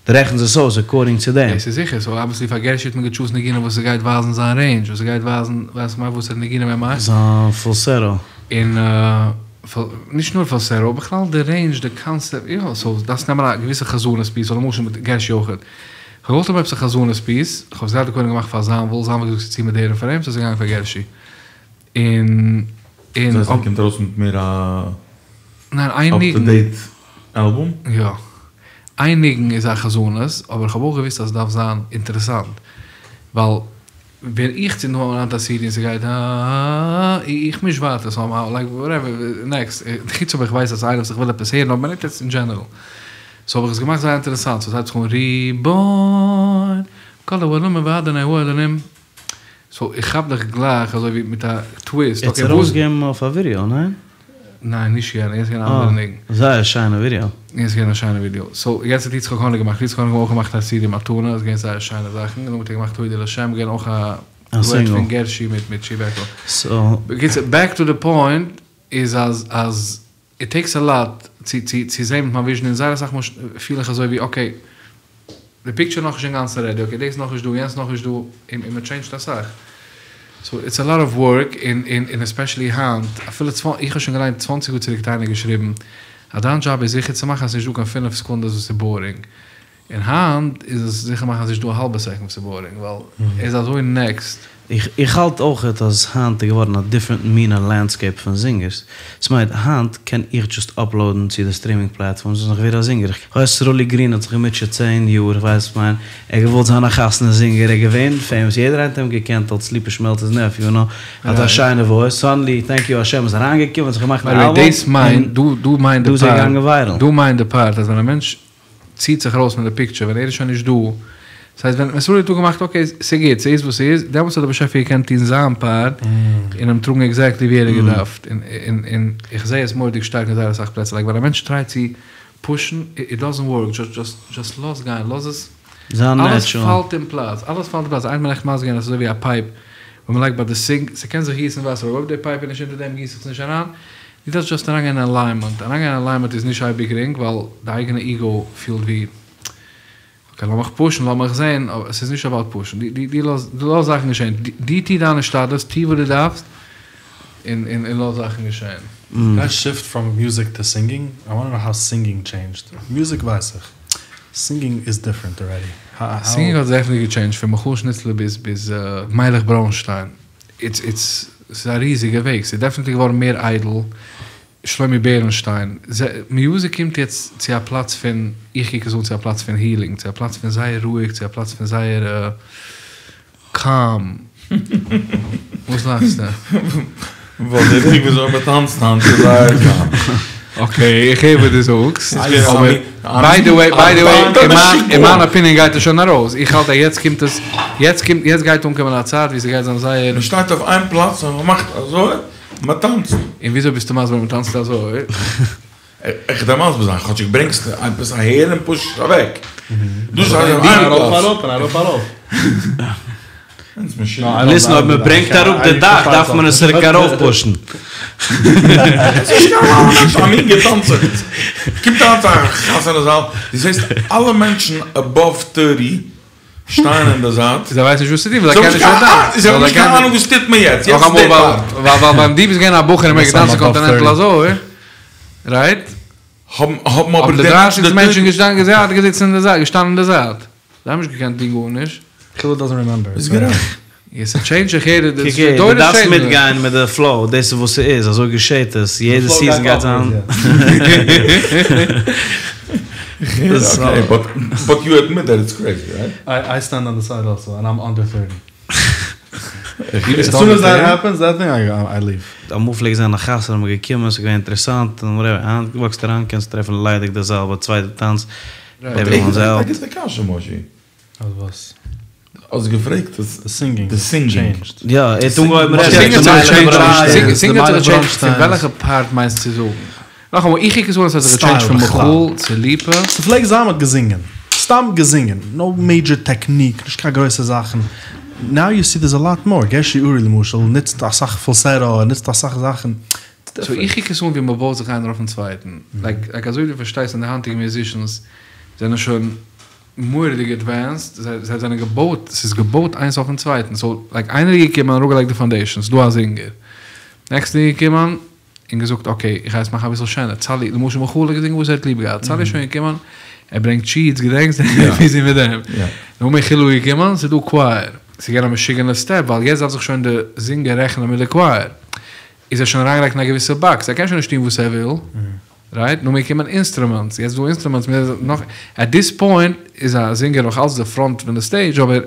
דו רעכנסט עס אויס עקארדינג צו דעם. דאס איז זיכער, סאו אבוויעסלי פאר גערשי האט מען געטשוזט ניגונים וואס ס'גייט ווייזן זיין רעינדזש, וואס ס'גייט ווייזן, ווייסט כ'מיין וואסערע ניגונים ער מאכט. זיין פאלסעטא. און נישט נאר פאלסעטא, בכלל די רעינדזש, די קאנסעפט, יא, סאו דארפסט נעמען א געוויסע חזנות פיס, אדער למשל מיט גערשי אויכעט. כ'האב געוואלט האבן עפעס א חזנות פיס, כ'האב עס גראדע קודם געמאכט פאר זאנוויל, זאנוויל האט געזאגט ס'איז צו מאדערן פאר אים, סאו ס'איז געגאנגען פאר גערשי. און און. דאס הייסט ער קומט ארויס מיט מער א ניין, איין אפ טו ניגון. דעיט אלבום? יא. איין ניגון איז א חזנות, אבער איך האב אויך געוואוסט אז עס דארף זיין אינטערעסאנט, ווייל ווען איך צינד אן היינט א סידי און ס'גייט אה איך מיש ווייטער סאו איים לייק וואטעווער נעקסט, חוץ אויב איך ווייס אז ס'איינער וואס איך וויל עפעס הערן אבער מ'רעדט יעצט אין דזשענערל. סאו האב איך עס געמאכט זייער אינטערעסאנט, סאו ס'הייבט זיך אן ריבון כל העולמים ואדוני האדונים סאו איך כאפ דיך גלייך אזוי ווי מיט א טוויסט, ער האט אקעי עס וואס. ארויסגעגעבן אויף א ווידעא, ניין? ניין נישט יענע, יענץ איז געווען א אנדערע ניגון. זייער שיינע ווידעא. יענץ איז געווען א שיינע ווידעא. סאו יענץ האט יצחק האניג געמאכט, יצחק האניג האט אויך געמאכט א סידי מתנה, איז געווען זייער שיינע זאכן, און נאכדעם האט ער געמאכט הודו לשם, געווען אויך א דועט פון גערשי מיט מיט שיבעקל. בקיצור, בעק טו די פוינט, איז אז אז איט טעיקס א לאט צו צו צו זעהן מיט מיין וויזשן און זייער אסאך מאל פיל איך אזוי ווי אקעי די פיקטשער נאכנישט אינגאנצן רעדי אקעי דאס נאכנישט דא יענץ נאכנישט דא און און מען טשעינדזשט אסאך סאו איטס א לאט אוו ווארק און און און עספעשעלי היינט אפילו איך האב שוין געליינט צוואנציג יאר צוריק האט איינער געשריבן אז דיין דזשאב איז זיכער צו מאכן אז ס'נישט דא קיין פינף סעקונדעס וואס איז בארינג און היינט איז עס זיכער מאכן אז ס'נישט דא א האלבע סעקונד וואס איז בארינג ווייל ער איז אזוי נעקסט. איך האלט אויכעט אז היינט איז געווארן א דיפרענט מינע לענדסקעיפ פון זינגערס, ס'מיינט היינט קען איך דזשאסט אפלאודן צו די סטרימינג פלעטפארמס און איך ווער א זינגער, איך ווייס סרולי גרין האט זיך געמוטשעט צען יאר, איך ווייס כ'מיין ער האט געוואלט זיין א חתונה זינגער, ער איז געווען פעימאס, יעדער איינער האט אים געקענט אלס ליפא שמעלצער'ס נעפיו, יו נאו, האט א שיינע וואויס, סאדענלי טענק יו השם איז אריינגעקומען האט זיך געמאכט אן אלבום, און דא איז ער געגאנגען וויירעל. דא מיינט די פארט אז ווען א מענטש ציט זיך ארויס פון די פיקטשער ווען ער איז שוין נישט דא, דאס הייסט ווען סרולי האט אפגעמאכט אקעי ס'גוט ס'איז וואס ס'איז, דעמאלטס האט דער באשעפער געקענט טון זיין פארט און אים טראגן עקזעקטלי ווי ער האט געדארפט, און איך זע עס מורא'דיג שטארק אין זייער אסאך פלעצער, לייק ווען א מענטש טרייט צו פושן איט דאזענט ווארק, דזשאסט דזשאסט לאז גיין לאז עס, אלעס פאלט אין פלאץ, אלעס פאלט אין פלאץ, איינמאל עכט מסביר געווען אז ס'איז אזוי ווי א פייפ ווען מ'לייגט ביי די סינק, ס'קען זיך גיסן וואסער אבער אויב די פייפ איז נישט אונטער דעם גיסט זיך עס נישט אריין, דו דארפסט דזשאסט אריינגיין אין אליימענט, אריינגיין אין אליימענט איז נישט אייביג גרינג ווייל די אייגענע איגאו פילט ווי אקעי לאמיך פושן לאמיך זעהן, אבער עס איז נישט אבאוט פושן, דו לאז זאכן געשעהן, דו טו דיין השתדלות, טו וואס דו דארפסט און און לאז זאכן געשעהן. קען איי שיפט פראם מיוזיק טו סינגינג? איי וואנט טו נאו האו סינגינג טשעינדזשד. מיוזיק ווייס איך. סינגינג איז דיפרענט ארעדי. האו? סינגינג האט דעפענעטלי געטשעינדזשד פון מיכאל שניצלער ביז ביז מיילעך ברוינשטיין. איטס איטס ס'איז א ריזיגע וועג, ס'איז דעפענעטלי געווארן מער איידל, שלומי בערנשטיין, מיוזיק קומט יעצט צו א פלאץ פון, איך קוק עס אן צו א פלאץ פון הילינג, צו א פלאץ פון זייער רואיג, צו א פלאץ פון זייער קאם. וואס לאכסטו? ווייל די וועג וויאזוי מ'טאנצט היינט איז זייער קאם. אקעי, איך הער וואס דו זאגסט, אבער ביי די וועי, ביי די וועי, אין מיין אפיניען גייט עס שוין ארויס, איך האלט אז יעצט קומט עס, יעצט קומט, יעצט גייט אנקומען א צייט ווי ס'גייט זיין זייער. מ'שטייט אויף איין פלאץ און מ'מאכט אזוי, מ'טאנצט. און וויאזוי ביסטו מסביר מ'טאנצט אזוי? איך דארף מסביר זיין, כאטשיג ברענגסטו עפעס אהער און פושסט עס אוועק. דו שטייסט אויף איין פלאץ. ארויף אראפ און אראפ ארויף. ליסן אויב מען ברענגט אראפ די דאך דארף מען עס צוריק ארויף פושן. א מין געטאנצעכטס. קומט אריין צו א חתונה זאל, דו זעסט אלע מענטשן עבאוו טערטי שטייען אין די זייט. זיי ווייסן נישט וואס צו טון ווייל זיי קענען נישט קיין טאנץ. זיי האבן נישט קיין אהנונג וואס טוט מען יעצט, יעצט איז די פארט. ווייל ווען דו ביסט געווען א בחור און מ'האט געטאנצן קאנטינענטל אזוי, רייט? האבן אבער די דרייסיג מענטשן געשטאנען געזיצן אין די זייט, געשטאנען אין די זייט. זיי האבן נישט געקענט טון גארנישט. כאילו דאזענט רימעמבער. ביסט גערעכט. יא ס'טשעינדזשט זיך יעדע קוק הער, דו דארפסט מיטגיין מיט די פלאו, דאס איז וואס ס'איז, אזוי געשעט עס, יעדע סיזען גייט זיין. אקעי, באט יו עדמיט דעט איטס קרעיזי, רייט? איי סטענד אן די סייד אלסא, ענד איים אנדער טערטי. עז סון עז דעט העפענס, דעט טינג, איי ליוו. אמאל פלעגט זיין א חתונה מ'איז געקומען ס'איז געווען אינטערעסאנט און וואטעווער, היינט וואקסט אריין קענסט טרעפן ליידיג די זאל ביי צווייטע טאנץ עוועריוואנס אוט. א גוטע קשיא מושי. אז וואס? האסט געפרעגט אז די סינגינג די סינגינג. יא, ער האט אנגעהויבן רעדן פון מיילעך בראנשטיין. סינגינג האט זיך געטשעינדזשט פון וועלכע פארט מיינסטו צו זאגן? נאכאמאל, איך קוק עס אן אז ס'האט זיך געטשעינדזשט פון מיכאל צו ליפא. ס'פלעגט זיין מ'האט געזינגען. סתם געזינגען. נאו מעידזשער טעקניק, נישט קיין גרויסע זאכן. נאו יו סי דערס א לאט מאר. גערשי אורי למשל נוצט אסאך פאלסעטא, ער נוצט אסאך זאכן. סאו איך קוק עס אן ווי מ'בויט זיך איינער אויפן צווייטן. לייק אזוי ווי דו פארשטייסט אז די היינטיגע מיוזישאנס זענען שוין מורא'דיג עדווענסד, זיי זענען געבויט, ס'איז געבויט איינס אויפן צווייטן, סאו לייק איינער איז געקומען און אראפגעלייגט די פאנדעישאן, ס'דא א זינגער, נעקסטע איז געקומען און געזאגט אקעי איך גיי עס מאכן אביסל שענער, צאלי, למשל מיכאל האט געזינגען וואס ער האט ליב געהאט, צאלי איז שוין געקומען, ער ברענגט שיעטס, געדענקסט? ביזי מיט דעם, נאכדעם איז חילו געקומען, ס'איז דא קווייער, ס'איז געווען א משוגענע סטעפ, ווייל יעצט דארף זיך שוין די זינגער רעכענען מיט די קווייער, איז ער שוין אריינגעלייגט אין א געוויסע באקס, ער קען שוין נישט טון וואס ער וויל. רייט? נאכדעם איז געקומען אינסטרומענטס, יעצט איז דא אינסטרומענטס, נאך, עט דיס פוינט איז א זינגער נאך אלץ די פראנט פון די סטעידזש, אבער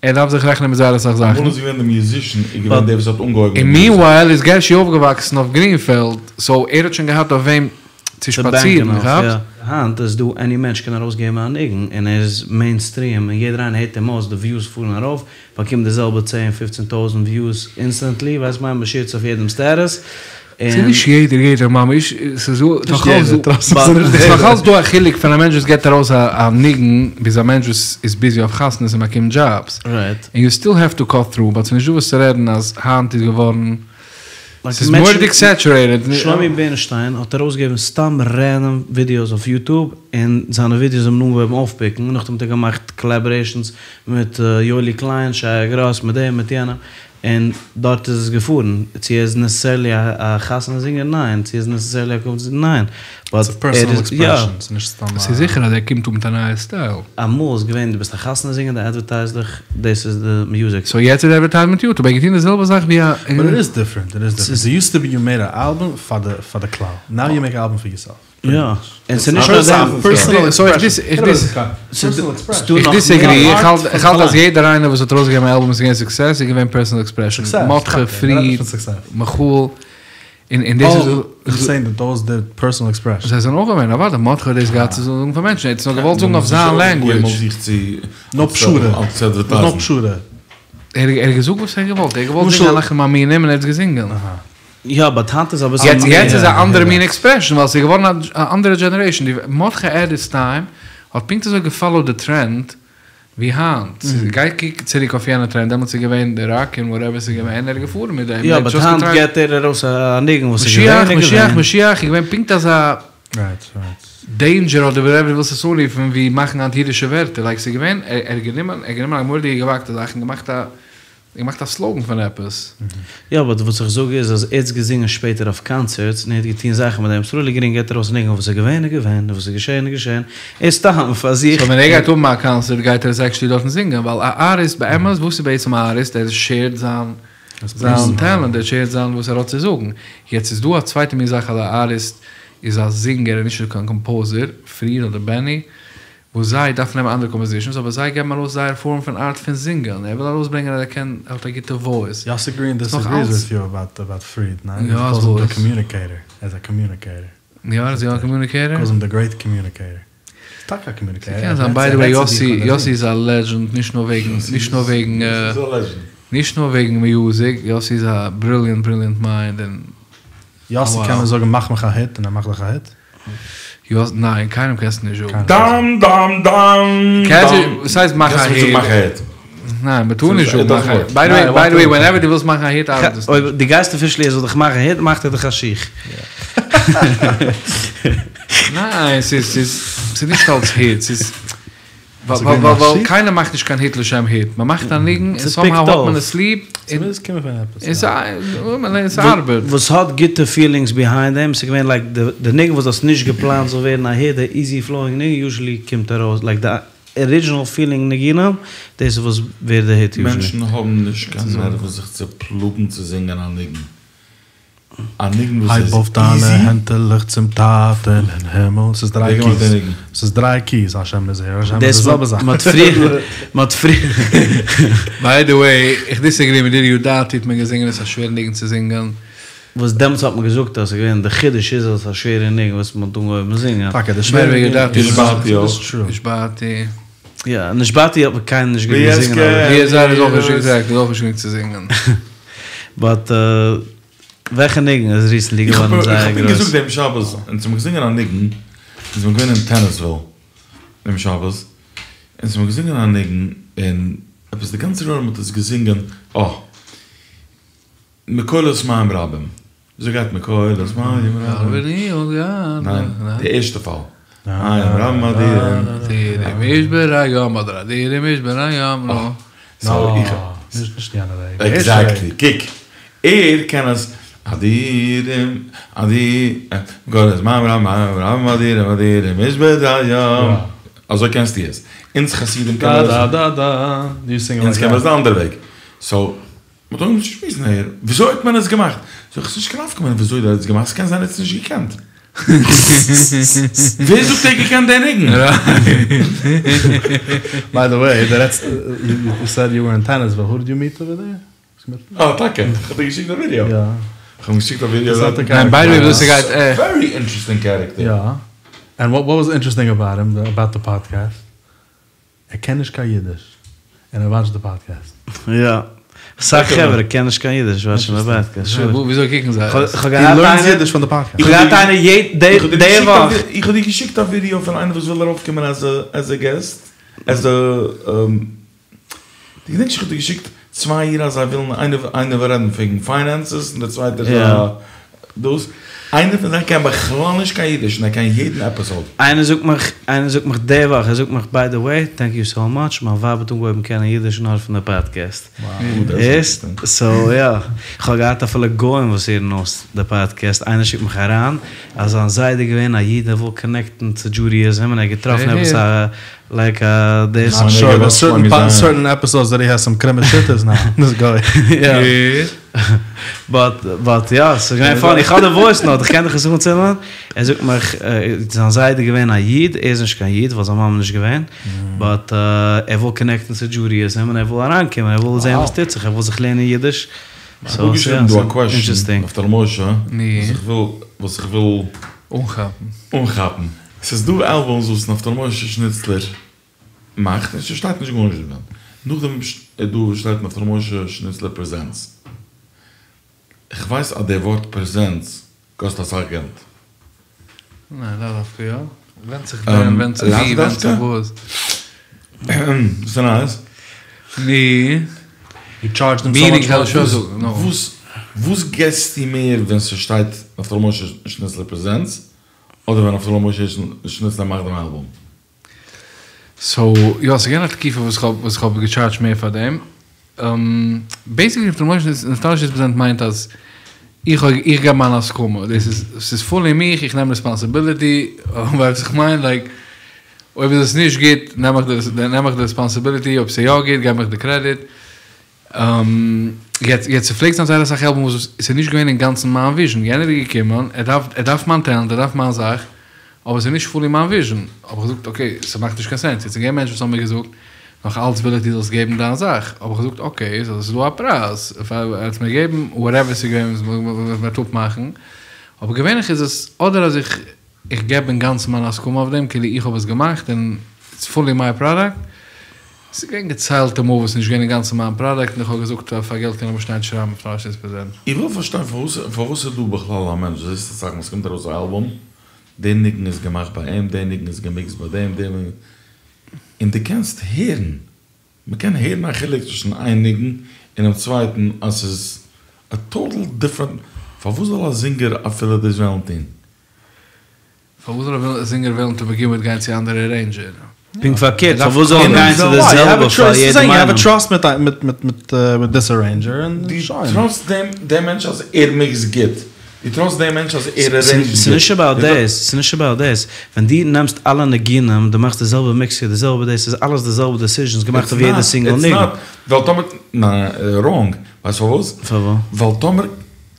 ער דארף זיך רעכענען מיט זייער אסאך זאכן. אמאל איז געווען די מיוזישן איז געווען דער וואס האט אנגעהויבן די און מיוזיק. מיענווייל איז גערשי אויפגעוואקסן אויף גרינפעלד, סאו ער האט שוין געהאט אויף וועם צו שפאצירן, כאפסט? היינט איז דא עני מענטש קען ארויסגעבן א ניגון און ער איז מעינסטריעם און יעדער איינער הערט אים אויס, די וויוס פארן ארויף, באקומט די זעלבע צען פופצן טויזענט וויוס אינסטענטלי, ווייסט מיין מ'שעירט עס אויף יעדעם סטעטוס, ס'איז נישט יעדער יעדער ממש, ס'איז נאך אלץ דא א חילוק פון א מענטש וואס געבט ארויס א ניגון ביז א מענטש וואס איז ביזי אויף חתונות און באקומט דזשאבס, און יו סטיל העוו טו קאט טרו, באט ס'איז נישט דא וואס צו רעדן אז היינט איז געווארן, ס'איז מורא'דיג סעטשורעיטעד. שלומי בערנשטיין האט ארויסגעגעבן סתם רענדאם ווידיאוס אויף יוטוב, און זיינע ווידיאוס האבן אנגעהויבן אויפפיקן, נאכדעם האט ער געמאכט קאלעבארעישאנס מיט יואלי קליין, שייע גראס, מיט דעם מיט יענעם. און דארט איז עס געפארן, צו ער איז נעסעסערלי א חתונה זינגער? ניין, צו ער איז נעסעסערלי א קומט זינגער? ניין, באט ס'איז פערסאנעל עקספרעשאן, ס'איז נישט סתם א. ס'איז זיכער אז ער קומט אן מיט א נייע סטייל. אמאל איז געווען דו ביסט א חתונה זינגער דו עדווערטייזט דיך, דאס איז די מיוזיק. סאו יעצט איז די עדווערטייזמענט יוטוב, ער האט געטון די זעלבע זאך ווי א. באט איט איז דיפרענט, איט איז דיפרענט, ס'איז יוזט טו בי יו מעיד א אלבום פאר די פאר די כלל, נאו יו מעיק א אלבום פאר יורסעלף. יא, און ס'איז נישט נאר דעם. איך דיסעגרי, איך האלט אז יעדער איינער וואס האט ארויסגעגעבן א אלבום איז געווען סוקסעס, איז געווען פערסאנעל עקספרעשאן, מרדכי פריד, מיכאל, און דאס איז. זיי זענען אויך געווען, אוודאי, מרדכי האט דאס געהאט צו זאגן פאר מענטשן, ער האט עס נאר געוואלט זאגן אויף זיין לענגווידזש. ער האט געזאגט וואס ער האט געוואלט, ער האט געוואלט זינגען אנחנו מאמינים און ער האט עס געזינגען. יא באט היינט איז אביסל יעצט יעצט איז א אנדערע מין עקספרעשן ווייל ס'איז געווארן א אנדערע דזשענערעישן, די מרדכי עט היז טיים האט פונקט אזוי געפאלאוט די טרענד ווי היינט, גיי קוק צוריק אויף יענע טרענד דעמאלטס איז געווען די ראק און וואטעווער ס'איז געווען ער איז געפארן מיט דעם, יא באט היינט געט ער ארויס א ניגון וואס איז געווען משיח משיח משיח איז געווען פונקט אזא דעינדזשער אדער וואטעווער דו ווילסט עס אנרופן ווי מאכן היינט אידישע ווערטער לייק ס'איז געווען ער האט גענומען ער האט גענומען א מורא'דיגע געוואגטע זאך און געמאכט א געמאכט א סלאגאן פון עפעס. יא באט וואס איך זאג איז אז ער האט געזינגען שפעטער אויף קאנצערטס און ער האט געטון זאכן מיט דעם, סרולי גרין געט ארויס א ניגון וואס איז געווען איז געווען און וואס איז געשען איז געשען, ער סתם פאר זיך. סאו ווען ער גייט האבן א קאנצערט גייט ער עס עקשעלי דארטן זינגען ווייל א ארטיסט באמת וואס איז בעצם א ארטיסט ער שעירט זיין זיין טעלענט ער שעירט זיין וואס ער האט צו זאגן יעצט איז דא א צווייטע מין זאך אז א ארטיסט איז א זינגער און נישט קיין קאמפאוזער פריד אדער בעני וואס זיי דארפן נעמען אנדערע קאמפאזישאנס אבער זיי געבן ארויס זייער פארם פון ארט פון זינגען, ער וויל ארויסברענגען אז ער קען, ער האט א גוטע וואויס. יאסי גרין דיסעגריס וויט יו אבאוט אבאוט פריד, ניין? הי קאלס הים די קאמיוניקעיטער, ער איז א קאמיוניקעיטער. יא ער איז יא א קאמיוניקעיטער? קאלס הים די גרעיט קאמיוניקעיטער. איז טאקע א קאמיוניקעיטער. ס'קען זיין, ביי די וועי יאסי יאסי איז א לעדזשענד נישט נאר וועגן נישט נאר וועגן נישט נאר וועגן מיוזיק, יאסי איז א בריליענט בריליענט מיינד און. יאסי קען מען זאגן מאך מיך א היט און ער מאכט דיך א היט? יאסי, ניין קיינעם קענסטו נישט זאגן. דאם דאם דאם דאם. וואס הייסט מאך א היט? ניין מען טאר נישט זאגן מאך א היט. ביי די וועי ביי די וועי ווענעווער דו ווילסט מאכן א היט ארבעט עס נישט. אויב דו גייסט אפישעלי ער זאל דיך מאכן א היט מאכט ער דיך א שיך. ניין ס'איז ס'איז ס'איז נישט אלס היט ס'איז ווייל קיינער מאכט נישט קיין היט לשם היט, מען מאכט א ניגון און סאם האו האט מען עס ליב און ס'ארבעט. וואס האט גוטע פילינגס ביהיינד דעם, ס'איז געווען לייק די ניגון וואס דו האסט נישט געפלאנט זאל ווערן א היט, די איזי פלאואינג ניגון יוזשעלי קומט ארויס לייק די ארידזשינעל פילינג ניגונים, דאס איז וואס ווערט די היט יוזשעלי. מענטשן האבן נישט קיין נערוון זיך צו פלאגן צו זינגען א ניגון. א ניגון וואס הייב איז אויף דיינע איזי. הענטעלעך צום טאטען אין הימל, ס'איז דריי ווער געמאכט קיס, די ניגון? ס'איז דריי קיס, השם איז ער, השם איז די דאס זעלבע זאך. מ'האט פריער, מ'האט פריער. ביי די וועי, איך דיסעגרי מיט דיר, יודעתי האט מען געזינגען, עס איז א שווערע ניגון צו זינגען. וואס דעמאלטס האט מען געזאגט אז ס'איז געווען די חידוש איז אז ס'איז א שווערע ניגון וואס מ'האט אנגעהויבן זינגען. טאקע די שווערע ניגון. יודעתי נשבעתי אויך. נשבעתי. יא, נשבעתי האט מען קיינער נישט געווען געזינגען אבער. ווי עס איז אויך נישט עקזעקט, איז אויך נישט גרינג צו זינגען. באט וועלכע ניגון איז ריסענטלי געווארן זייער איך האב גרויס? געזאגט דעם שבת, אונז האבן געזינגען א ניגון, אונז זענען געווען אין טענעסוויל דעם שבת, אונז האבן געזינגען א ניגון, און עפעס די גאנצע עולם האט עס געזינגען, אה, מקולות מים רבים, וויאזוי גייט מקולות מים רבים? ניין, די ערשטע פאל, מים רבים אדירים. אדירים ישבר הים אדער אדירים ישבר הים, נו. סאו איך. נישט יענע וועג. עקזעקטלי, קוק, ער קען עס אדירים אדי מקולות מים רבים מים רבים אדירים אדירים ישבר הים, אזוי קענסטו עס, אונז חסידים קען מען עס, אונז קען מען עס די אנדערע וועג, סאו. מ'האט אנגעהויבן צו שמועסן אהער, וויאזוי האט מען עס געמאכט? זאג איך, ס'נישט קיין נפקא מינה וויאזוי דו האסט עס געמאכט, ס'קען זיין ער האט עס נישט געקענט. ווער זאגט ער האט געקענט די ניגון? ביי די וועי, דו רעדסט, יו סעד יו ווער אין טענעסוויל, הו דיד יו מיעט אווער דער? אה טאקע? איך האב דיר געשיקט א ווידעא. יא. איך האב אים געשיקט א ווידעא. ניין, ביי די וועי וואס ס'גייט עה. ווערי אינטערעסטינג קערעקטער. יא. ענד וואט וואס אינטערעסטינג אבאוט הים, אבאוט די פאדקעסט? ער קען נישט קיין אידיש און ער וואטשט די פאדקעסט. יא. אסאך חברה קענען נישט קיין אידיש וואטשן די פאדקעסט. שור. וויאזוי קוקן זיי עס? כ'האב געהאט איינער. אידיש פון די פאדקעסט. כ'האב געהאט איינער יעדע די וואך. איך האב דיר געשיקט א ווידיאו פון איינער וואס וויל ארויפקומען עז א געסט, עז א. דו געדענקסט איך האב דיר געשיקט צוויי אידן אז זיי ווילן איינער איינער וויל רעדן וועגן פיינענסעס און דער צווייטער איז א. דאס, איינער פון זיי קען בכלל נישט קיין אידיש און ער קען יעדן עפיסאוד. איינער זאגט מיך, איינער זאגט מיך די וואך, ער זאגט מיך ביי די וועי, טענק יו סאו מאטש, מיין ווייב האט אנגעהויבן קענען אידיש נאר פון די פאדקעסט. הערסט? סאו יא, כ'האב געהאט אפילו גוים וואס הערן אויס די פאדקעסט, איינער שיקט מיך אריין אז זיין זיידע איז געווען א איד ער וויל קאנעקטן צו דזשודיאיזם און ער האט געטראפן עפעס א לייק א דאס. נאט שור, דערס סערטען סערטען עפיסאדס דעט הי העז סאם קרומע שיטות נאו, דיס גוי. יא. באט באט יא, ס'איז געווען פאני, איך האב די וואויס נאוט, איך קען דיך עס אנצינדן, ער זאגט מיך, זיין זיידע איז געווען א איד, ער איז נישט קיין איד ווייל זיין מאמע איז נישט געווען, באט ער וויל קאנעקטן צו דזשודיאיזם און ער וויל אריינקומען, ער וויל זען וואס טוט זיך, ער וויל זיך לערנען אידיש, איך האב געשריבן דא א קוועשן נפתלי משה וואס איך וויל וואס איך וויל אנכאפן. אנכאפן. ס'איז דא אלבומס וואס נפתלי משה שניצלער מאכט און ס'שטייט נישט גארנישט דערין. נאכדעם איז דא וואס שטייט נפתלי משה שניצלער פרעזענטס. כ'ווייס אז די ווארט פרעזענטס קאסט אסאך געלט. ניין, לאו דווקא יא. ווענדט זיך ווען, ווענדט זיך ווי, ווענדט זיך וואס. וואס איז נייעס? נו. מינינג קען איך שוין זאגן. וואס וואס געסטו מער ווען ס'שטייט נפתלי משה שניצלער פרעזענטס אדער ווען נפתלי משה שניצלער מאכט דעם אלבום? סאו יא ס'איז געווען א תקופה וואס כ'האב וואס כ'האב געטשארדזשט מער פאר דעם, בעיסיקלי נפתלי משה נפתלי משה פרעזענט מיינט אז איך האב איך געב מיין הסכמה, דאס איז ס'איז פולי מיך, איך נעם רעספאנסיביליטי, ווייסט וואס איך מיין? לייק אויב איז עס נישט גוט נעם איך די נעם איך די רעספאנסיביליטי, אויב ס'איז יא גוט געב איך די קרעדיט. יעצט יעצט ס'פלעגט זיין זייער אסאך עלבומס וואס ס'איז נישט געווען אינגאנצן מיין וויזשן, יענער איז געקומען ער דארף ער דארף מיין טעלענט ער דארף מיין זאך, אבער ס'איז נישט פולי מיין וויזשן, האב איך געזאגט אקעי ס'מאכט נישט קיין סענס, יעצט איז געווען מענטשן וואס האבן מיר געזאגט נאך אלץ וויל איך דו זאלסט געבן דיין זאך, האב איך געזאגט אקעי סאו ס'איז דא א פרייז, ער האט מיר געגעבן וואטעווער ס'איז געווען וואס מ'וועט אפמאכן, אבער געווענליך איז עס אדער אז איך איך געב אינגאנצן מיין הסכמה אויף דעם כאילו איך האב עס געמאכט און איטס פולי מיי פראדאקט, ס'איז געווען געציילטע מאל וואס ס'איז נישט געווען אינגאנצן מיין פראדאקט און איך האב געזאגט פאר געלט קען איך באשטיין צו שרייבן נפתלי משה פרעזענט. איך וויל פארשטיין פארוואס איז דא בכלל א מענטש, דו זעסט אסאך מאל ס'קומט ארויס א אלבום, די ניגון איז געמאכט ביי אים, די ניגון איז געמיקסט ביי דעם, די ניגון, און דו קענסט הערן, מ'קען הערן א חילוק צווישן איין ניגון און דעם צווייטן אז ס'איז א טאטעל דיפרענט, פארוואס זאל א זינגער אפילו דאס וועלן טון? פארוואס זאל א זינגער וועלן טו בעגין וויט גיין צו אנדערע ארעינדזשער? פונקט פארקערט, פארוואס זאל ער גיין צו די זעלבע פאר יעדעם איינעם? דו טראסט דעם מענטש אז ער מיקסט גוט, דו טראסט דעם מענטש אז ער ארעינדזשט גוט. ס'נישט אבאוט דעס, ס'נישט אבאוט דעס, ווען דו נעמסט אלע ניגונים, דו מאכסט די זעלבע מיקס די זעלבע דאס, איז אלעס די זעלבע דעסיזשענס געמאכט אויף יעדע סינגל ניגון. ווייל טאמער, ניין, ראנג, ווייסט פארוואס? פארוואס? ווייל טאמער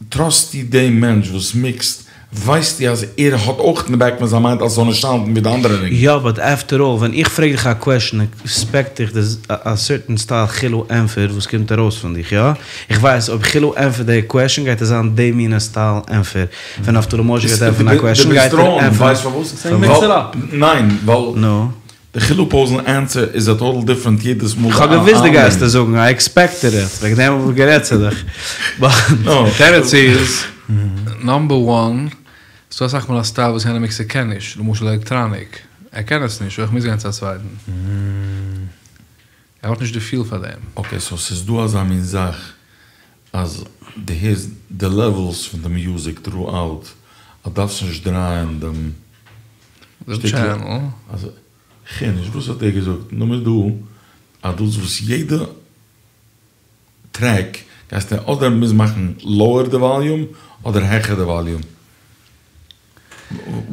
טראסטו דעם מענטש וואס מיקסט, ווייסטו אז ער האט אויך אין די בעק פון זיין מיינד אז ס'זאל נישט סאונדן ווי די אנדערע ניגון. יא באט עפטער אלל ווען איך פרעג דיך א קוועשן עקספעקט איך א סערטען סטייל חילו ענפער וואס קומט ארויס פון דיך יא? איך ווייס אויב חילו ענפערט די קוועשן גייט עס זיין די מינע סטייל ענפער, ווען נפתלי משה גייט ענפערן א קוועשן גייט ער ענפערן. ווייסט פארוואס? ניין ווייל די חילו פאוזן ענסער איז א טאטעל דיפרענט יעדעס מאל. כ'האב געוויסט דו גייסט עס זאגן, איי עקספעקטעד איט, וועגן דעם האב איך גערעדט צו דיך. תירוץ איז, נאמבער וואן, ס'דא אסאך מאל א סטייל וואס יענער מיקסער קען נישט, למשל עלעקטראניק, ער קען עס נישט, סאו איך מוז גיין צו א צווייטן. ער האט נישט די פיל פאר דעם. אקעי סאו ס'איז דא אזא מין זאך אז דו הערסט די לעוועלס פון די מיוזיק טרו-אוט, אז דארפסט נישט דרייען דעם שטיקל. כ'הער נישט, וואס האט ער געזאגט? נאר מ'איז דא אז דאס וואס יעדע טרעק גייסטו אדער מוז מאכן לאוער די וואליום אדער העכער די וואליום.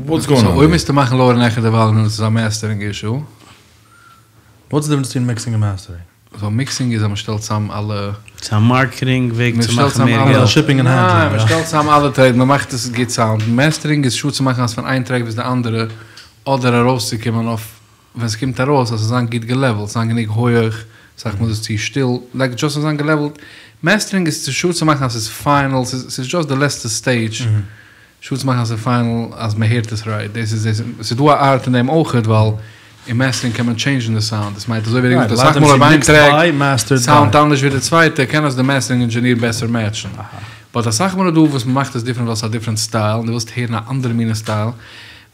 וואטס גאוינג אן? סאו אויב מוזטו מאכן לאוער און העכער די וואליום איז עס א מעסטערינג אישו. וואטס די דיפרענס ביטווין מיקסינג און מעסטערינג? סאו מיקסינג איז אז מ'שטעלט צאם אלע. ס'איז א מארקעטינג וועג צו מאכן מער געלט. שיפינג און הענדלינג. ניין, מ'שטעלט צאם אלע טרעקס, מ'מאכט עס גוט סאונד. מעסטערינג איז שור צו מאכן אז פון איין טרעק ביז די אנדערע, אדער ארויסצוקומען אויף ווען ס'קומט ארויס אז ס'זאל זיין גוט געלעוועלט, ס'זאל זיין גענוג הויעך, אסאך מאל איז עס צו שטיל, לייק דזשאסט ס'זאל זיין געלעוועלט. מעסטערינג איז צו שור צו מאכן אז ס'איז פיינעל, ס'איז דזשאסט די לעצטע סטעידזש. שור צו מאכן אז ס'איז פיינעל אז מען הערט עס רייט, דאס איז דאס, ס'איז דא א ארט אין דעם אויכעט ווייל אין מעסטערינג קען מען טשעינדזשן די סאונד, דאס מיינט אזוי ווי ער האט געזאגט אסאך מאל אויב איין טרעק סאונדט אנדערש ווי די צווייטע קען עס די מעסטערינג אינדזשעניר בעסער מעטשן, באט אסאך מאל איז דא וואס מען מאכט עס דיפרענט ווייל ס'איז א דיפרענט סטייל און דו ווילסט הערן א אנדערע מינע סטייל,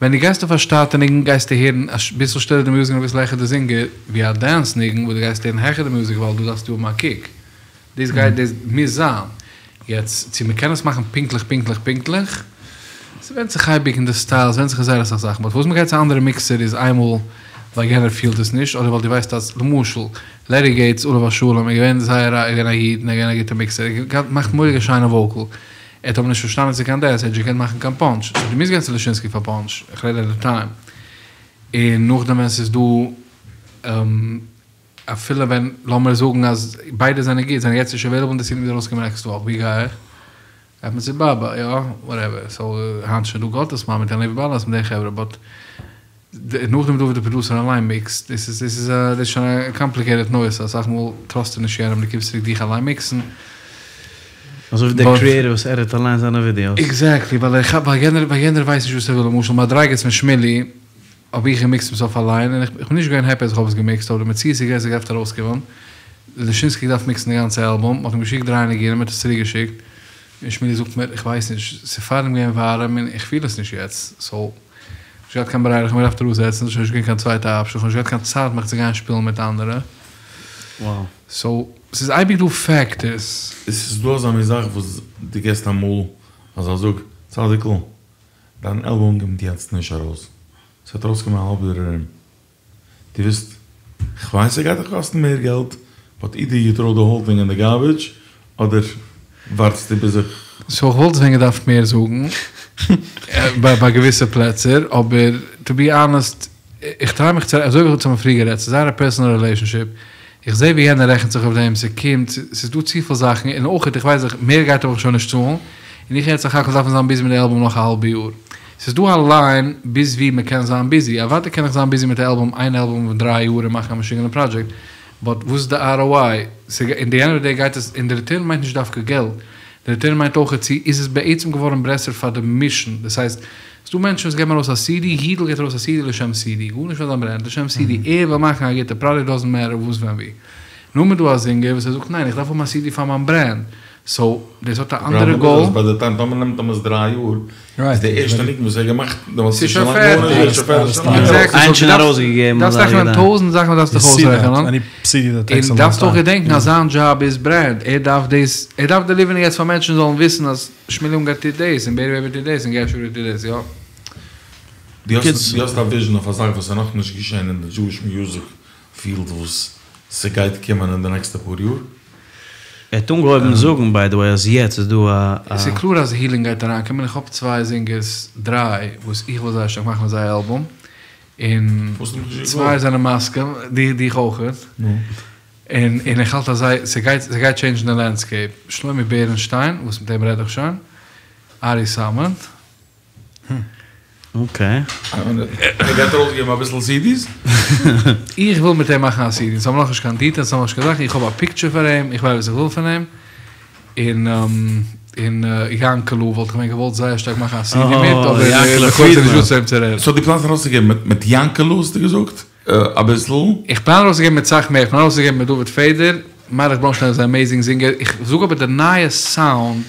ווען דו גייסט אויף א שטאטע ניגון גייסטו הערן אביסל שטילער די מוזיק און אביסל העכער די זינגער ווי א דענס ניגון וואס דו גייסט הערן העכער די מוזיק ווייל דא דארפסטו האבן א קיק. דאס גייט דאס מוז זיין. יעצט צו מ'קען עס מאכן פונקטליך פונקטליך פונקטליך, ס'ווענדט זיך אייביג אין די סטייל, ס'ווענדט זיך אין זייער אסאך זאכן, באט פארוואס מ'גייט צו א אנדערע מיקסער איז איינמאל ווייל יענער פילט עס נישט, אדער ווייל דו ווייסט אז למשל לערי געיטס עליו השלום איז געווען זייער א איז געווען א איד און ער איז געווען א גוטע מיקסער, ער האט געמאכט מורא'דיגע שיינע וואקעל, ער האט אבער נישט פארשטאנען צו קיין דעס, ער האט נישט געקענט מאכן קיין פאנטש, סאו דו מוזט גיין צו לישינסקי פאר פאנטש, איך רעד עט די טיים, און נאכדעם ווען ס'איז דא. אפילו ווען לאמיר זאגן אז ביידע זענען גוט, זענען יעצט נישט עוועילעבל און די סידי מוז ארויסקומען נעקסטע וואך, ווי גיי איך? גייט מען צו באבא, יא? וואטעווער, סאו היינט איז שוין דא גאטעסמאן מיט יניב באלאס מיט די חברה, באט נאכדעם איז דא ווי די פראדוסער אליין מיקסט, דאס איז דאס איז א דאס איז שוין א קאמפליקעיטעד נושא, אסאך מאל טראסטו נישט יענעם, דו קומסט צוריק דיך אליין מיקסן. אזוי ווי דער קריעיטער וואס עדיט אליין זיינע ווידיאוס. עקזעקטלי, ווייל ער כאפט, ווייל יענער ווייל יענער ווייסט נישט וואס ער וויל, למשל מדריגות פון שמילי, האב איך געמיקסט צום סוף אליין, און איך בין נישט געווען העפי אז איך האב עס געמיקסט, אבער די מציאות איז געווען ס'האט געדארפט ארויסקומען, לישינסקי האט געדארפט מיקסן די גאנצע אלבום, מ'האט אים געשיקט דריי ניגונים, ער האט עס צוריק געשיקט, און שמילי זאגט מיר, איך ווייס נישט, ס'איז פארדעם געווען ווארעם און איך פיל עס נישט יעצט, סאו, נישט געהאט קיין ברירה, איך האב מיר געדארפט אראפזעצן, ס'איז נישט געווען קיין צווייטע אפשען, איך האב נישט געהאט קיין צייט מיך צו גיין שפילן מיט אנדערע, סאו, ס'איז אייביג דא פעקטערס. עס איז דא אזא מין זאך וואס דו געסט אמאל אזא זאג, צדיק'ל, דיין אלבום קומט יעצט נישט ארויס, ס'וועט ארויסקומען א האלב יאר ארום, דו ווילסט, כ'ווייס ס'גייט דיך קאסטן מער געלט, באט אידער יו טראו די האול טינג אין די גארבידזש, אדער ווארטסטו ביז איך. סאו כ'וואלט עס ווען געדארפט מער זאגן ביי געוויסע פלעצער, אבער טו בי אנעסט, איך טריי מיך צו, אזוי ווי אונז האבן פריער גערעדט, ס'איז זייער א פערסאנעל רילעישאנשיפ, איך זעה ווי יענער רעכנט זיך אויף דעם, ס'קומט, ס'איז דא צופיל זאכן, און אויך איך ווייס איך מער גייט ער מיך שוין נישט צאלן, און איך יעצט סך הכל דארף מען זיין ביזי מיט די אלבום נאך א האלבע יאר. ס'איז דא א ליין ביז ווי מ'קען זיין ביזי, אוודאי קען איך זיין ביזי מיט א אלבום, איין אלבום פון דריי יאר און מאכן א משוגענע פראדזשעקט, באט וואס איז די ROI? אין די ענד אוו די דעי גייט עס, און די ריטערן מיינט נישט דווקא געלט, די ריטערן מיינט אויך צו איז עס בעצם געווארן בעסער פאר די מישן, דאס הייסט, ס'דא מענטשן וואס געבן ארויס א סידי, יידל געבט ארויס א סידי לשם סידי, גארנישט פאר זיין ברענד, לשם סידי, ער וויל מאכן א גוטע פראדוקט דאזענט מעטער וואס ווען ווי. נאכדעם איז דא א זינגער וואס ער זאגט ניין איך דארף האבן א סידי פאר מיין ברענד, סאו דאס האט א אנדערע גאול. ביי די טיים טאמער נעמט אים עס דריי יאר, איז די ערשטע ניגון וואס ער האט געמאכט דעמאלטס איז שוין לאנג גארנישט איז שוין פערטיג. עקזעקטלי, סאו דו דארפסט רעכענען טויזענט זאכן וואס דארפסט דיך אויסרעכענען, און דארפסט אויך געדענקן אז זיין דזשאב איז ברענד, ער דארף דאס, ער דארף דעליווערן יעצט פאר מענטשן זאלן וויסן אז. שמילי אונגאר טוט דאס און בערי וועבער טוט דאס און גערשי טוט דאס, יא. דו האסט דו האסט א וויזשען אויף א זאך וואס איז נאכנישט געשען אין די דזשואיש מיוזיק פיעלד וואס ס'גייט קומען אין די נעקסטע פאר יאר? ער האט אנגעהויבן זאגן ביי די וועי אז יעצט איז דא א. ס'איז קלאר אז הילינג גייט אריינקומען, איך האב צוויי זינגערס, דריי, וואס איך וויל זייער שטארק מאכן מיט זיי א אלבום, און צוויי זענען מסכים, דיך אויכעט. און און איך האלט אז זיי ס'גייט ס'גייט טשעינדזשן די לענדסקעיפ, שלומי בערענשטיין וואס מיט אים רעד איך שוין, ארי סאמעט. אקעי. ער גייט ארויסגעבן אביסל סידיס? איך וויל מיט אים מאכן א סידי, אונז האבן נאכנישט קיין דיטעילס, אונז האבן נאכנישט קיין זאכן, איך האב א פיקטשער פאר אים, איך ווייס וואס איך וויל פון אים, און און יענקעלע וואלט איך ווען געוואלט זייער שטארק מאכן א סידי מיט, אבער לכאו' איז נישטא צו וועם צו רעדן. סאו דו פלאנסט ארויסצוגעבן מיט יענקעלע האסטו געזאגט? אביסל. איך פלאן ארויסצוגעבן מיט סאך מער, איך פלאן ארויסצוגעבן מיט דוד פעדער, מיילעך ברוינשטיין איז א עמעזינג זינגער, איך זאג אבער די נייע סאונד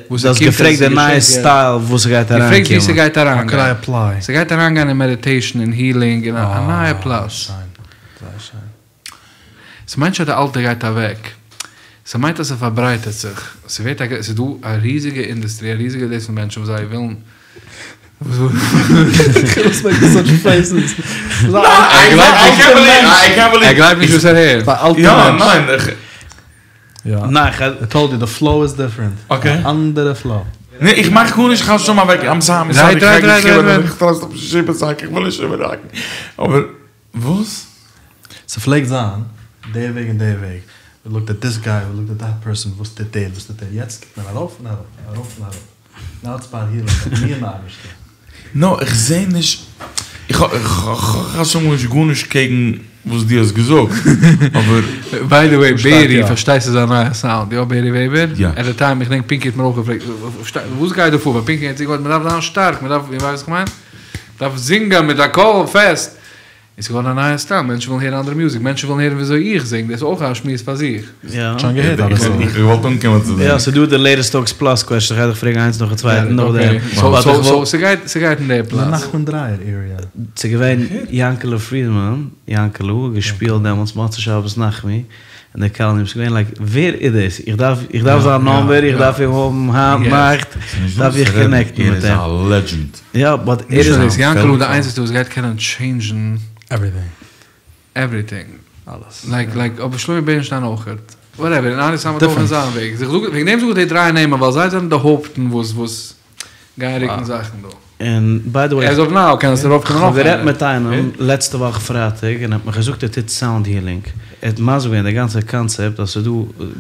וואס דו האסט געפרעגט די נייע סטייל וואס ס'גייט אריינקומען. געפרעגט ווי ס'גייט אריינגיין. ס'גייט אריינגיין אין מעדיטעישן און הילינג און א נייע פלאץ. ס'מיינט נישט אז די אלטע גייט אוועק, ס'מיינט אז ס'פארברייטערט זיך, ס'ווערט א, ס'איז דא א ריזיגע אינדוסטרי, א ריזיגע דאס פון מענטשן וואס זיי ווילן. ער גלייבט נישט וואס ער הערט. ניין איך טאלד יו די פלאו איז דיפרענט. א אנדערע פלאו. נע איך מאך גארנישט איך האב שוין אוועק איים סארי איך וויל נישט איבערהאקן אבער וואס? ס'פלעגט זיין די וועג און די וועג, ווי לוקט עט דיס גיי, ווי לוקט עט דעט פערסאן, וואס טוט דער, וואס טוט דער, יעצט קוקט מען ארויף און אראפ, ארויף און אראפ, נאו איטס אבאוט הילינג, אבאוט מי און די אייבערשטער. נא, איך זעה נישט, איך האב חס ושלום נישט גארנישט קעגן וואס דו האסט געזאגט, אבער. ביי די וועי בערי, פארשטייסט ס'איז א נייע סאונד, יא בערי וועבער? יא. עט די טיים, איך דענק פינקי האט מיר אויך געפרעגט, וואס גייט דא פאר, ווייל פינקי האט צוגעוואוינט מ'דארף זיין שטארק, מ'דארף, איר ווייסט וואס איך מיין? מ'דארף זינגען מיט א קול פעסט. עס איז געווארן א נייע סטייל, מענטשן ווילן הערן אנדערע מוזיק, מענטשן ווילן הערן וויאזוי איך זינג, דאס איז אויך א שמועס פאר זיך. שוין געהערט אביסל. איך האב געוואלט אנקומען צו דעם. יא, ס'איז דא די לעיטעסט טאלקס פלאס קוועסטשן, כ'גיי דיך פרעגן איינס נאכן צווייטן נאכדעם. סאו ס'גייט ס'גייט אין די פלאץ. נחמן דרייער עריע. ס'איז געווען יענקעלע פרידמאן, יענקעלע, האט געשפילט דעמאלטס מוצאי שבת נחמו, און אין די קאלאני, ס'איז געווען לייק ווער איז דאס? איך דארף איך דארף זיין נאמבער, איך דארף אים האבן היינט נאכט, דארף איך קאנעקטן ער מיט איז אים. א לעדזשענד. יא באט ער נישט איז. נאר דאס, יענקל איז די איינציגסטע וואס גייט קענען טשעינדזשן עווריטינג. עווריטינג. אלעס. לייק לייק אבער שלומי בערנשטיין אויכעט. וואטעווער, און ארי סאמעט אויך אין זיין וועג. איך זאג, וועגן דעם זאג איך די דריי נעמען ווייל זיי זענען די הויפטן וואס וואס גייען רוקן זאכן דא. און ביי די וועי. עז אוו נאו קען עס ארויפקומען כ'האב נאך גערעדט איינער. מיט איינעם לעצטע וואך פרייטאג און ער האט מיך געזאגט ער טוט סאונד הילינג. ער האט מסביר געווען די גאנצע קאנצעפט אז ס'איז דא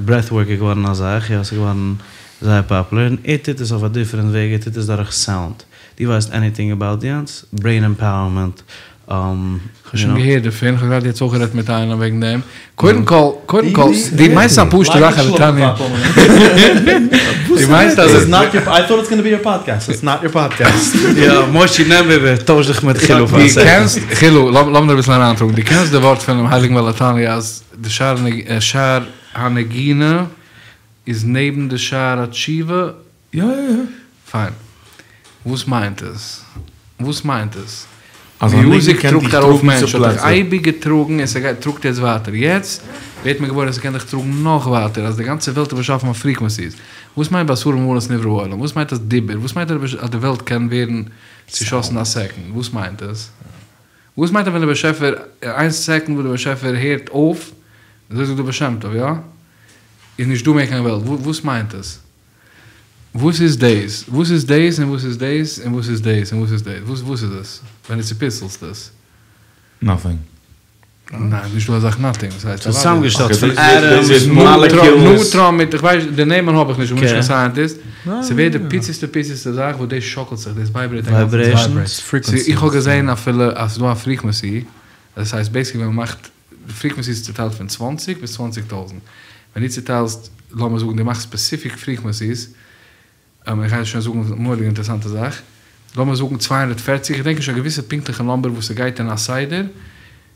ברעט ווארק איז געווארן א זאך, יא ס'איז געווארן זייער פאפולער, און ער טוט עס אויף א דיפערענט וועג, ער טוט עס דורך סאונד. דו ווייסט עניטינג אבאוט יענץ? ברעין עמפאוערמענט, כ'האב שוין געהערט דערפון, כ'האב גראדע יעצט אויך גערעדט מיט איינעם וועגן דעם. קודם כל, קודם כל, דו מיינסט א פשוטע זאך אז תניא. דו מיינסט אז. איטס נאט יור, איי טאט איטס גאנא בי יור פאדקעסט, איטס נאט יור פאדקעסט. יא, מושי נעם איבער, טויש דיך מיט חילו פאר א דו סעקאנד. קענסט, חילו, לאמיר דיר אביסל אריינטראגן, דו קענסט די ווארט פונעם הייליגן בעל התניא אז די שער הנגינה איז נעבן די שער התשובה? יא יא יא. פיין. וואס מיינט עס? וואס מיינט עס? אז א ניגון מיוזיק קען טראגט דיך ארויף טראגן צו מענטש, האט דיך פלעצער. אייביג געטראגן און ס'גייט טראגט יעצט ווייטער. יעצט ווערט מען געוואויר אז ס'קען דיך טראגן נאך ווייטער, אז די גאנצע וועלט איז באשאפן אויף פריקווענסיס. וואס מיינט בעשרה מאמרות נברא העולם? וואס מיינט אז דיבור? וואס מיינט אז די וועלט קען ווערן צושאסן א סעקאנד? וואס מיינט עס? וואס מיינט אז ווען דער באשעפער, איין סעקאנד וואס דער באשעפער הערט אויף, אזוי זאגט דער בעל שם טוב, יא? איז נישט דא מער קיין וועלט. וואס מיינט עס? וואס איז דאס? וואס איז דאס און וואס איז דאס און וואס איז דאס און וואס איז דאס? וואס וואס איז עס? ווען דו צופיצלסט עס? נאטינג. ניין, נישט דא אזאך נאטינג. דאס הייסט ס'איז אוודאי. צוזאמגעשטעלט פון אקעי, דאס עטאמס, איז מאלעקיולס. ניוטראן מיט, איך ווייס, די נעמען האב איך נישט, איך בין נישט קיין סייענטיסט. ס'ווערט די פיציסטע פיציסטע זאך וואס דאס שאקלט זיך, דאס ווייברעיט א גאנצע צייט. איך האב געזען אפילו אז ס'איז דא א פריקווענסי, דאס הייסט בעיסיקלי ווען מ'מאכט די פריקווענסי איז צוטיילט פון צוואנציג ביז צוואנציג טויזנט. ווען דו צוטיילסט, לאמיר זאגן דו מאכסט ספעסיפיק פריקווענסיס, איך גיי שוין זאגן א מורא'דיגע אינטערעסאנטע זאך, לאמיר זאגן 240, איך געדענק נישט א געוויסע פונקטליכע נומבער וואס ס'גייט אין א סדר,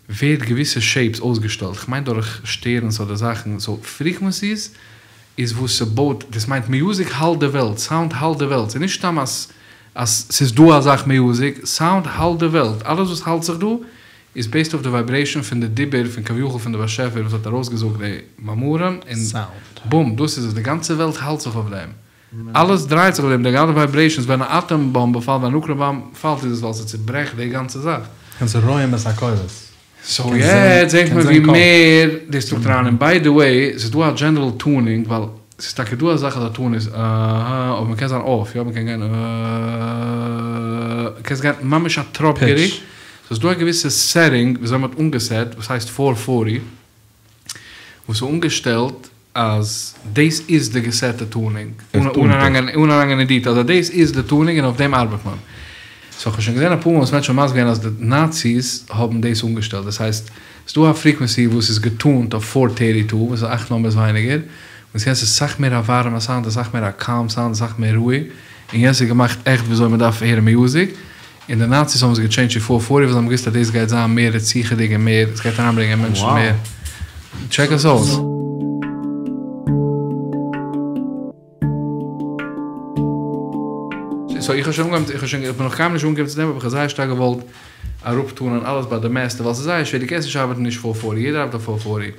ווערט געוויסע שעיפס אויסגעשטעלט, כ'מיין דורך שטערנס אדער זאכן, סאו פריקווענסיס איז וואס ס'בויט, דאס מיינט מיוזיק האלט די וועלט, סאונד האלט די וועלט, ס'איז נישט סתם אז אז ס'איז דא א זאך מיוזיק, סאונד האלט די וועלט, אלעס וואס האלט זיך דא איז בעיסד אויף די ווייברעישאן פון די דיבור פון כביכול פון די באשעפער וואס האט ארויסגעזאגט די מאמרים און בום דאס איז עס די גאנצע וועלט האלט זיך אויף דעם אלעס דרייט זיך אויף דעם די גאנצע ווייברעישאנס ווען א אטאם באמבע פאלט ווען א נוקלער באמבע פאלט איז עס ווייל ס'צוברעכט די גאנצע זאך. קענסט רואים את הקולות. סאו יעצט זעט מען ווי מער דאס טראגט אריין און ביי די וועי ס'איז דא א דזשענערל טונינג ווייל ס'איז טאקע דא א זאך אז א טון איז אההה אבער מ'קען זיין אףף יא מ'קען גיין אההה קענסט גיין ממש א טראפ געריקט סאו ס'איז דא א געוויסע סעטינג וויאזוי מ'האט אנגעסעט וואס הייסט פאר פארטי וואס איז אנגעשטעלט אז דאס איז די געסעטע טונינג, אן אריינגיין אין דיטעילס, אז דאס איז די טונינג און אויף דעם ארבעט מען. סאו כ'האב שוין געזען אפאר מאל וואס מענטשן האבן מסביר געווען אז די נאציס האבן דאס אנגעשטעלט, דאס הייסט ס'איז דא א פריקווענסי וואס איז געטונט אויף פאר טערטי טו וואס איז אכט נומבערס ווייניגער, וואס יענס איז סאך מער א ווארעמע סאונד, אסאך מער א קאלם סאונד, אסאך מער רואיג, און יענס איז געמאכט עכט וויאזוי מ'דארף הערן מיוזיק, און די נאציס האבן עס געטשעינדזשט צו פאר פארטי ווייל זיי האבן געוואוסט אז דאס גייט זיין מער רציחה'דיג און מער, עס גייט אריינברענגען מענטשן מער. טשעק עס אויס. סאו איך האב שוין אנגעהויבן, איך האב שוין, איך בין נאך קיינמאל נישט אנגעקומען צו דעם, אבער איך האב זייער שטארק געוואלט אראפטונען אלעס ביי די מעסטער, ווייל ס'איז זייער שווער, דו קענסט נישט ארבעטן נישט פאר פארטי, יעדער ארבעט אויף פאר פארטי.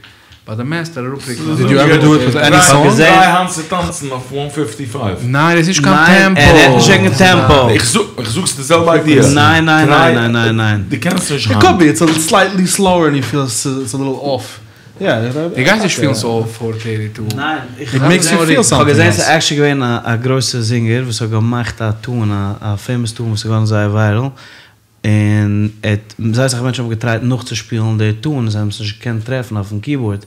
ביי די מעסטער אראפריקן Did you ever do it with any song? טריי היינט צו טאנצן אויף וואן פיפטי פייוו. ניין איז נישט קיין טעמפא. ניין ער רעדט נישט וועגן טעמפא. איך זאג איך זאג ס'איז די זעלבע איידיע. ניין ניין ניין ניין ניין ניין. דו קענסט נישט איט היינט. קאוד בי איטס סלייטלי סלאוער און יו פיל איטס א ליטל אףף. יא. דו גייסט נישט פילן ס'איז אףף פאר טערטי טו. ניין איך איט מעיקס יו פיל האב סאמטינג געזען עלס. ס'איז עקשעלי געווען א גרויסע זינגער וואס האט געמאכט א טון א פעימאס טון וואס איז געווארן זייער וויירעל און ער האט, זייער אסאך מענטשן האבן געטרייט נאכצושפילן די טון און זיי האבן עס נישט געקענט טרעפן אויפן קיבארד,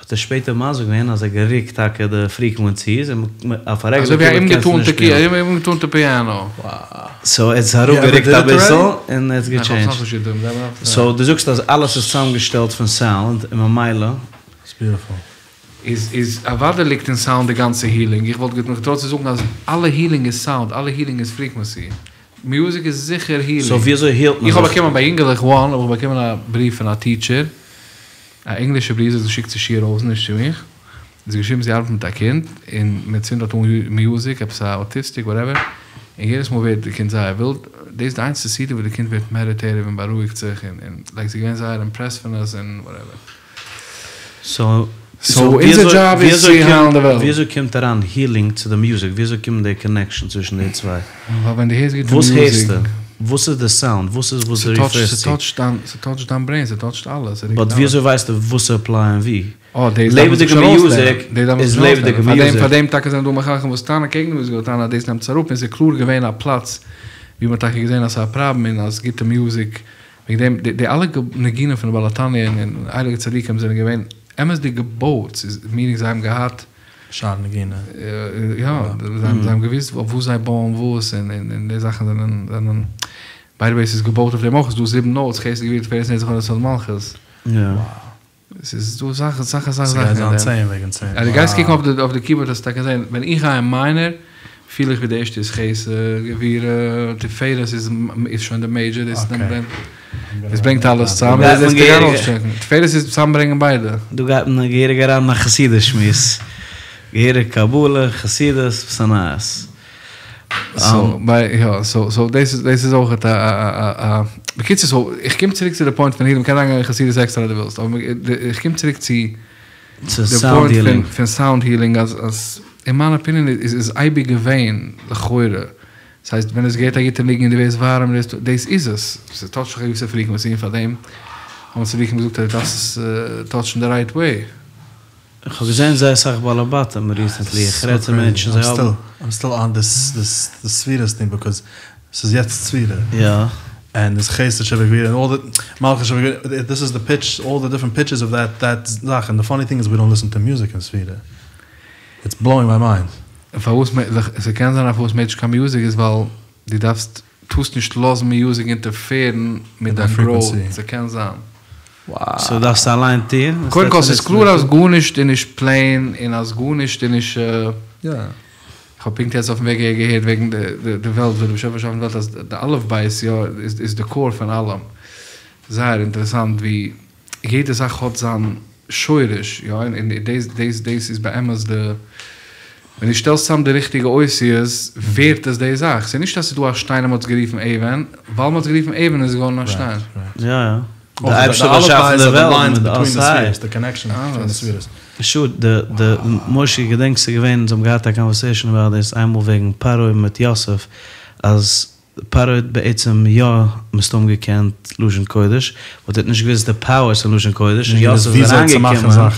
האט ער שפעטער מסביר געווען אז ער האט גערוקט טאקע די פריקווענסיס און אויף א רעגולער קיבארד קענסטו נישט שפילן. אזוי ווי א אומגעטונטע פיאנא. סאו ער האט עס אראפגערוקט אביסל און ער האט עס געטשעינדזשט. סאו דו זאגסט אז אלעס איז צוזאמגעשטעלט פון סאונד און ממילא. איז איז אוודאי ליגט אין סאונד די גאנצע הילינג, איך וואלט מיך געטרויט צו זאגן אז אלע הילינג איז סאונד, אלע הילינג איז פריקווענסי. מיוזיק איז זיכער הילינג. סאו וויאזוי הילט מען איך האב זיך? באקומען ביי יונגעלעך וואן האב איך באקומען א בריוו פון א טיטשער, א ענגלישע בריוו, זי האט געשיקט צו שיע ראזן נישט צו מיך, זי האט געשריבן זי ארבעט מיט א קינד און מען צינדט דארט אן מיוזיק עפעס א אוטיסטיק וואטעווער, און יעדעס מאל ווערט די קינד זייער ווילד, דאס איז די איינציגסטע סידי וואס די קינד ווערט מעדיטעטיוו און בארואיגט זיך און און לייק זי איז געווען זייער אימפרעסד פון עס און וואטעווער. סאו. סאו אונזער דזשאב איז צו היילן די וועלט. וויאזוי קומט אריין הילינג צו די מוזיק? וויאזוי קומט די קאנעקשאן צווישן די צוויי? ווייל ווען דו הערסט גוטע מוזיק. וואס הערסטו? וואס איז די סאונד? וואס איז וואס דו ריפערסט צו? ס'טאטשט דיין, ס'טאטשט דיין ברעין, ס'טאטשט אלעס. באט וויאזוי ווייסטו וואס צו עפלייען ווי? אה, דאס דארף מען זיך לעבעדיגע שוין אויסלערנען. מוזיק דאס דארף מען זיך איז שוין לעבעדיגע אויסלערנען. פאר דעם, מוזיק. פאר דעם טאקע זענען דא מחנכים וואס טענה'ן קעגן די מוזיק, וואס טענה'ן אז דאס נעמט עס אראפ, און ס'איז קלאר געווען א פלאץ ווי מ'האט טאקע געזען אז ס'איז א פראבלעם און אז גוטע מוזיק, וועגן דעם, די די אלע ניגונים פון די בעל התניא און און הייליגע צדיקים זענען געווען אמת'דיג געבויט, ס'איז מיענינג זיי האבן געהאט. שער נגינה. יא, זיי האבן געוואוסט אויף וואס זיי בויען וואס, און און די זאכן זענען זענען, ביי די וועי ס'איז געבויט אויף דעם אויך, ס'איז דא זיבן נאוטס, חסד גבורה תפארת נצח הוד יסוד מלכות. יא. ס'איז דא אסאך אסאך אסאך ס'גייט זאכן אין זיין דעם. צען וועגן צען. אז דו גייסט קוקן אויף די אויף די קיבארד וועסטו טאקע זען, ווען איך גיי אין מיינער, פיל איך ווי די ערשטע איז חסד, גבורה, תפארת איז איז שוין די מעידזשער, דאס נעמט ברענגט דאס ברענגט אלעס צוזאם, דאס דאס גיין אויסטשעקן, תפארת איז צוזאמברענגען ביידע. דא גייט מען געהעריג אריין אין א חסידות שמועס, געהעריג קבלה, חסידות, וואס א נייעס. סאו ביי יא סאו סאו דאס איז דאס איז אויכעט א א א א בקיצור סאו איך קום צוריק צו די פוינט פון הילינג מ'קען אריינגיין אין חסידות עקסטער אז דו ווילסט אבער איך קום צוריק צו די פוינט פון פון סאונד הילינג אז אז אין מיין אפיניען איז איז אייביג געווען לכאורה ס'הייסט ווען עס געהערט א גוטע ניגון און דו ווערסט ווארעם דאס דאס איז עס ס'טאטשט דיך א געוויסע פריקווענסי און פארדעם האבן צדיקים געזאגט אז דו דארפסט עס טאטשן די רייט וועי. איך האב געזען זייער סאך בעלי בתים ריסענטלי, איך רעד צו מענטשן זיי האבן. איים סטיל אן דיס דיס ספירות טינג ביקאוז ס'איז יעצט ספירה. יא. ענד איז חסד שבגבורה און אלל די מלכות שבגבורה דיס איז די פיטש אלל די דיפרענט פיטשעס אוו דעט דעט זאך און די פאני טינג איז ווי דאנט ליסען טו מיוזיק אין ספירה איטס בלאוינג מיי מיינד. פארוואס ס'קען זיין אז פארוואס מ'הערט נישט קיין מיוזיק איז ווייל דו דארפסט טארסט נישט לאזן מיוזיק אינטערפערן מיט דיין גראוט, ס'קען זיין. סאו דארפסטו אליין טוען? קודם כל ס'איז קלאר אז גארנישט איז נישט פלעין און אז גארנישט איז נישט. כ'האב פונקט יעצט אויפן וועג אהער געהערט וועגן די וועלט ווי די באשעפער באשאפן די וועלט אז די אלף בית יא איז די קאור פון אלעם. זייער אינטערעסאנט ווי יעדע זאך האט זיין שורש, יא, און דאס דאס דאס איז באמת די, ווען דו שטעלסט צאם די ריכטיגע אותיות ווערט עס די זאך, ס'איז נישט אז ס'איז דא א שטיין און מ'האט עס גערופן אבן, ווייל מ'האט עס גערופן אבן איז עס געווארן א שטיין. יא יא. די אייבערשטער האט באשאפן די וועלט מיט די אות ה'. שוט, די די משה געדענקסט ס'איז געווען אונז האבן געהאט א קאנווערסעישאן אבאוט דאס איינמאל וועגן פרעה מיט יוסף אז פרעה האט בעצם יא מסתם געקענט לשון קודש, באט ער האט נישט געוואוסט די פאוערס פון לשון קודש, און יוסף איז אריינגעקומען,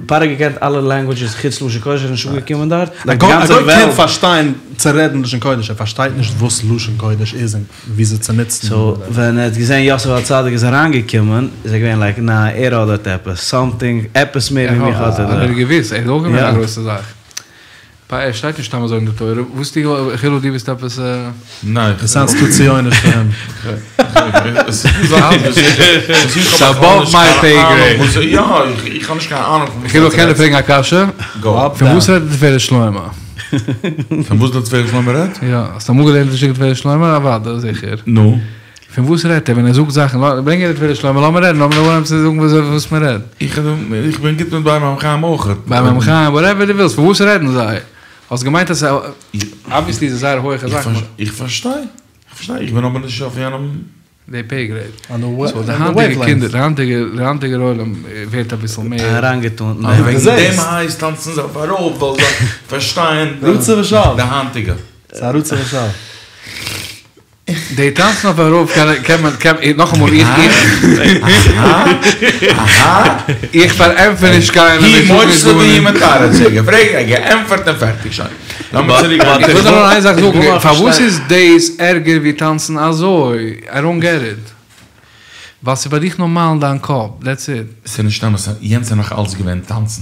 פרעה האט געקענט אלע לענגוויטשעס חוץ לשון קודש, ער איז נישט אנגעקומען דארט, א גוי קען פארשטיין צו רעדן לשון קודש, ער פארשטייט נישט וואס לשון קודש איז און וויאזוי צו נוצן. סאו ווען ער האט געזען יוסף הצדיק איז אריינגעקומען, איז ער געווען לייק, ניין ער האט דארט עפעס, סאמטינג, עפעס מער ווי מיך האט ער דארט. ער האט געוואוסט, ער איז אויך געווען א גרויסע זאך. פ ער שטייט נישט סתם אזוי אין די תורה, וואס טו איך חילו דו ביסט עפעס א. ניין. עס סאונדס טו ציוניש פאר אים. ס'איז אבאוו מיי פעי גרעיד. יא, איך האב נישט קיין אהנונג פון וואס חילו קען דיר פרעגן א קשיא? גאו. פון וואס רעדט די תפארת שלמה? פון וואס די תפארת שלמה רעדט? יא, האסט אמאל געלערנט די תפארת שלמה? אוודאי, זיכער. נו. פון וואס רעדט ער ווען ער זאגט זאכן? ברענג אהער די תפארת שלמה, לאמיר רעדן, לאמיר אנהייבן צו זאגן וואס מען רעדט. איך בין גוט מיט באר מים חיים אויך. באר מים חיים, וואטעווער דו ווילסט, פון וואס רעדן זיי? האסט געמיינט אז אבוויעסלי איז עס זייער הויכע זאך. איך פארשטיי, איך פארשטיי, איך בין אבער נישט אויף יענעם. די פעי גרעיד. סאו די היינטיגע קינדער, די היינטיגע, די היינטיגער עולם ווערט אביסל מער. אריינגעטון. וועגן דעם הייסט טאנצן זיי אויף ארויף ווייל זיי פארשטייען די היינטיגע. ס'איז א רצוא ושב. די טאנצן אויף ארויף קען מען קען נאכאמאל איך איך פארענטפער נישט קיינעם איך זאג נישט גארנישט. געפרעגט ער געענטפערט און פערטיג שוין. לאמיר צוריק גיין. איך וויל נאר איין זאך זאגן פארוואס איז דאס ערגער ווי טאנצן אזוי? איי דאנט געט איט. ווייל ס'איז ביי דיך נארמאל אין דיין קאפ דעטס איט. ס'איז נישט אמת יענץ איז נאך אלץ געווען טאנצן.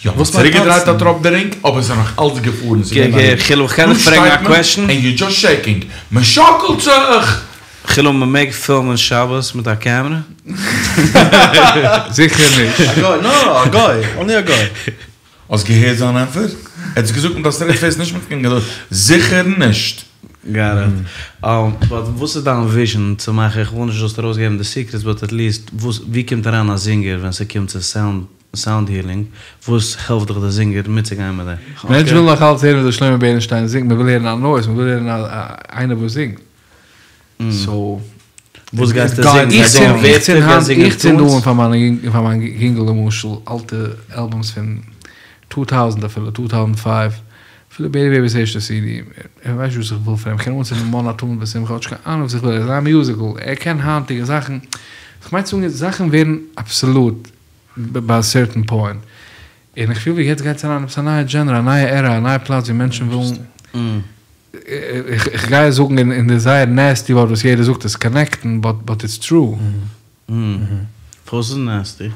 יא, מ'האט צוריקגעדרייט א טראפ די רינג, אבער ס'איז נאך אלץ געפארן, ס'איז געווען א רינג. חילו, כ'קען דיך פרעגן א קוועשן? ענד יו דזשאסט שעיקינג, מ'שאקלט זיך! חילו, מ'מעג פילמען שבת מיט א קעמרע? זיכער נישט. א גוי, נאר א גוי, אנלי א גוי. האסט געהערט זיין ענטפער? ער האט עס געזאגט מיט א סטרעיט פעיס נישט מיט קיין געדולד, זיכער נישט! גאט איט. באט וואס איז דיין וויזשען צו מאכן, איך וויל נישט זאלסט ארויסגעבן די סיקרעטס באט עטליעסט וואס ווי קומט אריין א זינגער ווען ס'קומט צו סאונד סאונד הילינג, וואס העלפט דיך די זינגער מיטצוגיין מיט דעם? מענטשן ווילן נאך אלץ הערן וויאזוי שלמה בערנשטיין זינגט, מען וויל הערן א נויז, מען וויל הערן איינער וואס זינגט, סאו. וואס גייסטו זינגען? איך גייסט זינגען צינד איך צינד ווערטער? גייסט היינט זינגען איך צינד טונס? אן פאר מיין פאר מיין יונגל למשל אלטע אלבומס פון טו טאוזענט אפילו טו טאוזענט פייוו אפילו בעיבי בעיבי'ס ערשטע סידי ער ווייסט נישט וואס איך וויל פון אים כ'קען אנצינדן מאנא תמיד בשמחה האט נישט קיין אהנונג וואס איך וויל ער איז א מיוזיקל ער קען היינטיגע זאכן כ'מיין צו זאגן זאכן ווערן אבסאלוט ביי א סערטען פוינט און איך פיל ווי יעצט גייט אריין עפעס א נייע דזשענרע א נייע ערא א נייע פלאץ ווי מענטשן ווילן איך גיי עס זאגן אין די זייער נעסטי ווארט וואס יעדער זאגט עס, קאנעקטן, באט איטס טרו. פארוואס איז נעסטי?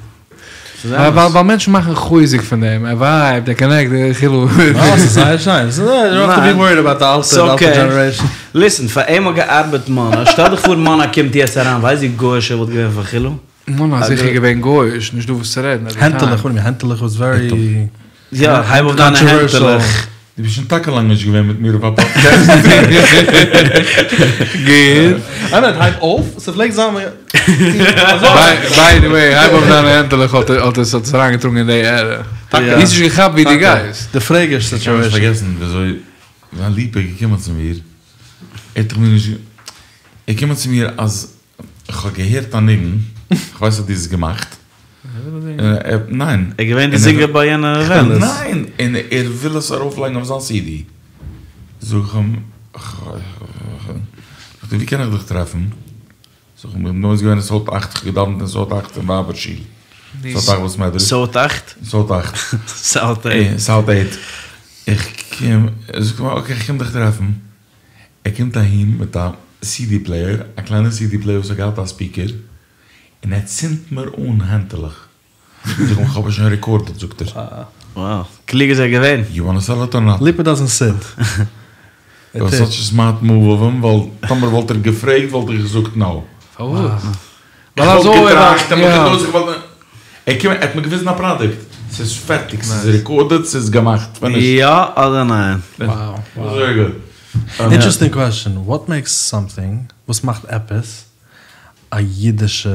ס'איז אמת. ווייל מענטשן מאכן חוזק פון דעם, ער ווייבט, ער קאנעקט, כאילו. אה, ס'איז זייער שיין. יו דאנט האוו טו בי וואריד אבאוט די אלטע דזשענערעישן. ליסן, פאר אים האט געארבעט מאנא, שטעל דיך פאר מאנא קומט יעצט אריין, ווייסט ווי גוי'איש ער וואלט געווען פאר חילו? מאנא איז זיכער געווען גוי'איש, נישט דא וואס צו רעדן. הענטעלעך, וואט דו יו מין הענטעלעך וואס ווערי. יא, הייב אויף דיינע הענטעלעך. דו ביסט שוין טאקע לאנג נישט געווען מיט מיר אויף א פאדקעסט. גוט. איי מין, הייב אויף? ס'פלעגט זיין ביי די וועי, הייב אויף דיינע הענטעלעך האט האט עס האט עס אריינגעטראגן אין די ערע. טאקע. דו האסט נישט געכאפט ווי דו גייסט. די פרעגעש איך קען נישט סיטואשען. פארגעסן וויאזוי ווען ליפא איז געקומען צו מיר, ער האט דאך מיר נישט, ער איז געקומען צו מיר אז כ'האב געהערט א ניגון, כ'ווייס אז דו האסט עס געמאכט, ניין. ער איז געווען די זינגער ביי יענע איווענט. ניין! און ער וויל עס ארויפלייגן אויף זיין סידי. זאג איך אים, ווי קען איך דיך טרעפן? זאג איך אים, איך בין דעמאלטס געווען אין סאוט אכט, כ'האב געדאווענט אין סאוט אכט אין ווייבער שול. סאוט אכט בית מדרש. סאוט אכט? סאוט אכט. סאוט עיט. סאוט עיט. איך קום, זאגט ער מיר, אקעי איך קום דיך טרעפן. ער קומט אהין מיט א סידי פלעיער, א קליינע סידי פלעיער וואס האט געהאט א ספיקער, און ער צינדט מיר אן הענטעלעך. זאג איך אים כ'האב עס שוין רעקארדעד, זאגט ער. וואו, קלוג איז ער געווען. יו וואנא סעל איט אר נאט? ליפא דאזענט סיט. איט וואס סאטש א סמארט מאוו אוו אים, ווייל טאמער וואלט ער געפרעגט וואלט איך געזאגט נאו. פארוואס? ווייל אזוי וואלט געטראכט, ער קומט, ער האט מיר געוויזן א פראדוקט, ס'איז פערטיג, ס'איז רעקארדעד, ס'איז געמאכט, פינישט. יא אדער ניין? זייער גוט. אינטערעסטינג קוועסטשען, וואט מעיקס סאמטינג, וואס מאכט עפעס א אידישע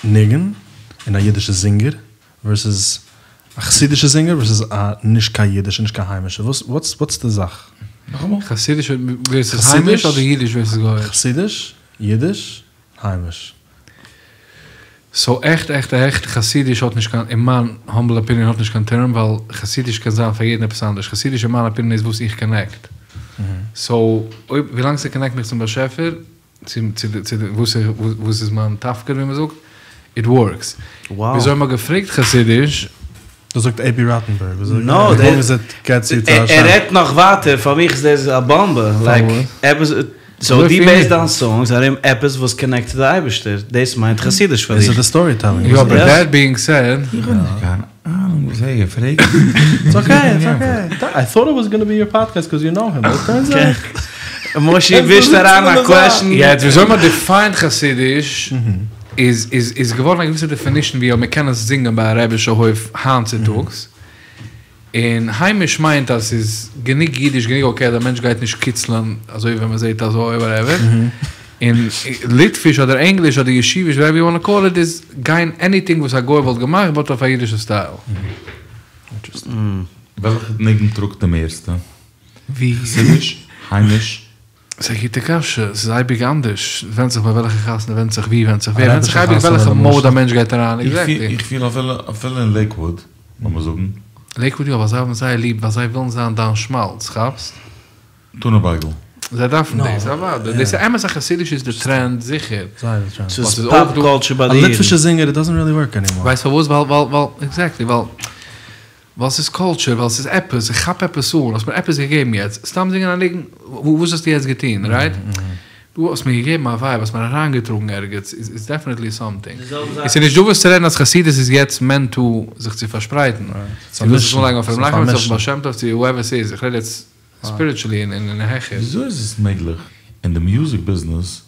ניגון און א אידישע זינגער ווערסעס א חסידישע זינגער ווערסעס א נישט קיין אידישע נישט קיין היימישע, וואס וואטס די זאך? נאכאמאל? חסידיש ווערסעס היימיש אדער אידיש ווערסעס גויאיש? חסידיש, אידיש, היימיש. סאו עכט עכט עכט חסידיש האט נישט קיין, אין מיין האמבל אפיניען האט נישט קיין טערם ווייל חסידיש קען זיין פאר יעדן עפעס אנדערש, חסידיש אין מיין אפיניען איז וואס איך קאנעקט, סאו אויב ווילאנג ס'קאנעקט מיך צום באשעפער, צו צו צו וואס איך וואס איז מיין תפקיד ווי מ'זאגט, איט ווארקס. וויאזוי מ'האט געפרעגט חסידיש. דאס זאגט אייבי ראטענבערג. נאו, ער רעדט נאך ווייטער, פאר מיך איז דאס א באמבע, לייק עפעס, סאו דו בעיסט דיין סאנגס ארום עפעס וואס קאנעקט צו די אייבערשטער, דאס מיינט חסידיש פאר איז דיך. איט די סטארי טעלינג? יא, באט דעט ביאינג סעד. איך האב נישט קיין אהנונג וואס ער פרעגט. איטס אקעי, איטס אקעי. איי טאט איט וואס גאנא בי יור פאדקעסט קאוז יו נאו הים, באט טורנס אוט. מושי ווישט אריין א קוועשן. יעצט וויאזוי מ'האט דיפיינד חסידיש איז איז איז געווארן א געוויסע דעפינישן ווי מען קען עס זינגען ביי א רעבישע הויף היינט צוטאגס, און היימיש מיינט אז ס'איז גענוג אידיש גענוג אקעי אז א מענטש גייט נישט קיצלען אזוי ווען מ'זעט אזוי וואטעווער, און ליטוויש אדער ענגליש אדער ישיביש וואטעווער יו וואנא קאל איט איז גיין עניטינג וואס א גוי וואלט געמאכט באט אויף א אידישע סטייל. וועלכע ניגון טראגט די מערסטע? ווי? חסידיש? היימיש? ס'איז א גוטע קשיא, ס'איז אייביג אנדערש, ווענדט זיך ביי וועלכע חתונה, ווענדט זיך ווי, ווענדט זיך ווער, ווענדט זיך אייביג וועלכע מאוד א מענטש גייט אריין, עקזעקטלי. איך פיל אפילו אין לעיקוואוד, לאמיר זאגן. לעיקוואוד יא, ווייל זיי האבן זייער ליב, ווייל זיי ווילן זיין דיין שמאלץ, כאפסט? טונא בייגל. זיי דארפן דאס, אוודאי. דאס איז אמת אז חסידיש איז די טרענד, זיכער. ס'איז פאפ קולטשער ביי די אידן. א ליטווישע זינגער, איט דאזענט ריעלי ווארק ענימאר. ווייסט פארוואס? ווייל, ווייל, ווייל, עקזעקטלי, ווייל. ווייל ס'איז קולטשער, ווייל ס'איז עפעס, איך כאפ עפעס אן, האסט מיר עפעס געגעבן יעצט, סתם זינגען א ניגון, וואס האסטו יעצט געטון, רייט? דו האסט מיר געגעבן א ווייב, האסט מיר אריינגעטראגן ערגעץ, איז דעפענעטלי סאמטינג. און ס'איז נישט דא וואס צו רעדן אז חסידות איז יעצט מענט טו זיך צו פארשפרייטן. דו ווילסט עס אנלייגן אויף ר' נחמן, צו אויפן בעל שם טוב, צו הועווער ס'איז, איך רעד יעצט ספיריטשעלי און העכער. וויאזוי איז עס מעגליך אין די מיוזיק ביזנעס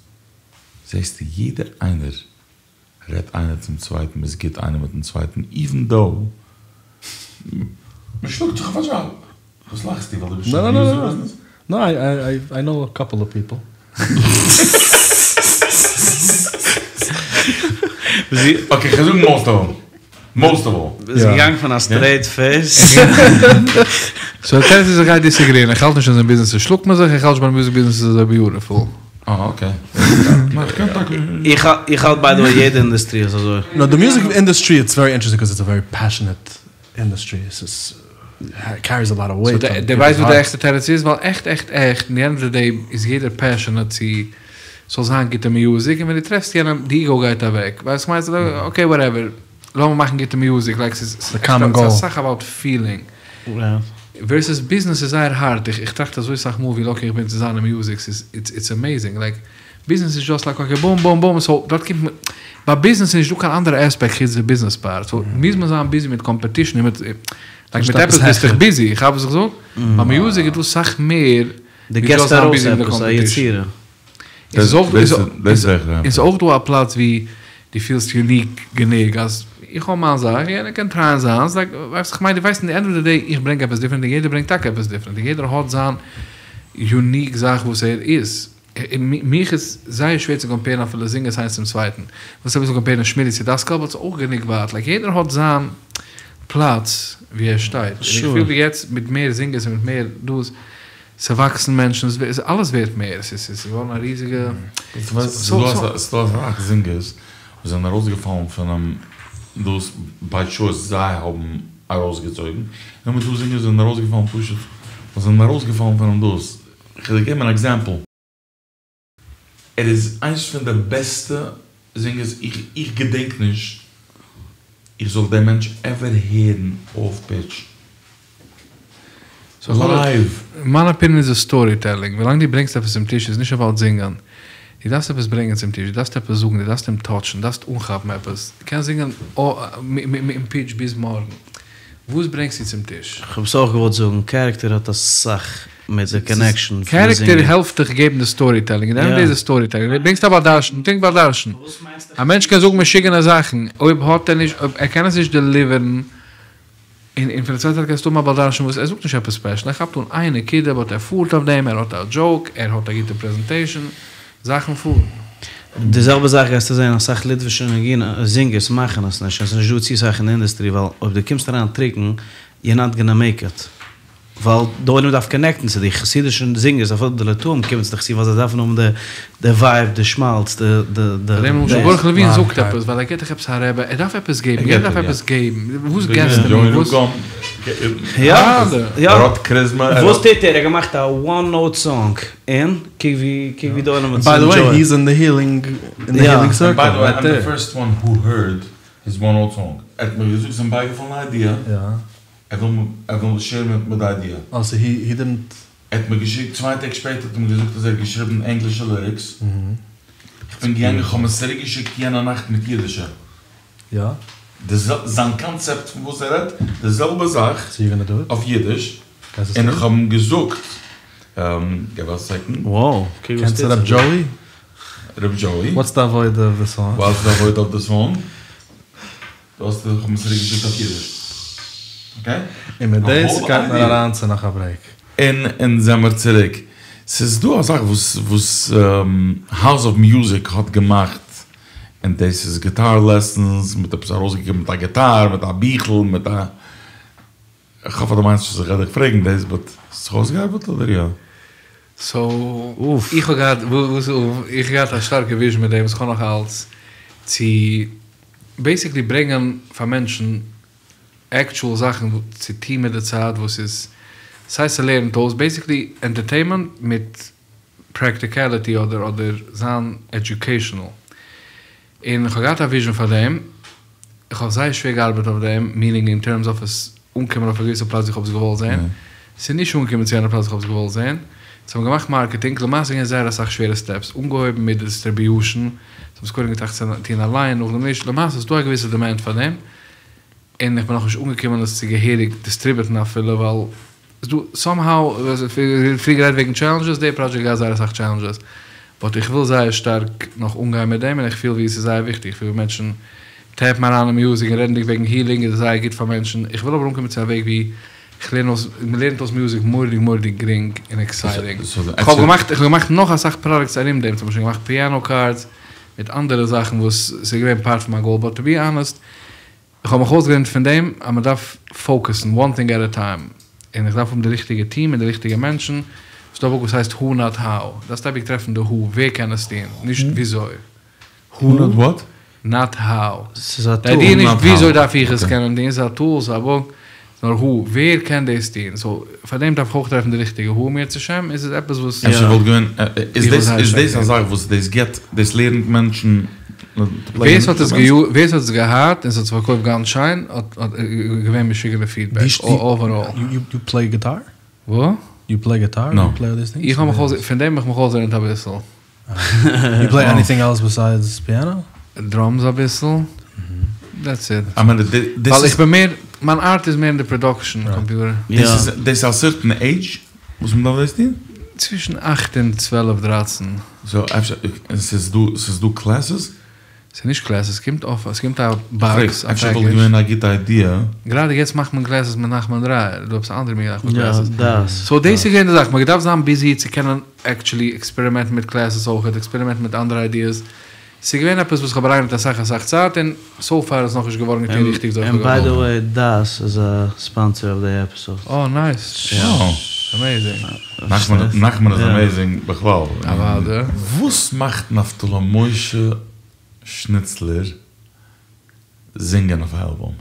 זעסטו יעדער איינער רעדט איינער צום צווייטן, מ'איז גוט איינער מיטן צווייטן, איווען דאו מ'שלאגט זיך אויף א דזשאב. וואס לאכסטו? ווייל דו ביסט שוין אין מיוזיק ביזנעס? נא איי איי נאו א קאפל אוו פיפל. אקעי כ'גיי זאגן מאסט אוו אלל. מאסט אוו אלל. ביסט געגאנגען פון א סטרעיט פעיס. סאו די תירוץ איז איך גיי דיסעגריען, איך האלט נישט אז אין ביזנעס שלאגט מען זיך, איך האלט נישט ביי די מיוזיק ביזנעס איז אזוי ביוטיפול. אה אקעי. ניין כ'קען טאקע נישט. איך האלט ביי די וועי יעדע אינדוסטרי איז אזוי. נאו די מוזיק אינדוסטרי איטס ווערי אינטערעסטינג קאוז איטס א ווערי פעשענעט אינדוסטרי ס'איז קעריס א לאט אוו וועיט. סאו דו ווייסט וואס די עכטע תירוץ איז? ווייל עכט עכט עכט אין די ענד אוו די דעי איז יעדער פעשענעט צו ס'זאל זיין גוטע מיוזיק און ווען דו טרעפסט יענעם די איגאו גייט אוועק ווייסט וואס כ'מיין? אקעי וואטעווער לאמיר מאכן גוטע מיוזיק לייק ס'איז אסאך אבאוט פילינג. ווערסעס ביזנעס איז זייער הארט, איך טראכט אזוי סאך מאל ווי לאקי איך בין צו זיין אין מיוזיק, ס'איז איטס עמעיזינג, לייק ביזנעס איז דזשאסט לייק אקעי בום בום בום, סאו דארט קומט מען, ביי ביזנעס איז נישטא קיין אנדערע עספעקט חוץ די ביזנעס פארט, סאו מוז מען זיין ביזי מיט קאמפעטישן און מיט, לייק מיט עפעס ביסטעך ביזי, כאפסט וואס איך זאג? ביי מיוזיק איז דא סאך מער ווי דזשאסט זיין ביזי מיט די קאמפעטישן. און ס'איז אויך דא א פלאץ ווי דו פילסט יוניק גענוג אז איך האב מיין זאך, יענער קען טרייען זיינס, לייק ווייסט כ'מיין דו ווייסט אין די ענד אוו די דעי איך ברענג עפעס דיפרענט און יעדער ברענגט טאקע עפעס דיפרענט און יעדער האט זיין יוניק זאך וואס ער איז. מיך איז זייער שווער צו קאמפעירן אפילו זינגערס איינס צום צווייטן, וואס אביסל קאמפעירן שמילי צו דאסקאל באט ס'איז אויך גענוג ווייט, לייק יעדער האט זיין פלאץ ווי ער שטייט, און איך פיל ווי יעצט מיט מער זינגערס און מיט מער דאס ס'וואקסן מענטשן, אלעס ווערט מער, ס'איז געווארן א ריזיגע. ס'איז דא אסאך זינגערס וואס זענען ארויסגעפאלן פונעם דאס ביי טשויס זיי האבן ארויסגעצויגן, און נאכדעם איז דא זינגערס וואס זענען ארויסגעפאלן פשוט ווייל זיי זענען ארויסגעפאלן פונעם דאס. כ'וועל דיר געבן אן עקזעמפל. ער איז איינס פון די בעסטע זינגערס, איך געדענק נישט איך זאל דעם מענטש עווער הערן אףף פיטש לייוו. מיין אפיניען איז די סטארי טעלינג, ווילאנג דו ברענגסט עפעס צום טיש איז נישט אבאוט זינגען, דו דארפסט עפעס ברענגען צום טיש, דו דארפסט עפעס זאגן, דו דארפסט אים טאטשן, דו דארפסט אנכאפן עפעס, דו קענסט זינגען אין פיטש ביז מארגן, וואס ברענגסטו צום טיש? כ'האב עס אויך געוואלט זאגן, קערעקטער האט אסאך מיט די קאנעקשאן פון די קערעקטער זינגער. העלפט דיך געבן די סטארי טעלינג, אין די ענד איז די סטארי טעלינג, דו ברענגסט א בעל דרשן, טרינק בעל דרשן, א מענטש קען זאגן משוגענע זאכן, אויב האט ער נישט, אויב ער קען עס נישט דעליווערן, און און פון די צווייטע זייט קענסטו האבן א בעל דרשן וואס ער זאגט נישט עפעס ספעשל, ער כאפט אן איין נקודה באט ער פארט אויף דעם, ער האט א דזשאוק, ער האט א גוטע פרעזענטעישן, זאכן פארן. די זעלבע זאך גייסטו זען אסאך ליטווישע נגינה זינגערס מאכן עס נישט, עס איז נישט דא צו סאך אין די אינדעסטרי ווייל אויב דו קומסט אריין טרוקן יור נאט גאנא מעיק איט ווייל די עולם דארף קאנעקטן צו די חסידישע זינגערס אפילו די ליטאים קומען צו די חסידים ווייל זיי דארפן האבן די די ווייב די שמאלץ די די די פאר דעם למשל ברוך לעווין זאגט עפעס ווייל ער געט דאך עפעס א רבי ער דארף עפעס געבן יעדער דארף עפעס געבן וואס געסטו מיר וואס יא יא ער האט קריזמע וואס טוט ער ער האט געמאכט א וואן נאוט סאנג און קוק ווי קוק ווי די עולם האט עס ביי די וועי היז אין די הילינג אין די הילינג סירקל ביי די וועי איים די פירסט וואן הו הערד היז וואן נאוט סאנג ער האט מיר געזאגט ס'איז אים בייגעפאלן א איידיע ער וויל ער וויל שעירן מיט מיר די איידיע. אה סאו הי הי דידנט. ער האט מיר געשיקט צוויי טעג שפעטער האט ער מיר געזאגט אז ער האט געשריבן ענגלישע ליריקס, איך בין געגאנגען איך האב אים עס צוריק געשיקט יענע נאכט מיט אידישע. יא. די זיין קאנצעפט פון וואס ער רעדט, די זעלבע זאך סאו יו גאנא דו איט? אויף אידיש, גייסט עס און טון? איך האב אים געזאגט, געב א סעקאנד. Wow, קוק וואס קענסט טוט ר' זיך דא. דזשאוי? ר' דזשאוי. וואטס די עבודה אוו די סאנג? וואטס די עבודה אוו די סאנג? דו האסט איך האב עס צוריק געשיקט אויף אידיש. אקעי? און מיט דאס גייט מען אריין צו נאך א ברעיק. און אונז זעמער צוריק. ס'איז דא א זאך וואס וואס האוז אוו מיוזיק האט געמאכט, און דאס איז גיטאר לעסענס, מ'האט עפעס ארויסגעגעבן מיט א גיטאר, מיט א ביכל, מיט א. כ'האף אז דו מיינסט נישט אז איך גיי דיך פרעגן דאס, באט האט זיך אויסגעארבעט אדער יא? סאו, איך האב געהאט, וואס אוף? איך האב געהאט א שטארקע וויזשן מיט דעם וואס כ'האב נאך אלץ, צו בעיסיקלי ברענגען פאר מענטשן עקטשועל זאכן צו טון מיט די צייט וואס איז סיי ס'לערנט אויס, בעיסיקלי ענטערטעינמענט מיט פרעקטיקעליטי אדער אדער זיין עדיוקעישאנעל. און כ'האב געהאט א וויזשן פאר דעם, איך האב זייער שווער געארבעט אויף דעם, מינינג אין טערמס אוו עס אנקומען אויף א געוויסע פלאץ ווי כ'האב עס געוואלט זען, ס'איז נישט אנגעקומען צו יענע פלאץ ווי כ'האב עס געוואלט זען, סאו האבן געמאכט מארקעטינג, למעשה געווען זייער אסאך שווערע סטעפס, אנגעהויבן מיט דיסטריביושן, זיי האבן עס קודם געטראכט צו טון אליין, נאכדעם נישט, למעשה איז דא א געוויסע דימענד פאר דעם, און איך בין נאכנישט אנגעקומען עס צו געהעריג דיסטריביוטן אפילו, ווייל ס'איז דא סאם האו, פריער גערעדט וועגן טשעלענדזשעס, די פראדזשעקט געהאט זייער אסאך טשעלענדזשעס, באט איך וויל זייער שטארק נאך אנגיין מיט דעם, און איך פיל ווי עס איז זייער וויכטיג, איך פיל ווי מענטשן טעפן אריין אין מיוזיק און רעדנדיג וועגן הילינג איז עס זייער גוט פאר מענטשן, איך וויל אבער אנקומען צו א וועג ווי איך לערן אויס, מען לערנט אויס מיוזיק מורא'דיג מורא'דיג גרינג און עקסייטינג, איך האב געמאכט, איך האב געמאכט נאך אסאך פראדוקטס ארום דעם, צום ביישפיל געמאכט פיאנא קארדס, מיט אנדערע זאכן וואס ס'איז געווען פארט פון מיין גאול, באט טו בי אנעסט, איך האב מיך אויסגעלערנט פון דעם אז מען דארף פאוקעסן וואן טינג עט א טיים, און איך דארף האבן די ריכטיגע טיעם און די ריכטיגע מענטשן ס'דא א בוק וואס הייסט Who Not How, דארפסט אייביג טרעפן די Who, ווער קען עס טון, נישט וויאזוי. Who Not What? Not How. ס'איז א די איידיע איז טול. נישט וויאזוי דארף איך עס קענען טון, ס'איז א טול, ס'איז א בוק, נאר Who, ווער קען דאס טון, סאו פאר דעם דארף איך אויך טרעפן די ריכטיגע Who, אם ירצה השם איז עס עפעס וואס. אפשר וואלט געווען, איז דאס איז דאס א זאך וואס דאס גיבט, דאס לערנט מענטשן ווער ס'האט עס ווער ס'האט עס געהאט און ס'האט זיך פארקויפט גאנץ שיין האט געווען משוגענע פידבעק אוועראל. יו פלעי גיטאר? וואס? יו פלעי גיטאר? נאו. איך האב מיך אויס, פון דעם האב איך מיך אויסגעלערנט אביסל. יו פלעי עניטינג עלס ביסיידס פיאנא? דראמס אביסל, דעטס איט. איי מין דאס ווייל איך בין מער, מיין ארט איז מער אין די פראדאקשען קאמפיוטער. דאס איז דאס איז א סערטען עידזש וואס מען דארף דאס טון? צווישן אכט און צוועלף דרייצן. סאו אפשר, און ס'איז דא ס'איז דא קלעסעס? ס'איז נישט קלעסעס, ס'קומט אויף, ס'קומט א באקס, א אפשר וואלט פעקעדזש. געווען א גוטע איידיע. גראדע יעצט מאכט מען קלעסעס מיט נחמן דרייער, דא עפעס אנדערע מין מאכט מען יא, קלעסעס. דאס. סאו דאס איז געווען די זאך, מ'האט געדארפט זיין ביזי צו קענען עקטשולי עקספערימענטן מיט קלעסעס אויכעט, עקספערימענטן מיט אנדערע איידיעס. ס'איז געווען עפעס וואס כ'האב אריינגעלייגט אסאך אסאך צייט און סאו פאר איז נאכנישט געווארן געטון ריכטיג אזוי און ווי כ'האב ביי די געוואלט. וועי דאס איז א ספאנסער אוו די עפיסאוד. אה נייס. אמעיזינג. נחמן איז אמעיזינג בכלל. אוואדע. וואס מאכט נפתלי משה שניצלער זינגען אויף א אלבום?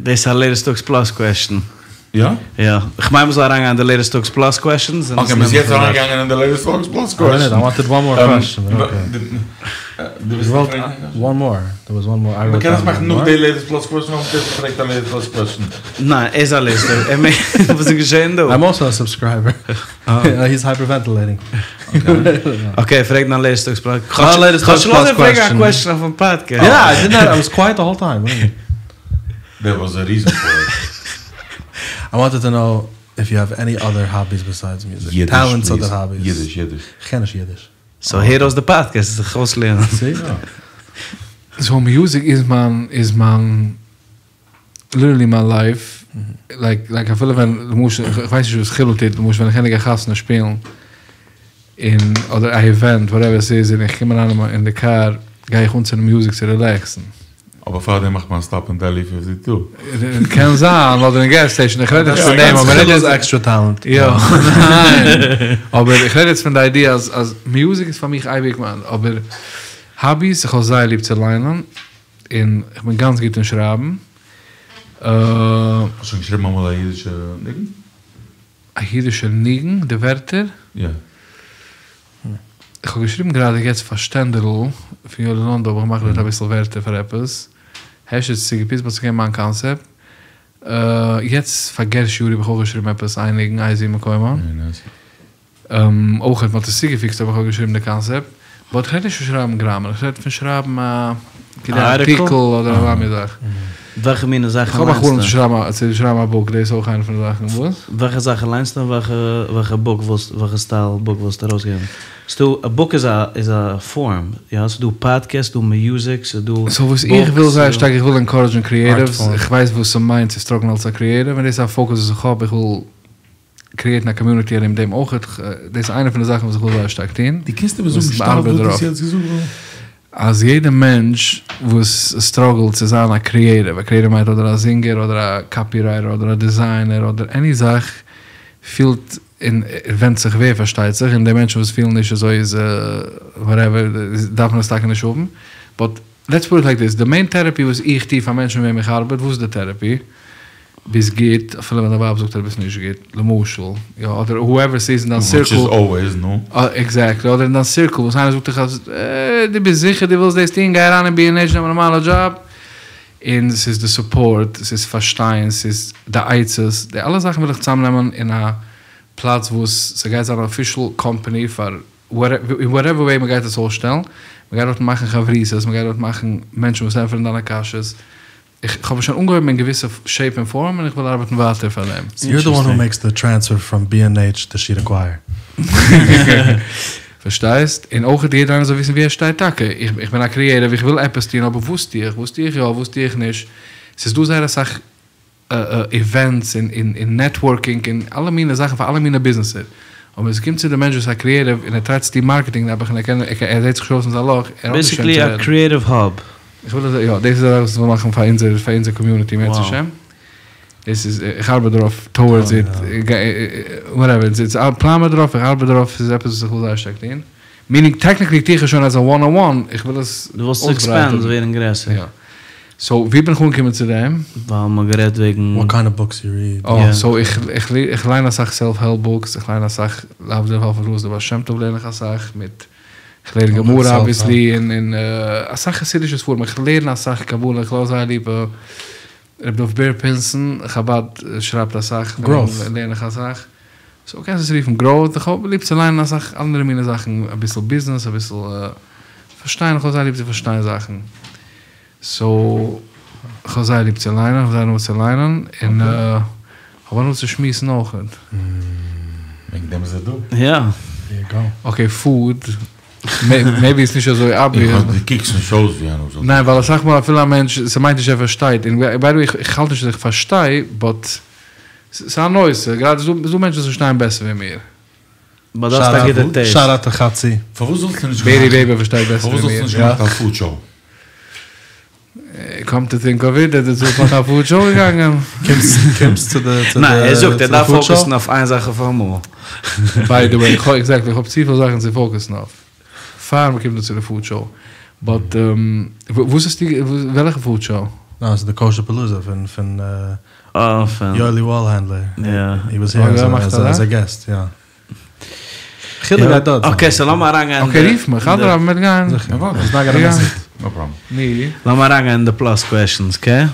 דאס איז א לעיטעסט טאקס פלאס קוועשטען. יא? יא. כ'מיין מ'זאל אריינגיין אין די לעיטעסט טאקס פלאס קוועשטענס און אקעי, מ'איז יעצט אריינגעגאנגען אין די לעיטעסט טאקס פלאס קוועשטענס. איי וואנטעד וואן מאר קוועשטען באט אקעי. געוואלט וואן מאר, דער וואס וואן מאר, איי ראוט מ'קען עס דאון מאכן וואן נאך מאר. די לעיטעסט פלאס קוועשטען ווייל מ'האט געפרעגט א לעיטעסט פלאס קוועשטען. ניין, ער איז א לעיטעסט. ער מעג, וואס איז געשען דא? איים אלסא א סובסקרייבער. היז הייפערווענטילעטינג. אקעי, פרעג דיין לעיטעסט טאקס פלאס. מיין לעיטעסט טאקס כאטש לאז פלאס אים פרעגן א קוועשטען. קוועשטען אויפן פאדקעסט. יא, איי דיד נאט, איי וואס קווייעט די האול טיים. דער וואס א ריזען פאר איט. איי וואנטעד טו נאו איף יו העוו עני אדער האביס ביסיידס מיוזיק. אידיש טעלענטס פליז. אדער האביס. אידיש אידיש. כ'קען נישט אידיש. סאו הער אויס די פאדקעסט זיך אויסלערנען. סאו מיוזיק איז מיין איז מיין ליטערלי מיין לייף, לייק לייק אפילו ווען למשל איך ווייס נישט וואס חילו טוט למשל ווען איך ענדיג א חתונה שפילן און אדער א איווענט וואטעווער ס'איז און איך קום אריין אין די קאר גיי איך אנצינדן מיוזיק צו רילעקסן. אבער פארדעם מאכט מען א סטאפ אין דעלי פיפטי טו. קען זיין, אדער אין געז סטעישן, איך רעד נישט פון דעם, אבער חילו'ס עקסטרא טאלענט. יא, ניין, אבער איך רעד יעצט פון די איידיע אז אז מיוזיק איז פאר מיך אייביג מיין, אבער האביס, איך האב זייער ליב צו ליינען, און איך בין גאנץ גוט אין שרייבן. האסט שוין געשריבן אמאל א אידישע ניגון? א אידישע ניגון? די ווערטער? יא. איך האב געשריבן גראדע יעצט פאר שטענדערל פון יואלי לאנדא האב איך געמאכט דארט אביסל ווערטער פאר עפעס. הערשט איז צוגעפיצט באט ס'איז געווען מיין קאנסעפט. יעצט פאר גערשי אורי האב איך אויך געשריבן עפעס איין ניגון איזהו מקומן. אויך מ'האט עס צוגעפיקסט אבער איך האב געשריבן די קאנסעפט. באט איך רעד נישט פון שרייבן גראמען, איך רעד פון שרייבן א כאילו ארטיקל אדער אזא מין זאך. וועלכע מינע זאכן איך האב א ליינסטו? חלום צו שרייבן א צו שרייבן א בוק, דאס איז אויך איינע פון די זאכן. וואס? וועלכע זאכן ליינסטו און וועלכע וועלכע בוק ווילסט וועלכע סטייל בוק ווילסטו ארויסגעבן? ס'דא א בוק איז א איז א פארם, יא? ס'דא פאדקעסט, ס'דא מיוזיק, ס'דא בוקס. סאו וואס איך וויל זייער שטארק, איך וויל ענקארעדזשן קריעטיווס, איך ווייס וואס ס'מיינט צו סטראגלן אלס א קריעטיוו, און דאס איז א פאוקוס וואס איך האב, איך וויל קריעטן א קאמיוניטי ארום דעם אויך, דאס איז איינע פון די זאכן וואס איך וויל זייער שטארק טון. דו קענסט איבער זאגן שטארק וואס דו האסט יעצט געזאגט? אז יעדע מענטש וואס סטראגלט צו זיין א קריעטיוו, א קריעטיוו מיינט אדער א זינגער אדער א קאפירייטער אדער א דיזיינער אדער עני זאך, פילט, און ווענדט זיך ווער פארשטייט זיך, און די מענטשן וואס פילן נישט אזוי איז וואטעווער, דארף מען עס טאקע נישט האבן, באט לעטס פוט איט לייק דיס, די מעין טערעפי וואס איך טו פאר מענטשן מיט וועם איך ארבעט, וואס איז די טערעפי? ביסט גוט, אפילו ווען דיין ווייב זאגט אז דו ביסט נישט גוט, למשל, יא, אדער הואעווער ס'איז אין דיין סירקל. וויטש איז אלוועיס, נו. עקזעקטלי, אדער אין דיין סירקל וואס איינער זאגט דיך אז אה, דו ביסט זיכער דו ווילסט דאס טון, גיי אריין אין בי ענד עיטש נעם א נארמאלע דזשאב. און ס'איז די סופארט, ס'איז פארשטיין, ס'איז די עצות, די אלע זאכן וויל איך צוזאמנעמען אין א פלאץ וואס ס'גייט זיין א אפישעל קאמפאני פאר אין וואטעווער וועי מ'גייט עס אויסשטעלן, מ'גייט דארטן מאכן חברותות, מ'גייט דארט מאכן מענטשן וואס ענטפערן דיינע קשיות, איך האב עס שוין אנגעהויבן אין געוויסע שעיפ און פארם און איך וויל ארבעטן ווייטער פאר דעם. סאו יור די וואן הו מעיקס די טרענספער פראם בי ענד עיטש טו שירה קווייער. פארשטייסט? און אויך יעדער איינער זאל וויסן ווי ער שטייט טאקע. איך בין א קריעטיוו, איך וויל עפעס טון, אבער וואס טו איך? וואס טו איך יא? וואס טו איך נישט? ס'איז דא זייער אסאך איווענטס און נעטווארקינג און אלע מיני זאכן פאר אלע מיני ביזנעסער, אבער ווען ס'קומט צו די מענטש וואס איז א קריעטיוו און ער טרייט צו טון מארקעטינג נעבעך און ער קען ער זעט זיך נישט אויס אין זיין לאך, ער האט נישט וועם צו בעיסיקלי א רעדן. קריעטיוו האב. איך וויל אז יא, דאס איז א זאך וואס איך וויל מאכן פאר אונזער פאר אונזער קאמיוניטי אם ירצה השם. דאס איז, איך ארבעט דערויף טאוערדס איט, וואטעווער, איטס א פלאן מיט דערויף, איך ארבעט דערויף, ס'איז עפעס וואס איך וויל זייער שטארק טון. מינינג טעקניקלי טו איך עס שוין עז א וואן אן וואן, איך וויל עס דו ווילסט עס עקספענדן, ווערן גרעסער. יא. סאו ווי בין איך אנגעקומען צו דעם? ווייל מ'האט גערעדט וועגן. וואט קיינד אוו בוקס יו ריעד. אה, סאו איך איך ליין אסאך סעלף העלפ בוקס, איך ליין אסאך להבדיל אלף אלפי הבדלות די בעל שם טוב לערן איך אסאך מיט, איך לערן גמרא אבוויעסלי און און אסאך חסידישע ספרים, איך לערן אסאך קבלה, איך האב זייער ליב ר' דוב בער פינסן, חבד שרייבט אסאך, לערן איך אסאך, סאו קענסט עס רופן גראוט, איך האב ליב צו ליינען אסאך אנדערע מיני זאכן, אביסל ביזנעס, אביסל פארשטיין, איך האב זייער ליב צו פארשטיין זאכן, סאו איך האב זייער ליב צו ליינען, איך האב זייער הנאה צו ליינען, און איך האב הנאה צו שמועסן אויכעט. וועגן דעם איז ער דא. יא. אקעי פוד, מעיבי איז נישט אזוי אבוויעס. דו קוקסט נישט אויס ווי איינער וואס זאל. ניין ווייל אסאך מאל אפילו א מענטש, ס'מיינט נישט ער פארשטייט, און ביי די וועי איך האלט נישט אז איך פארשטיי, באט ס'איז א נושא, גראדע ס'איז דא מענטשן וואס פארשטייען בעסער ווי מיר. באט דו האסט א גוטע טעיסט. שאט אוט טו חאצי. פארוואס זאלסטו נישט בערי וועבער פארשטייט בעסער פארוואס ווי מיר. זאלסטו נישט געמאכט א פוד שאו? קאם טו טינק אוו איט, ער איז נאך א פוד שאו געגאנגען. קומסט צו די צו די ניין, ער זאגט ער דארף פאוקעסן אויף איין זאך אויפאמאל. ביי די וועי, עקזעקטלי, איך האב צופיל זאכן צו פאוקעסן אויף. פאר מ'קומט דא צו די פוד שאו. באט וואס האסטו, וועלכע פוד שאו? ניין, ס'איז די קאושער פאלוזא פון פון פון יואלי וואלהענדלער. יא. הי וואס העיר עז א געסט, יא. חילוק גייט דארט זיין. אקעי סאו לאמיר אריינגיין אין אקעי די. רוף מיך, אדרבה מיר גייען. זיכער. איטס נאט גאנא מיס איט. נאו פראבלעם. ני. לאמיר אריינגיין אין די פלאס קוועשאנס, אקעי?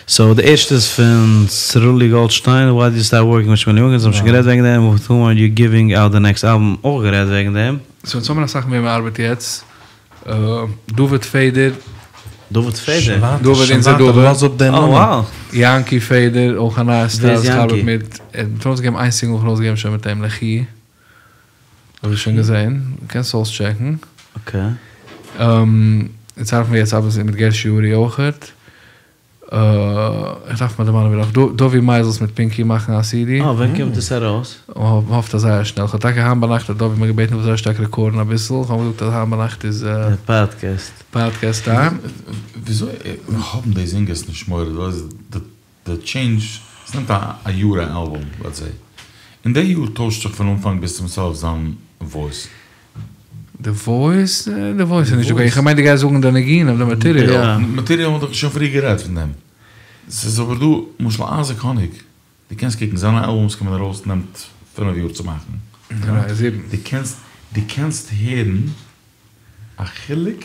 סאו די ערשטע איז פון סרולי גאלדשטיין, וויי דיד יו סטארט ווארקינג מיט שמואל יונג? אונז האבן שוין גערעדט וועגן דעם, וויט הום אר יו גיווינג אוט די נעקסט אלבום? אויך גערעדט וועגן דעם. סאו אונז האבן אסאך וועם מ'ארבעט יעצט, דוד פעדער. דוד פעדער? דוד אונזער דוד. לאז אפ דעם נאמען. יענקי פעדער, אויך א נייע סטאר ווער איז וואס איך ארבעט יענקי? מיט. ער האט ארויסגעגעבן איין סינגל, איך האב ארויסגעגעבן שוין מיט אים לכי. האב איך שוין געזען, קענסט אויסטשעקן. אקעי. אונז ארבעטן מיר יעצט אביסל מיט גערשי אורי אויכעט. איך דארף מיר דערמאנען ווי נאך. דובי מייזעלס מיט פינקי מאכן א סידי. אה, ווען קומט עס ארויס? מ'האפט אז זייער שנעל. כ'האב טאקע היינט ביינאכט האט דובי מיר געבעטן איך זאל זייער שטארק רעקארדן אביסל. כ'האב אים געזאגט אז היינט ביינאכט איז די פאדקעסט. פאדקעסט טיים. וויאזוי האבן די זינגערס נישט מורא? דו ווייסט די טשעינדזש, עס נעמט א יאר א אלבום לעטס סעי, און די יאר טוישט זיך פון אנפאנג ביז צום סוף זיין וואויס. די וואויס? די וואויס איז נישט אקעי, איך מיין דו גייסט זאגן די ניגונים, די מאטעריאל. מאטעריאל האט מען דאך שוין פריער גערעדט פון דעם. ס'איז אבער דא, למשל אייזיק האניג, דו קענסט קוקן זיינע אלבומס קומען ארויס נעמט פינף יאר צו מאכן. דריי, זיבן. דו קענסט, דו קענסט הערן א חילוק.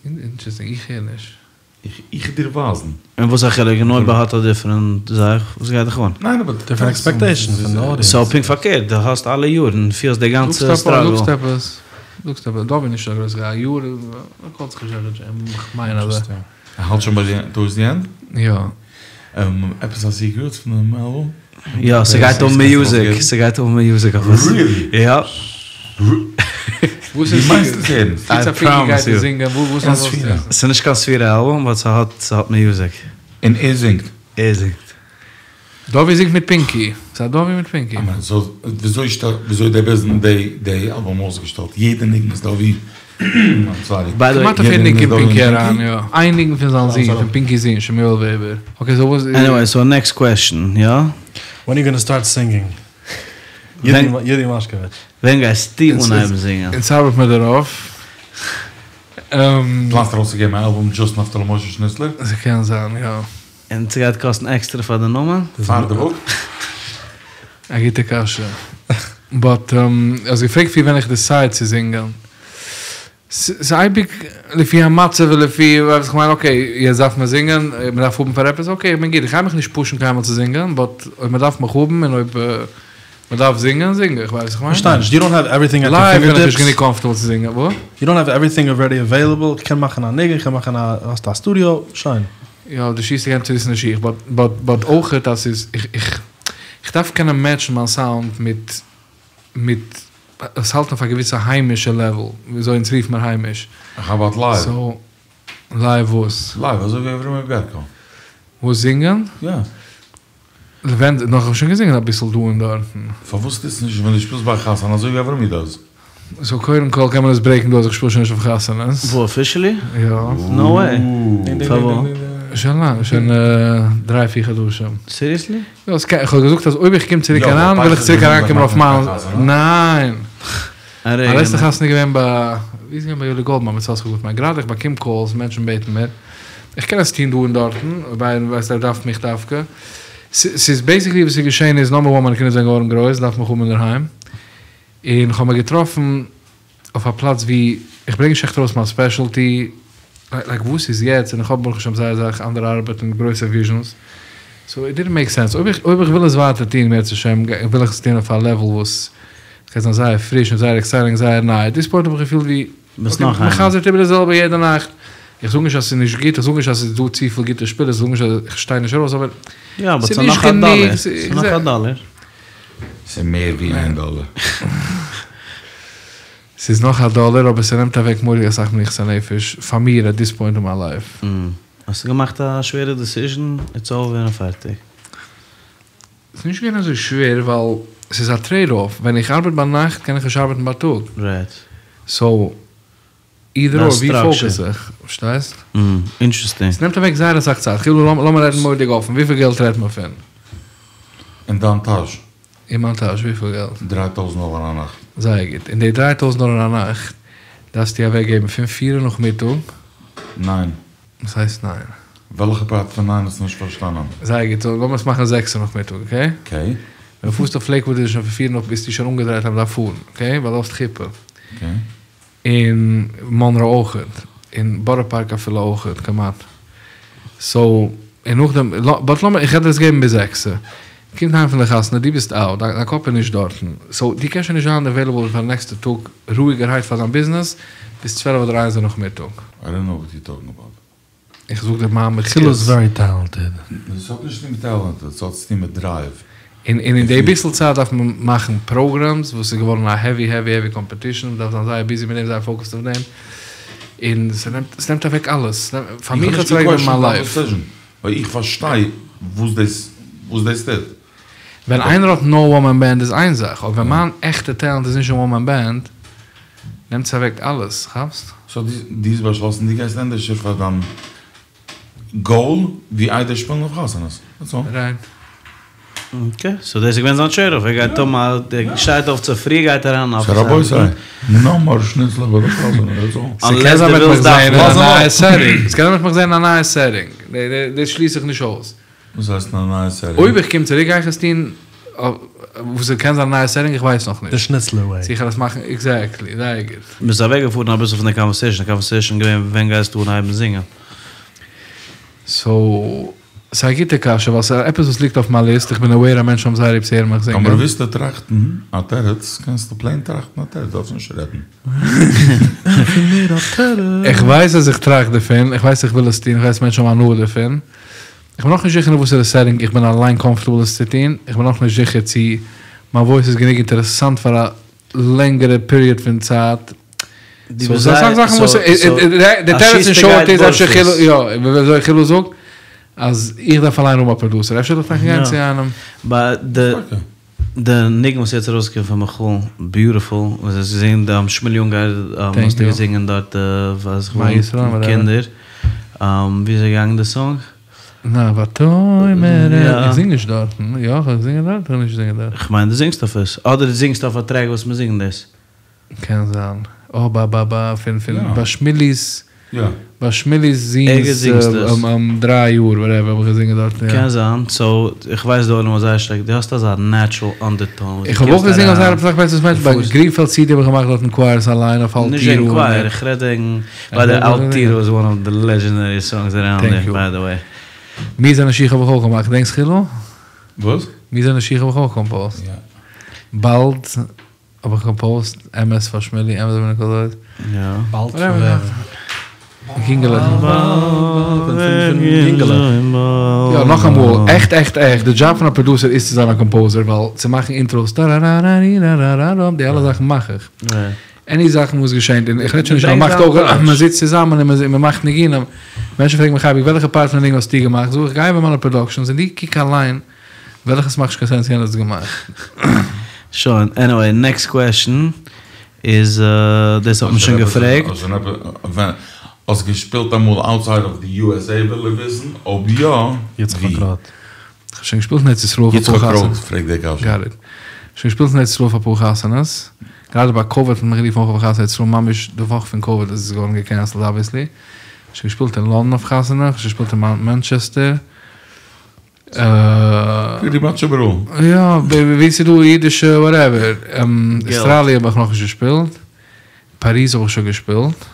אינטערעסטינג, איך הער נישט. איך דיר ווייזן. און וואס א חילוק און אויב ער האט א דיפרענט זאך וואס גייט דיך אן? ניין אבער דיפרענט עקספעקטעישן פון די אודיענס. סאו פונקט פארקערט דו האסט אלע יארן פילסט די גאנצע סטראגל. זאגסט עפעס זאגסט עפעס דא בין נישט א גרויסע א יאר קאלט זיך נישט איך מיין אז ער האלט שוין ביי די טאורדס די ענד? יא. עפעס א סיקרעט פון דעם אלבום? יא ס'גייט האבן מיוזיק ס'גייט האבן מיוזיק אויף עס. ריעלי? יא. וואס איז סיקרעט? חוץ א פינקי גייט ער זינגען וואס נאך זאלסטו וויסן? ס'איז נישט קיין ספירה אלבום באט ס'האט ס'האט מיוזיק. און ער זינגט? ער זינגט. דובי זינגט מיט פינקי. ס'איז א דובי מיט פינקי. סאו וויאזוי שטעלט וויאזוי די ביזנעס די די אלבום אויסגעשטעלט? יעדע ניגון איז דובי? איים סארי. כמעט אויף יעדע ניגון קומט פינקי אריין יא. איין ניגון פון זיין זון, פון פינקי'ס זון, שמואל וועבער. אקעי סאו וואס איז. עניוועי סאו נעקסט קוועשן יא? ווען יו גאנא סטארט סינגינג? יודי מאשקאוויטש. ווען גייסטו אנהייבן זינגען? אונז ארבעט מיר דערויף. פלאנסט ארויסצוגעבן א אלבום דזשאסט נפתלי משה שניצלער? ס'קען זיין יא. און ס'גייט קאסטן עקסטערע פאר די נאמען? פאר די בוק? א גוטע קשיא. באט האסט געפרעגט פון ווען איך דיסייד צו זינגען. ס'איז אייביג לפי המצב ולפי וואס איך מיין אקעי יעצט דארף מען זינגען, מ'דארף האבן פאר עפעס אקעי איך בין גוט איך גיי מיך נישט פושן קיינמאל צו זינגען באט אויב מ'דארף מיך האבן און אויב מ'דארף זינגען זינג איך ווייס איך מיין. פארשטיי נישט, יו דאנט העוו עווריטינג עט יור לייוו בין איך נישט פינגערטיפס? גענוג קאמפארטעבל צו זינגען, וואס? יו דאנט העוו עווריטינג אלרעדי עוועילעבל, איך קען מאכן א ניגון, איך קען מאכן א, האסט א סטודיאו, שוין. יא, די שיסט די צוריסענע שיך, באט באט באט אויכעט אז ס'איז, איך איך איך דארף קענען מעטשן מיין סאונד מיט מיט עס האלטן אויף א געוויסע היימישע לעוועל, וויאזוי אונז רופן מיר היימיש. האו אבאוט לייוו? סאו, לייוו וואס? לייוו אזוי ווי אברומי בערקא. וואס זינגען? יא. ווען, נאך איך האב שוין געזינגען אביסל דא און דארטן. פארוואס טוסטו נישט ווען דו שפילסט ביי א חתונה אזוי ווי אברומי דאז? סאו קודם כל קען מען עס ברעיקן דא אז איך שפיל שוין נישט אויף חתונות. וואו אפישעלי? יא. נאו וועי. פארוואס? שוין לאנג, שוין דריי פיר חדשים. סיריעסלי? יא, איך האב געזאגט אז אויב איך קום צוריק אריין וויל איך צוריק אריינקומען אויף מיין, ניין! מיין לעצטע חתונה איז געווען ביי, ווי איז געווען ביי יואלי גאלדמאן מיט יששכר גוטמאן, גראדע איך באקום קאלס, מענטשן בעטן מיר, איך קען עס טון דא און דארטן, אויב איינער ווייסט ער דארף מיך דווקא, ס'איז בעיסיקלי וואס איז געשען איז נאמבער וואן מיינע קינדער זענען געווארן גרויס, דארף מיך האבן אינדערהיים, און כ'האב מיר געטראפן אויף א פלאץ ווי איך ברענג נישט עכט ארויס מיין ספעשעלטי, לייק וואס איז יעצט, און איך האב ברוך השם זייער אסאך אנדערע ארבעט און גרויסע וויזשענס, סאו איט דידנט מעיק סענס, אויב איך אויב איך וויל עס ווייטער טון אם ירצה השם וויל איך עס טון אויף א לעוועל וואס גייט זיין זייער פריש און זייער עקסייטינג זייער ניי, עט דיס פוינט האב איך געפילט ווי ביסט נאך איינער. מ'חזר'ט איבער די זעלבע יעדע נאכט, איך זאג נישט אז ס'איז נישט גוט, איך זאג נישט אז ס'איז דא צופיל גוטע שפילערס, איך זאג נישט אז איך שטיי נישט ארויס, אבער יא באט ס'איז ס'איז נישט נאך א גענוג, דאלער, ס'איז נאך א דאלער. ס'איז מער ווי איין דאלער. ס'איז נאך א דאלער אבער ס'נעמט אוועק מורא'דיג אסאך מנוחת הנפש פאר מיר עט דיס פוינט אין מיי לייף. האסט געמאכט א שווערע דעסיזשן, איטס אווער און פארטיג. ס'איז נישט געווען אזוי שווער ווייל ס'איז א טרעיד אףף, ווען איך ארבעט ביינאכט קען איך נישט ארבעטן בייטאג. רייט. סאו אידער אר ווי פאוקעס איך, פארשטייסט? אינטערעסטינג. ס'נעמט אוועק זייער אסאך צייט, כאילו לאמיר רעדן מורא'דיג אפן, וויפיל געלט רעדט מען פון? אין דיין טאש. אין מיין טאש וויפיל געלט? דריי טויזנט דאלער א נאכט. זייער גוט, און די דריי טויזנט דאלער א נאכט דארפסטו אוועק געבן פון פיר נאכמיטאג. ניין. וואס הייסט ניין? וועלכע פארט פון ניין האסטו נישט פארשטאנען? זייער גוט, סאו לאמיר עס מאכן זעקסע נאכמיטאג, אקעי? אקעי. ווען פארסטו אויף לעיקוואד איז שוין פון פיר נאך ביסטו שוין אנגעדרייט אז מ'דארף פארן, אקעי? ווייל דו האסט חופה. אקעי. אין מאנרא אויכעט, אין בארא פארק אפילו אויכעט, כמעט. סאו, און נאכדעם, באט לאמיר, איך וועל דיר עס געבן ביז זעקסע. קומט אהיים פון די חתונה, דו ביסט אוט, דיין קאפ איז נישט דארטן. סאו, דו קענסט שוין נישט זיין עוועילעבל פאר די נעקסטע טאג רואיגערהייט פאר דיין ביזנעס ביז צוועלף אדער איינס נאכמיטאג. איי דאנט נאו וואט יו טאלקינג אבאוט. איך זאג דיר מיין מציאות. חילו איז ווערי טעלענטעד. עס האט נישט צוטון מיט טעלענט, עס האט צוטון מיט דרייוו. און אין די ביסל צייט דארף מען מאכן פראגרעמס וואס איז געווארן א העווי העווי העווי קאמפעטישן, מען דארף זיין זייער ביזי מיט דעם, זייער פאוקעסד אויף דעם, און ס'נעמט ס'נעמט אוועק אלעס, פאר מיך האט עס אוועקגענומען מיין לייף. ווייל איך פארשטיי וואס דאס וואס דאס טוט. ווען איינער האט נאר וואן מען בענד איז איין זאך, אבער ווען מיין עכטע טעלענט איז נישט אין וואן מען בענד, נעמט עס אוועק אלעס, כאפסט? סאו דו האסט באשלאסן דו גייסט ענדערשער פאר דיין גאול ווי איידער שפילן אויף חתונות, דעטס אלל. רייט. אקעי, סאו דאס איז געווען זיין טרעיד אףף, ער גייט האבן א, ער שטייט אויף צופרי גייט אריין אין אפיס סאו רבותי, נאו מאר שניצלער ביי די חתונה, דעטס אלל. ס'קען זיין מ'וועט מיך זעהן אין א נייע סעטינג, ס'קען זיין מ'וועט מיך זעהן אין א נייע סעטינג, דאס שליס איך נישט אויס. וואס הייסט אין א נייע סעטינג? אויב איך קום צוריק גיי איך עס טון, וואס עס קען זיין א נייע סעטינג איך ווייס נאכנישט. די שניצלער וועי. צו איך וועל עס מאכן, עקזעקטלי, זייער גוט. מ'איז אוועקגעפארן אביסל פון די קאנווערסעישאן, די קאנווערסעישאן איז געווען ווען גייסטו אנהייבן זינגען? סאו, ס'איז א גוטע קשיא, ווייל ס'איז עפעס וואס ליגט אויף מיין ליסט, איך בין אוועיר אז מענטשן האבן זייער ליב צו הערן מיך זינגען. טאמער ווילסטו טראכטן א תירוץ, קענסטו פלעין טראכטן א תירוץ, דארפסט נישט רעדן. איך ווייס אז איך טראכט דערפון, איך ווייס איך וויל עס טון, איך ווייס מענטשן האבן הנאה דערפון. איך בין נאכנישט זיכער אין וואסערע סעטינג איך בין אליין קאמפארטעבל עס צו טון, איך בין נאכנישט זיכער צו מיין וואויס איז גענוג אינטערעסאנט פאר א לענגערע פיריעד פון צייט. סאו ס'איז אסאך זאכן וואס די תירוץ אין שארט איז אפשר חילו, יא, ווי אזוי חילו זאגט אז איך דארף אליין האבן א פראדוסער, אפשר דארף איך גיין צו איינעם. באט די די ניגון וואס איז יעצט ארויסגעקומען פון מיכאל, ביוטיפול, וואס האסט געזינגען די שמואל יונגאר האסטו געזינגען דארט די קינדער, ווי איז געגאנגען די סאנג? נא ותאמר, איך זינג נישט דארטן, יא איך האב געזינגען דארט? איך האב נישט געזינגען דארט. כ'מיין דו זינגסט אויף עס, אדער דו זינגסט אויף א טרעק וואס מ'זינגט דאס. קען זיין. אה ביי ביי ביי פון פון ביי שמילי'ס ביי שמילי'ס זוהן'ס דריי יאר וואטעווער האב איך געזינגען דארטן יא. קען זיין, סאו איך ווייס די עולם האט זייער שטארק, דו האסט אזא נעטשרעל אנדערטאון וואס דו איך האב אויך קומסט געזינגען אויף זייער אריין, אסאך פלעצער וואס מיינט ביי גרינפעלד סידי האב איך געמאכט דארטן קווייערס אליין אויף אל נישט וועגן תירו קווייער, איך רעד וועגן ביי די אל תירו איז וואן אוו די לעדזשענדערי סאנגס אראונד דער ביי די וועי. מיר זענען שיך האב איך אויך געמאכט, געדענקסט חילו? וואס? מיר זענען שיך האב איך אויך קאמפאוזט. יא. באלד. האב איך קאמפאוזט אמת פאר שמילי אמת בין איך אזוי. יא. באלד פון וועם? יונגעלעך. יא נאכאמאל, עכט עכט עכט, די דזשאב פון א פראדוסער איז צו זיין א קאמפאוזער, ווייל צו מאכן אינטראוס טארארארארירארארארא די אלע זאכן מאך איך. עני זאכן וואס געשענט, און איך רעד שוין נישט, מען מאכט אויך, מען זיצט צוזאמען און מען מאכט ניגונים, מענטשן פרעגן מיך אייביג וועלכע פארט פון די ניגון האסטו געמאכט, זאג איך גיי איבער מיינע פראדאקשענס און דו קוק אליין וועלכע ס'מאכט נישט קיין סענס יענער האט עס געמאכט. שוין, עניוועי, נעקסט קוועשן איז, דאס האט מען שוין געפרעגט. האסט געשפילט אמאל אוטסייד אוו די יו עס עי וויל ער וויסן אויב יא יצחק ווי? ראטה. כ'האב שוין געשפילט אין ארץ ישראל פאר יצחק אפאר ראטה חתונות. פרעגט די קשיא. גאט איט. שוין געשפילט אין ארץ ישראל פאר אפאר חתונות. גראדע ביי קאוויד האט מען מיך גערופן אויך אויף א חתונה אין ארץ ישראל ממש די וואך פון קאוויד איז עס געווארן געקענסלד אבוויעסלי. שוין געשפילט אין לאנדאן אויף חתונה, כ'האב שוין געשפילט אין מאנטשעסטער. פריטי מאטש איבעראל. יא, ווי ס'איז דא אידישע וואטעווער. אוסטראליע האב איך נאכנישט געשפילט. פאריז האב איך שוין געשפילט.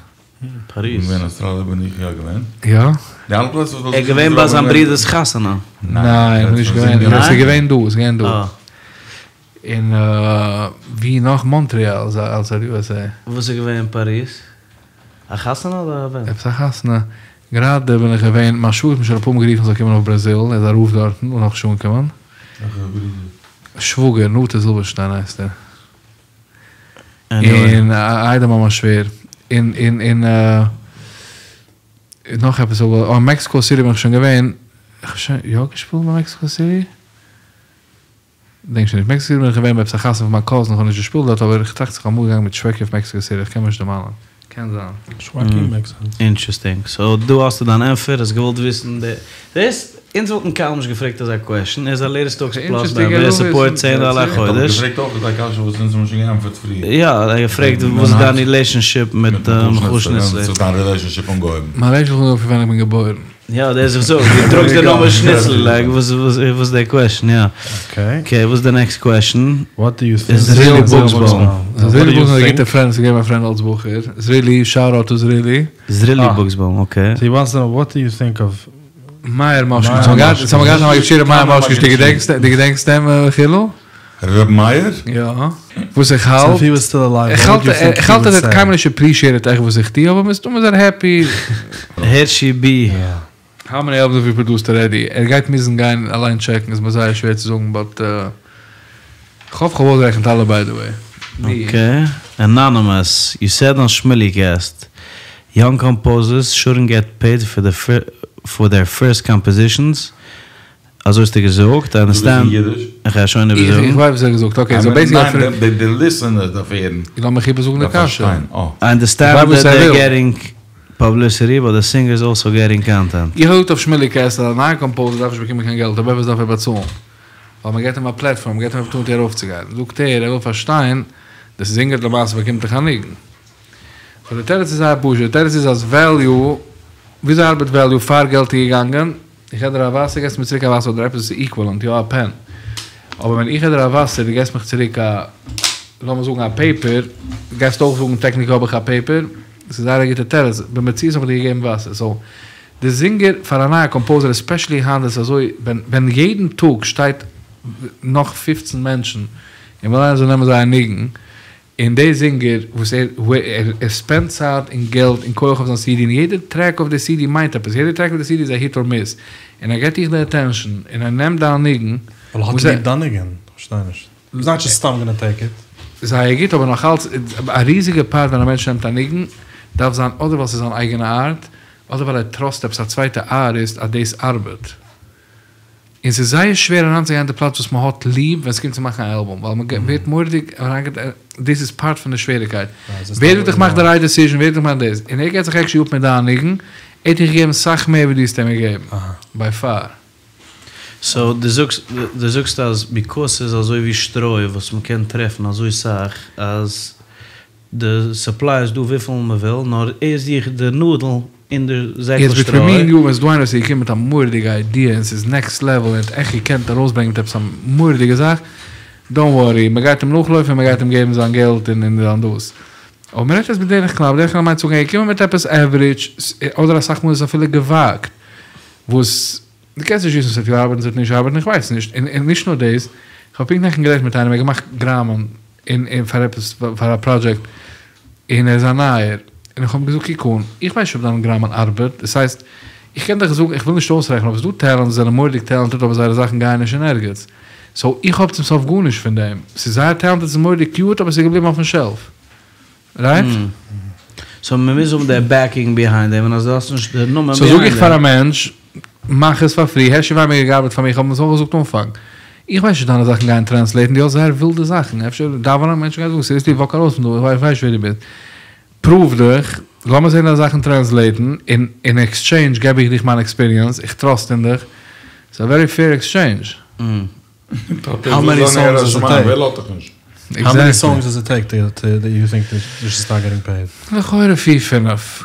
פאריז. אין אוסטראליע בין איך יא געווען. יא? די אלע פלעצער וואס ער איז געווען ביי זיין ברודער'ס חתונה. ניין, איך בין נישט געווען. ניין? ס'איז געווען דא, ס'איז געווען דא. און ווי נאך? מאנטריאל איז אוטסייד יו עס עי. וואס איז געווען אין פאריז? א חתונה אדער א אווענט? עפעס א חתונה. גראדע בין איך געווען, מיין שוואגער האט מיר שוין אפאר מאל גערופן איך זאל קומען אויף בראזיל, ער איז א רב דארטן, און נאכנישט אנגעקומען. שוואגער, נטע זילבערשטיין הייסט ער. און א איידעם ביי מיין שווער. און און און נאך עפעס אבער, אה מעקסיקא סיטי בין איך שוין געווען, איך האב שוין יא געשפילט ביי מעקסיקא סיטי? געדענק שוין נישט, מעקסיקא סיטי בין איך געווען ביי עפעס א חתונה פון מיין קאזין, איך האב נישט געשפילט דארט אבער איך טראכט זיך אמאל געגאנגען מיט שוועקי אויף מעקסיקא סיטי, איך קען מיר נישט דערמאנען, קען זיין. שוועקי מעקס סענס. אינטרעסטינג, סאו דא האסטו דיין ענפער, האסט געוואלט וויסן די, דאס, אונז וואלטן קיינמאל נישט געפרעגט אזא קוועשן, ער איז א לעיטעסט טאלקס פלאס מעמבער, ער סופארט צען דאלער א חודש. געפרעגט אויך אזא קשיא וואס אונז האבן שוין געענטפערט פריער. יא, ער האט געפרעגט וואס איז דיין רילעישאנשיפ מיט מיכאל שניצלער. ווען האט זיך דיין רילעישאנשיפ אנגעהויבן? מיין רילעישאנשיפ האט אנגעהויבן פון ווען איך בין געבוירן. יא, דאס איז איך זאג, דו טראגסט די נאמען שניצלער, לייק וואס איז די קוועשן, יא. אקעי, וואס איז די נעקסט קוועשן? וואט דו יו טינק? זרילי בוקסבוים. זרילי בוקסבוים איז א גוטע פרענד, ס'איז געווען מיין פרענד אלס בחור. זרילי, שאוט אוט טו זרילי. זרילי בוקסבוים, אקעי. סאו הי וואנטס טו נאו וואט דו יו טינק אוו מאיר מאשקאוויטש. סאו מ'האט געהאט א מגיד שיעור מאיר מאשקאוויטש, דו געדענקסט דו געדענקסט אים חילו? ר' מאיר? יא. וואס איך האלט? איך האלט איך האלט אז ער האט קיינמאל נישט עפרישיעטעד עכט וואס איך טוה, אבער מסתמא איז ער העפי. הערשי בי. האו מעני אלבומס האב יו פראדוסט אלרעדי? ער גייט מוזן גיין אליין טשעקן, איז מיר זייער שווער צו זאגן באט כ'האף כ'האב אויסגערעכנט אלע ביי די וועי. אקעי, אנאנימעס, יו סעד אן שמילי קעסט, יונג קאמפאוזערס שודנט געט פעיד פאר דעיר פירסט קאמפאזישאנס, אזוי האסטו געזאגט, איי אנדערסטענד, איך גיי שוין איבערזאגן. איך ווייס וואס ער האט געזאגט, אקעי, סאו בעיסיקלי האט ניין, די ליסענער דארף הערן. לאמיך איבערזאגן די קשיא. איי אנדערסטענד דעט דעיר געטינג פאבליסיטי באט די סינגער איז אלסא געטינג קאנטענט. איך האב געזאגט אויף שמילי קעסט אז א נייע קאמפאוזער דארף נישט באקומען קיין געלט אבער עפעס דארף ער באצאלן. ווייל מען געט אים א פלעטפארם, מען געט אים אפערטוניטי ארויפצוגיין. זאגט ער, ער וויל פארשטיין, די זינגער למעשה באקומט דאך א ניגון. סאו די תירוץ איז זייער פשוט, די תירוץ איז אז וועליו, וויאזוי ארבעט וועליו, פאר געלט איז געגאנגען, איך געב דיר א וואסער געסט מיר צוריק א וואסער אדער עפעס וואס איז איקוועלענט, יא א פען. אבער ווען איך געב דיר א וואסער דו געסט מיך צוריק א, לאמיר זאגן א פעיפער, גייסטו אויך זאגן טעקניקלי האב איך א פעיפער, דאס איז זייער א גוטע תירוץ, במציאות האב איך דיר געגעבן וואסער, סאו די זינגער פאר א נייע קאמפאוזער עספעשעלי היינט איז אזוי ווען ווען יעדן טאג שטייט נאך פופצן מענטשן און ווילן איינער זאל נעמען זייער ניגון, און די זינגער וואס ער ער ספענדט צייט און געלט און כח אויף זיין סידי און יעדע טרעק אויף די סידי מיינט עפעס יעדע טרעק אויף די סידי איז א היט אר מיס און ער געט דיך די אטענשאן און ער נעמט דיין ניגון ווייל ער האט ליב דיין ניגון? כ'פארשטיי נישט. היז נאט דזשאסט סתם גאנא טעיק איט. זייער גוט אבער נאך אלץ א ריזיגע פארט ווען א מענטש נעמט א ניגון דארף זיין אדער ווייל ס'איז זיין אייגענע ארט אדער ווייל ער טראסט עפעס א צווייטע ארטיסט אז דאס ארבעט. און ס'איז זייער שווער אריינצוגיין אין די פלאץ וואס מ'האט ליב ווען ס'קומט צו מאכן א אלבום, ווייל מ'ווערט מורא'דיג דאס איז פארט פון די שוועריקייט, ווער זאגט איך מאך די רייט דעסיזשען, ווער זאגט איך מאך דאס, און ער געט זיך עקשעלי אפ מיט דיין ניגון, ער האט דיך געגעבן סאך מער ווי דו האסט אים געגעבן, ביי פאר. סאו דו זאגסט דו זאגסט אז ביקאוס ס'איז אזוי ווי שטרוי וואס מ'קען טרעפן אזוי סאך אז די סופליי איז דא וויפיל מ'וויל נאר ער זוכט די נאדל אין די זעקל יעצט שטרוי. ביטווין מי ענד יו ווען ס'איז דא איינער וואס איז געקומען מיט א מורא'דיגע איידיע און ס'איז נעקסט לעוועל און האט עכט געקענט ארויסברענגען מיט עפעס א מורא'דיגע זאך, דאונט ווארי, מ'גייט אים נאכלויפן און מ'גייט אים געבן זיין געלט און און זיין דאס. אבער מ'רעדט יעצט בדרך כלל, בדרך כלל מיינט צו זאגן ער איז געקומען מיט עפעס עוורידזש, אדער אסאך מאל איז עס אפילו געוואגט, וואס דו קענסט נישט וויסן ס'וועט יא ארבעטן ס'וועט נישט ארבעטן איך ווייס נישט, און און נישט נאר דאס, כ'האב פונקט נעכטן גערעדט מיט איינעם ער האט געמאכט גראמען און און פאר עפעס פאר א פראדזשעקט, און ער איז א נייער, און איך האב אים געזאגט קוק אן, איך ווייס נישט אויב דיין גראמען ארבעט, דאס הייסט, איך קען דיך זאגן, איך וויל נישט אויסרעכענען, אבער ס'איז דא טעלענטס וואס זענען מורא'דיג טעלענטעד אבער זייערע זאכן גייען נישט אין ערגעץ, סאו איך האב צום סוף גארנישט פון דעם, ס'איז זייער טעלענטעד ס'איז מורא'דיג קיוט אבער ס'איז געבליבן אויפן שעלף. רייט? סאו מ'מוז האבן די בעקינג ביהיינד דעם, און אז דו האסט נישט די נאמען סאו זאג ביהיינד איך פאר א דעם. מענטש, מאך עס פאר פרי, הערשי וויינבערגער געארבעט פאר מיר, איך האב אים עס אויך געזאגט אנפאנג, איך ווייס נישט דיינע זאכן גייען טרענסלעיטן, דו האסט זייער ווילדע זאכן, אפשר דאווענען, מענטשן גייען זאגן, סיריעסלי וואק ארויס פון דא, איך ווייס נישט ווער דו ביסט, פרואוו דיך. לאמיר זען די זאכן טרענסלעיטן, און אין עקסטשעינדזש געב איך דיך מיין עקספיריענס, איך טראסט אין דיך, ס'איז א ווערי פעיר עקסטשעינדזש. האו מעני סאנגס דאז איט טעיק? האו מעני סאנגס דאז איט טעיק טו דעט יו טינק דעט יו שוד סטארט געטינג פעיד? לכאורה פיר פינעף.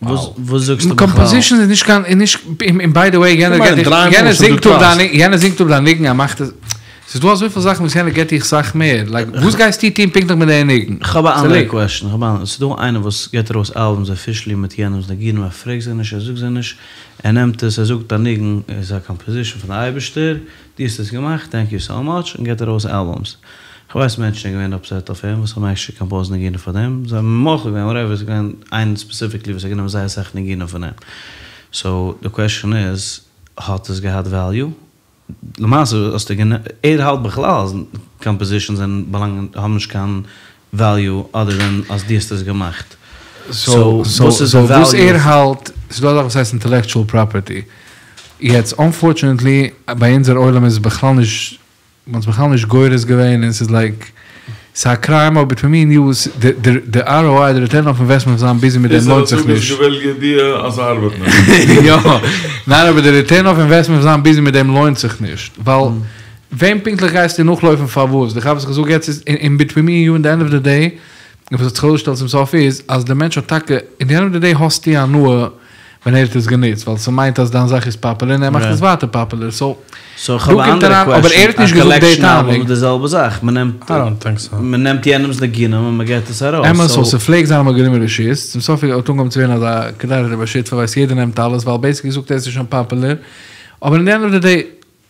וואס זאגסטו בכלל? קאמפאזישאן איז נישט קיין איז נישט און ביי די וועי יענער געט דיך יענער זינגט אפ דיין יענער זינגט אפ דיין ניגון ער מאכט עס ס'איז דא אזויפיל זאכן וואס יענער געט דיך סאך מער לייק וואס גייסטו טון פונקטליך מיט די ניגון? כ'האב א אנדערע קוועשאן כ'האב א אנדערע ס'איז דא איינער וואס געט ארויס אלבומס אפישעלי מיט יענעמ'ס ניגונים ער פרעגט זיי נישט ער זאגט זיי נישט ער נעמט עס ער זאגט א ניגון איז א קאמפאזישאן פון די אייבערשטער דו האסט עס געמאכט טענק יו סאו מאטש און געט ארויס אלבומס. כ'ווייס מענטשן זענען געווען אפסעט אויף אים וואס האבן עקשעלי קאמפאוזט ניגונים פאר דעם, זיי האבן מוחל געווען וואטעווער, ס'איז געווען איינער ספעסיפיקלי וואס האט גענומען זייער אסאך ניגונים פון אים. סאו די קוועשאן איז, האט עס געהאט וועליו? למעשה האסטו גענ. ער האלט בכלל אז קאמפאזישאנס זענען באלאנגען האבן נישט קיין וועליו אדער דען אז דו האסט עס געמאכט. סאו וואס איז די וואס וועליו? ער האלט, ס'איז דא א זאך וואס הייסט אינטעלעקטשועל פראפערטי. יעצט אנפארטשענעטלי ביי אונזער עולם איז עס בכלל נישט מ'האט עס בכלל נישט גורס געווען און ס'איז לייק ס'איז א קריים אבער ביטווין מי און יו די ROI די ריטערן אויף אינוועסטמענט פון זיין ביזי מיט דעם לוינט זיך נישט. איז ער א ידיעה אז ס'ארבעט נישט. יא. ניין אבער די ריטערן אויף אינוועסטמענט פון זיין ביזי מיט דעם לוינט זיך נישט ווייל וועם פונקטליך גייסטו נאכלויפן פארוואס? די כאפסט וואס איך זאג יעצט איז און ביטווין מי און יו אין די ענד אוו די דעי און וואס האט זיך ארויסגעשטעלט צום סוף איז אז די מענטש האט טאקע אין די ענד אוו די דעי האסטו הנאה ווען ער האט עס גענוצט, ווייל ס'מיינט אז דיין זאך איז פאפולער און ער מאכט עס ווייטער פאפולער, סאו סאו איך האב דא א קומט אנדערע אריין, אבער ער קוועשאן, האט א נישט געזאגט די קאלעקשאן אלבום תענוג. איז די זעלבע זאך, מ'נעמט איי דאנט טינק סאו. מ'נעמט יענעמ'ס ניגונים און מ'געט עס ארויס, אמת, סאו סאו. ס'פלעגט זיין אז מ'האט גענומען רשות, צום סוף האט אנגעהויבן צו ווערן אזא קדירא דבשותפי, ווייסט יעדער נעמט אלעס, ווייל בעיסיקלי זאגט ער עס איז שוין פאפולער, אבער אין די ענד אוו די דעי,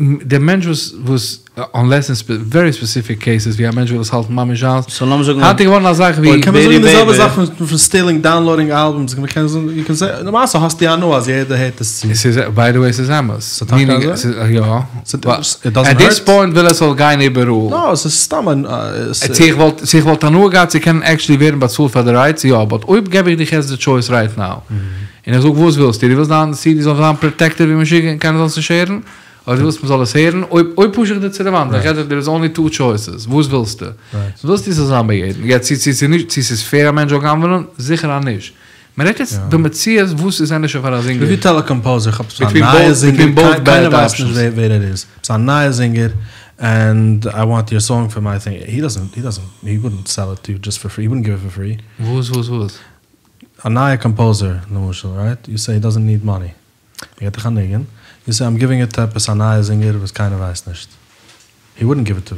דער מענטש וואס וואס אנלעס אין ווערי ספעסיפיק קעיסעס ווי א מענטש וויל עס האלטן ממש זיינס, סאו לאמיר זאגן היינט איז געווארן א זאך ווי קען מען בערי זאגן די זעלבע וועבער. זאך פון פון סטילינג דאונלאודינג אלבומס, מען קען זאגן יו קען סעי למעשה האסטו הנאה אז יעדער הערט עס צו. עס איז ביי די וועי עס איז אמת. ס'איז טאקע מינינג אזוי? עס איז יא. איט דאזענט עט דיס הערט? פוינט וויל עס זאל גיין איבעראל. נא, עס איז סתם א. צו איך וואלט צו איך וואלט הנאה געהאט צו קענען עקטשעלי ווערן באצאלט פאר די רייטס יא, באט אויב געב איך דיך יעצט די טשויס רייט נאו, און איך זאג וואס ווילסטו, דו ווילסט דיין סידי זאל זיין פראטעקטעד ווי משוגע און קיינער זאל עס נישט הערן, אדער דו ווילסט מ'זאל עס הערן, אויב אויב פוש איך דיר צו די וואנט, איך געב דיר דער איז אנלי טו טשויסעס, וואס ווילסטו? ווילסטו ס'זאל זיין ביי יעדן? יעצט צו צו צו נישט צו ס'איז פעיר א מענטש זאל גנב'נען? זיכער אז נישט. מ'רעדט יעצט במציאות וואס איז ענדערשער פאר א זינגער. איף יו טעל א קאמפאוזער איך האב עפעס א נייע זינגער, קיינער ווייסט נישט ווער ער איז, עפעס א נייע זינגער, ענד איי וואנט יור סאנג פאר מיי טינג, הי דאזענט הי דאזענט הי וואלדנט סעל איט טו יו דזשאסט פאר פרי, הי וואלדנט גיוו איט פאר פרי. וואס וואס וואס? א נייע קאמפאוזער למשל רייט, יו סעי הי דאזענט ניד מאני, ער געט דיך א ניגון, יו סעי איים גיווינג איט טו עפעס א נייע זינגער וואס קיינער ווייסט נישט, הי וואלדנט גיוו איט טו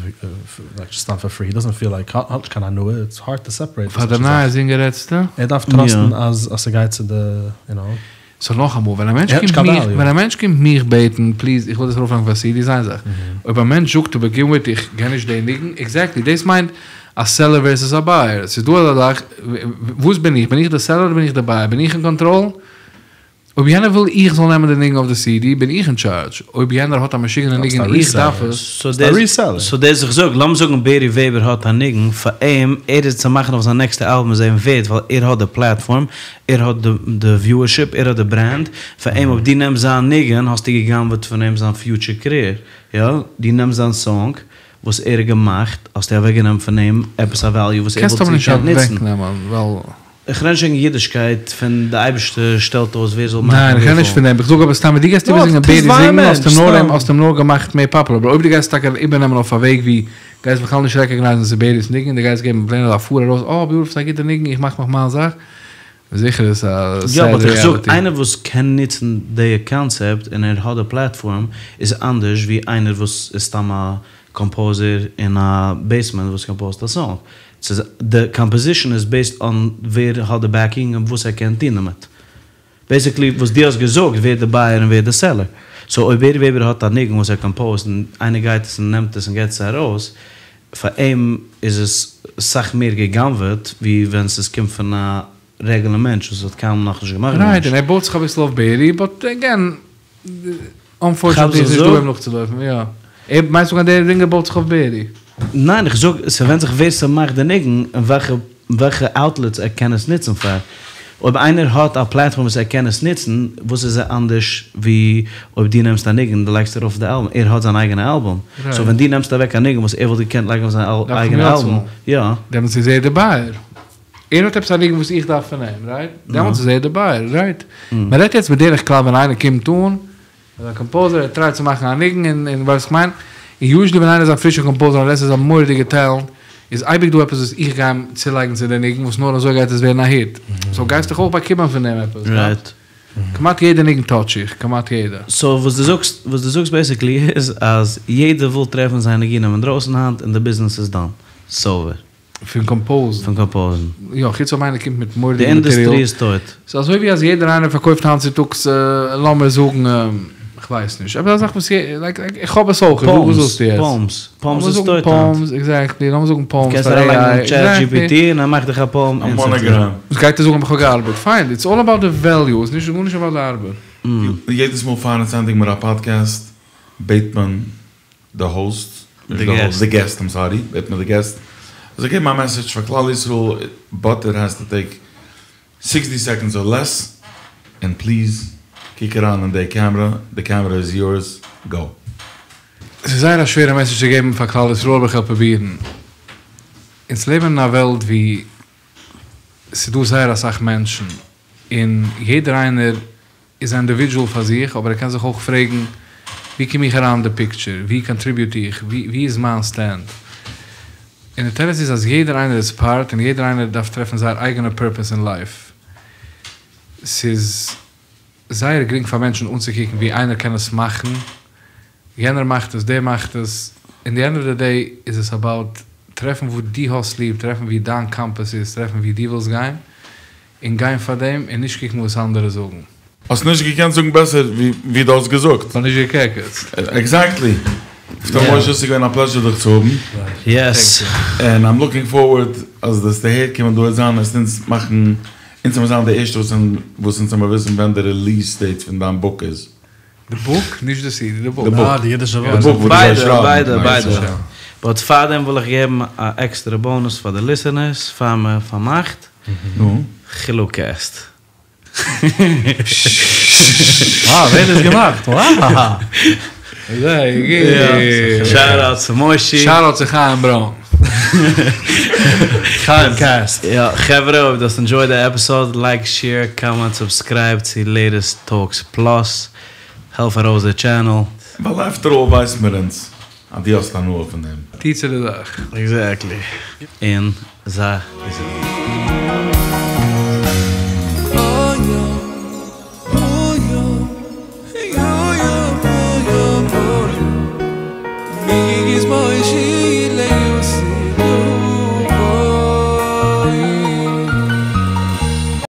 לייק סתם פאר פרי, הי דאזענט פיל לייק האט נישט קיין הנאה, איטס הארד טו סעפערעיט פאר די נייע זינגער רעדסטו? ער דארף טראסטן אז אז ס'גייט צו די יו נאו. סאו נאכאמאל, ווען א מענטש קומט מיך, ווען א מענטש קומט מיך בעטן פליז איך וויל דאס ארויפלייגן אויף א סידי איז איין זאך, אויב א מענטש זאגט טו בעגין וויט איך קען נישט די ניגון, עקזעקטלי דאס מיינט א סעלער ווערסעס א בייער, ס'איז דא אזא זאך, וואס בין איך, בין איך די סעלער אדער בין איך די בייער, בין איך אין קאנטראל? אויב יענער וויל איך זאל נעמען די ניגון אויף די סידי בין איך אין טשארדזש, אויב יענער האט א משוגענע ניגון און איך דארף עס. סאו דאס איך זאג, לאמיר זאגן בערי וועבער האט א ניגון, פאר אים, ער איז צו מאכן אויף זיין נעקסטע אלבום איז אים ווערט ווייל ער האט די פלאטפארם, ער האט די וויוערשיפ, ער האט די ברענד, פאר אים אויב דו נעמסט זיין ניגון האסטו גע'גנב'עט פון אים זיין פיוטשער קעריער, יא, דו נעמסט זיין סאנג וואס ער האט געמאכט האסטו אוועקגענומען פון אים עפעס א וועליו וואס ער קענסט וואלט אבער נישט געקענט נוצן. אוועקנעמען ווייל. איך רעד נישט וועגן אידישקייט פון די אייבערשטער שטעלט אויס ווער זאל מאכן ניין איך רעד נישט פון דעם, איך זאג אבער סתם ווען דו גייסט איבערזינגען בערי זינגן האסטו נאר אים האסטו אים נאר געמאכט מער פאפולער, אבער אויב דו גייסט טאקע איבערנעמען אויף א וועג ווי גייסט בכלל נישט רעקאגנייזן ס'איז בערי'ס ניגון דו גייסט געבן פלעין אזא פאר ארויס אה ביוטיפול ס'איז א גוטע ניגון איך מאך מיך מיין זאך, זיכער איז א יא סעד באט איך זאג ריעליטי. איינער וואס קען נוצן די קאנצעפט און ער האט די פלאטפארם איז אנדערש ווי איינער וואס איז סתם א קאמפאוזער אין א בעיסמענט וואס קאמפאוזט א סאנג. ס'איז די קאמפאזישאן איז בעיסד אן ווער האט די בעקינג און וואס ער קען טון דערמיט. בעיסיקלי וואס דו האסט געזאגט ווער די בייער און ווער די סעלער. סאו אויב בערי וועבער האט א ניגון וואס ער קאמפאוזט און איינער גייט עס און נעמט עס און געט עס ארויס, פאר אים איז עס סאך מער גע'גנב'עט ווי ווען ס'איז קומט פון א רעגולער מענטש וואס האט קיינמאל נאכנישט געמאכט רייט, גארנישט. און ער בויט זיך אביסל אויף בערי, באט עגעין, אנפארטשענעטלי איז נישט דא וועם נאכצולויפן, יא. ער, מיינסט זאגן אז דער זינגער בויט זיך אויף בערי? ניין, איך זאג, ס'ווענדט זיך ווער ס'מאכט די ניגון און וועלכע וועלכע אוטלעטס ער קען עס נוצן פאר. אויב איינער האט א פלאטפארם וואס ער קען עס נוצן, וואס איז ער אנדערש ווי אויב דו נעמסט א ניגון און דו לייגסט ארויף אויף די אלבום, ער האט זיין אייגענע אלבום, סאו ווען דו נעמסט אוועק א ניגון וואס ער וואלט געקענט לייגן אויף זיין דארף איך אים אייגענע יא אלבום, צאלן. יא. דעמאלטס איז ער די בייער. ער האט עפעס א ניגון וואס איך דארף פון אים, רייט? דעמאלטס איז ער די בייער, רייט? מען רעדט יעצט בדרך כלל ווען איינער קומט אן, איז א קאמפאוזער, ער טרייט צו מאכן א ניגון און און ווייסט איך מיין, און יוזשעלי ווען איינער איז א פרישע קאמפאוזער אנלעס ער איז א מורא'דיגע טעלענט, איז אייביג דא עפעס וואס איך גיי אים צולייגן צו די ניגון וואס נאר אזוי גייט עס ווערן א היט, סאו גייסט דאך אויך באקומען פון דעם עפעס, רייט? כמעט יעדע ניגון טאטש איך, כמעט יעדע. סאו וואס דו זאגסט, וואס דו זאגסט בעיסיקלי איז אז יעדער וויל טרעפן זיין ניגונים אינדרויסן היינט און די ביזנעס איז דאן. ס'אווער. פון קאמפאוזן. פון קאמפאוזן. יא, חוץ אויב איינער קומט מיט די מורא'דיגע מאטעריאל. אינדוסטרי איז טויט. ס'איז אזוי ווי אז יעדער איינער פארקויפט היינט צוטאגס לאמיר זאגן, כ'ווייס נישט, עפעס א זאך וואס יע, לייק איך האב עס אויך, וואס ווילסטו יעצט? פאומס, פאומס לאמיר איז זאגן טויט היינט. פאומס, עקזעקטלי, לאמיר זאגן פאומס קענסט פאר אריינלייגן עי אין טשעט איי, דזשי פי טי און ער מאכט דיך א פאום א אינסטענטלי. מאנאגראם. וואס גייט ער זאגן איך האב געארבעט? פיין, איטס אלל אבאוט די וועליו, איז נישט גארנישט אבאוט די ארבעט. יעדעס מאל פאר אונז ענדיגן מיר א פאדקעסט בעט מען די האוסט, נישט די האוסט, די געסט, איים סארי, בעט מען די געסט זאל געבן א מעסעדזש פאר כלל ישראל, באט איט העז טו טעיק סיקסטי סעקאנדס אר לעס, און פליז קוק אריין אין די קעמרע, די קעמרע איז יורס, גאו. ס'איז זייער א שווערע מעסעדזש צו געבן פאר כלל ישראל אבער כ'וועל פרובירן. אונז לעבן אין א וועלט ווי ס'דא זייער אסאך מענטשן און יעדער איינער איז א אינדיווידזשועל פאר זיך, אבער ער קען זיך אויך פרעגן, ווי קום איך אריין אין די פיקטשער? ווי קאנטריביוט איך? ווי איז מיין סטענד? און די תירוץ איז אז יעדער איינער איז פארט און יעדער איינער דארף טרעפן זייער אייגענע פורפעס אין לייף. ס'איז זייער גרינג פאר מענטשן אנצוקוקן ווי איינער קען עס מאכן, יענער מאכט עס, דער מאכט עס, אין די ענד אוו די דעי איז עס אבאוט טרעפן וואס דו האסט ליב, טרעפן ווי דיין קאמפעס איז, טרעפן ווי דו ווילסט גיין, און גיין פאר דעם, און נישט קוקן וואס אנדערע זאגן. האסט נישט געקענט זאגן בעסער ווי דו האסט געזאגט. כ'האב נישט געקעקעצט. עקזעקטלי. ר' משה ס'איז געווען א פלעזשער דיך צו האבן. יעס. און איים לוקינג פארווארד אז דו וועסט אהער קומען דא זיין וועסט אונז מאכן, אונז וועמיר זיין די ערשטע וואס אונז וועמיר וויסן ווען די ריליעס דעיט פון דיין בוק איז. די בוק? נישט די סידי, די בוק. די בוק. אה, די אידישע ווארט. די בוק וואס דו גייסט שרייבן. ביידע, ביידע, ביידע. באט פארדעם וויל איך געבן א עקסטערע באנוס פאר די ליסענערס פאר מען פארמאכט. נו? חילו קעסט. וואו, ווער האט דאס געמאכט? וואו! שאוט אוט צו מושי. שאוט אוט צו חיים ברוין. חיים קעסט. יא, חברה אויב דו האסט ענדזשויד די עפיסאד, לייק, שעיר, קאמענט, סובסקרייב צו לעיטעסט טאלקס פלאס, העלף ארויס די טשענעל. ווייל עפטער אלל ווייסט מיר אונז אז דו האסט הנאה פון דעם. טוה צו די זאך. עקזעקטלי. און זיי געזונט.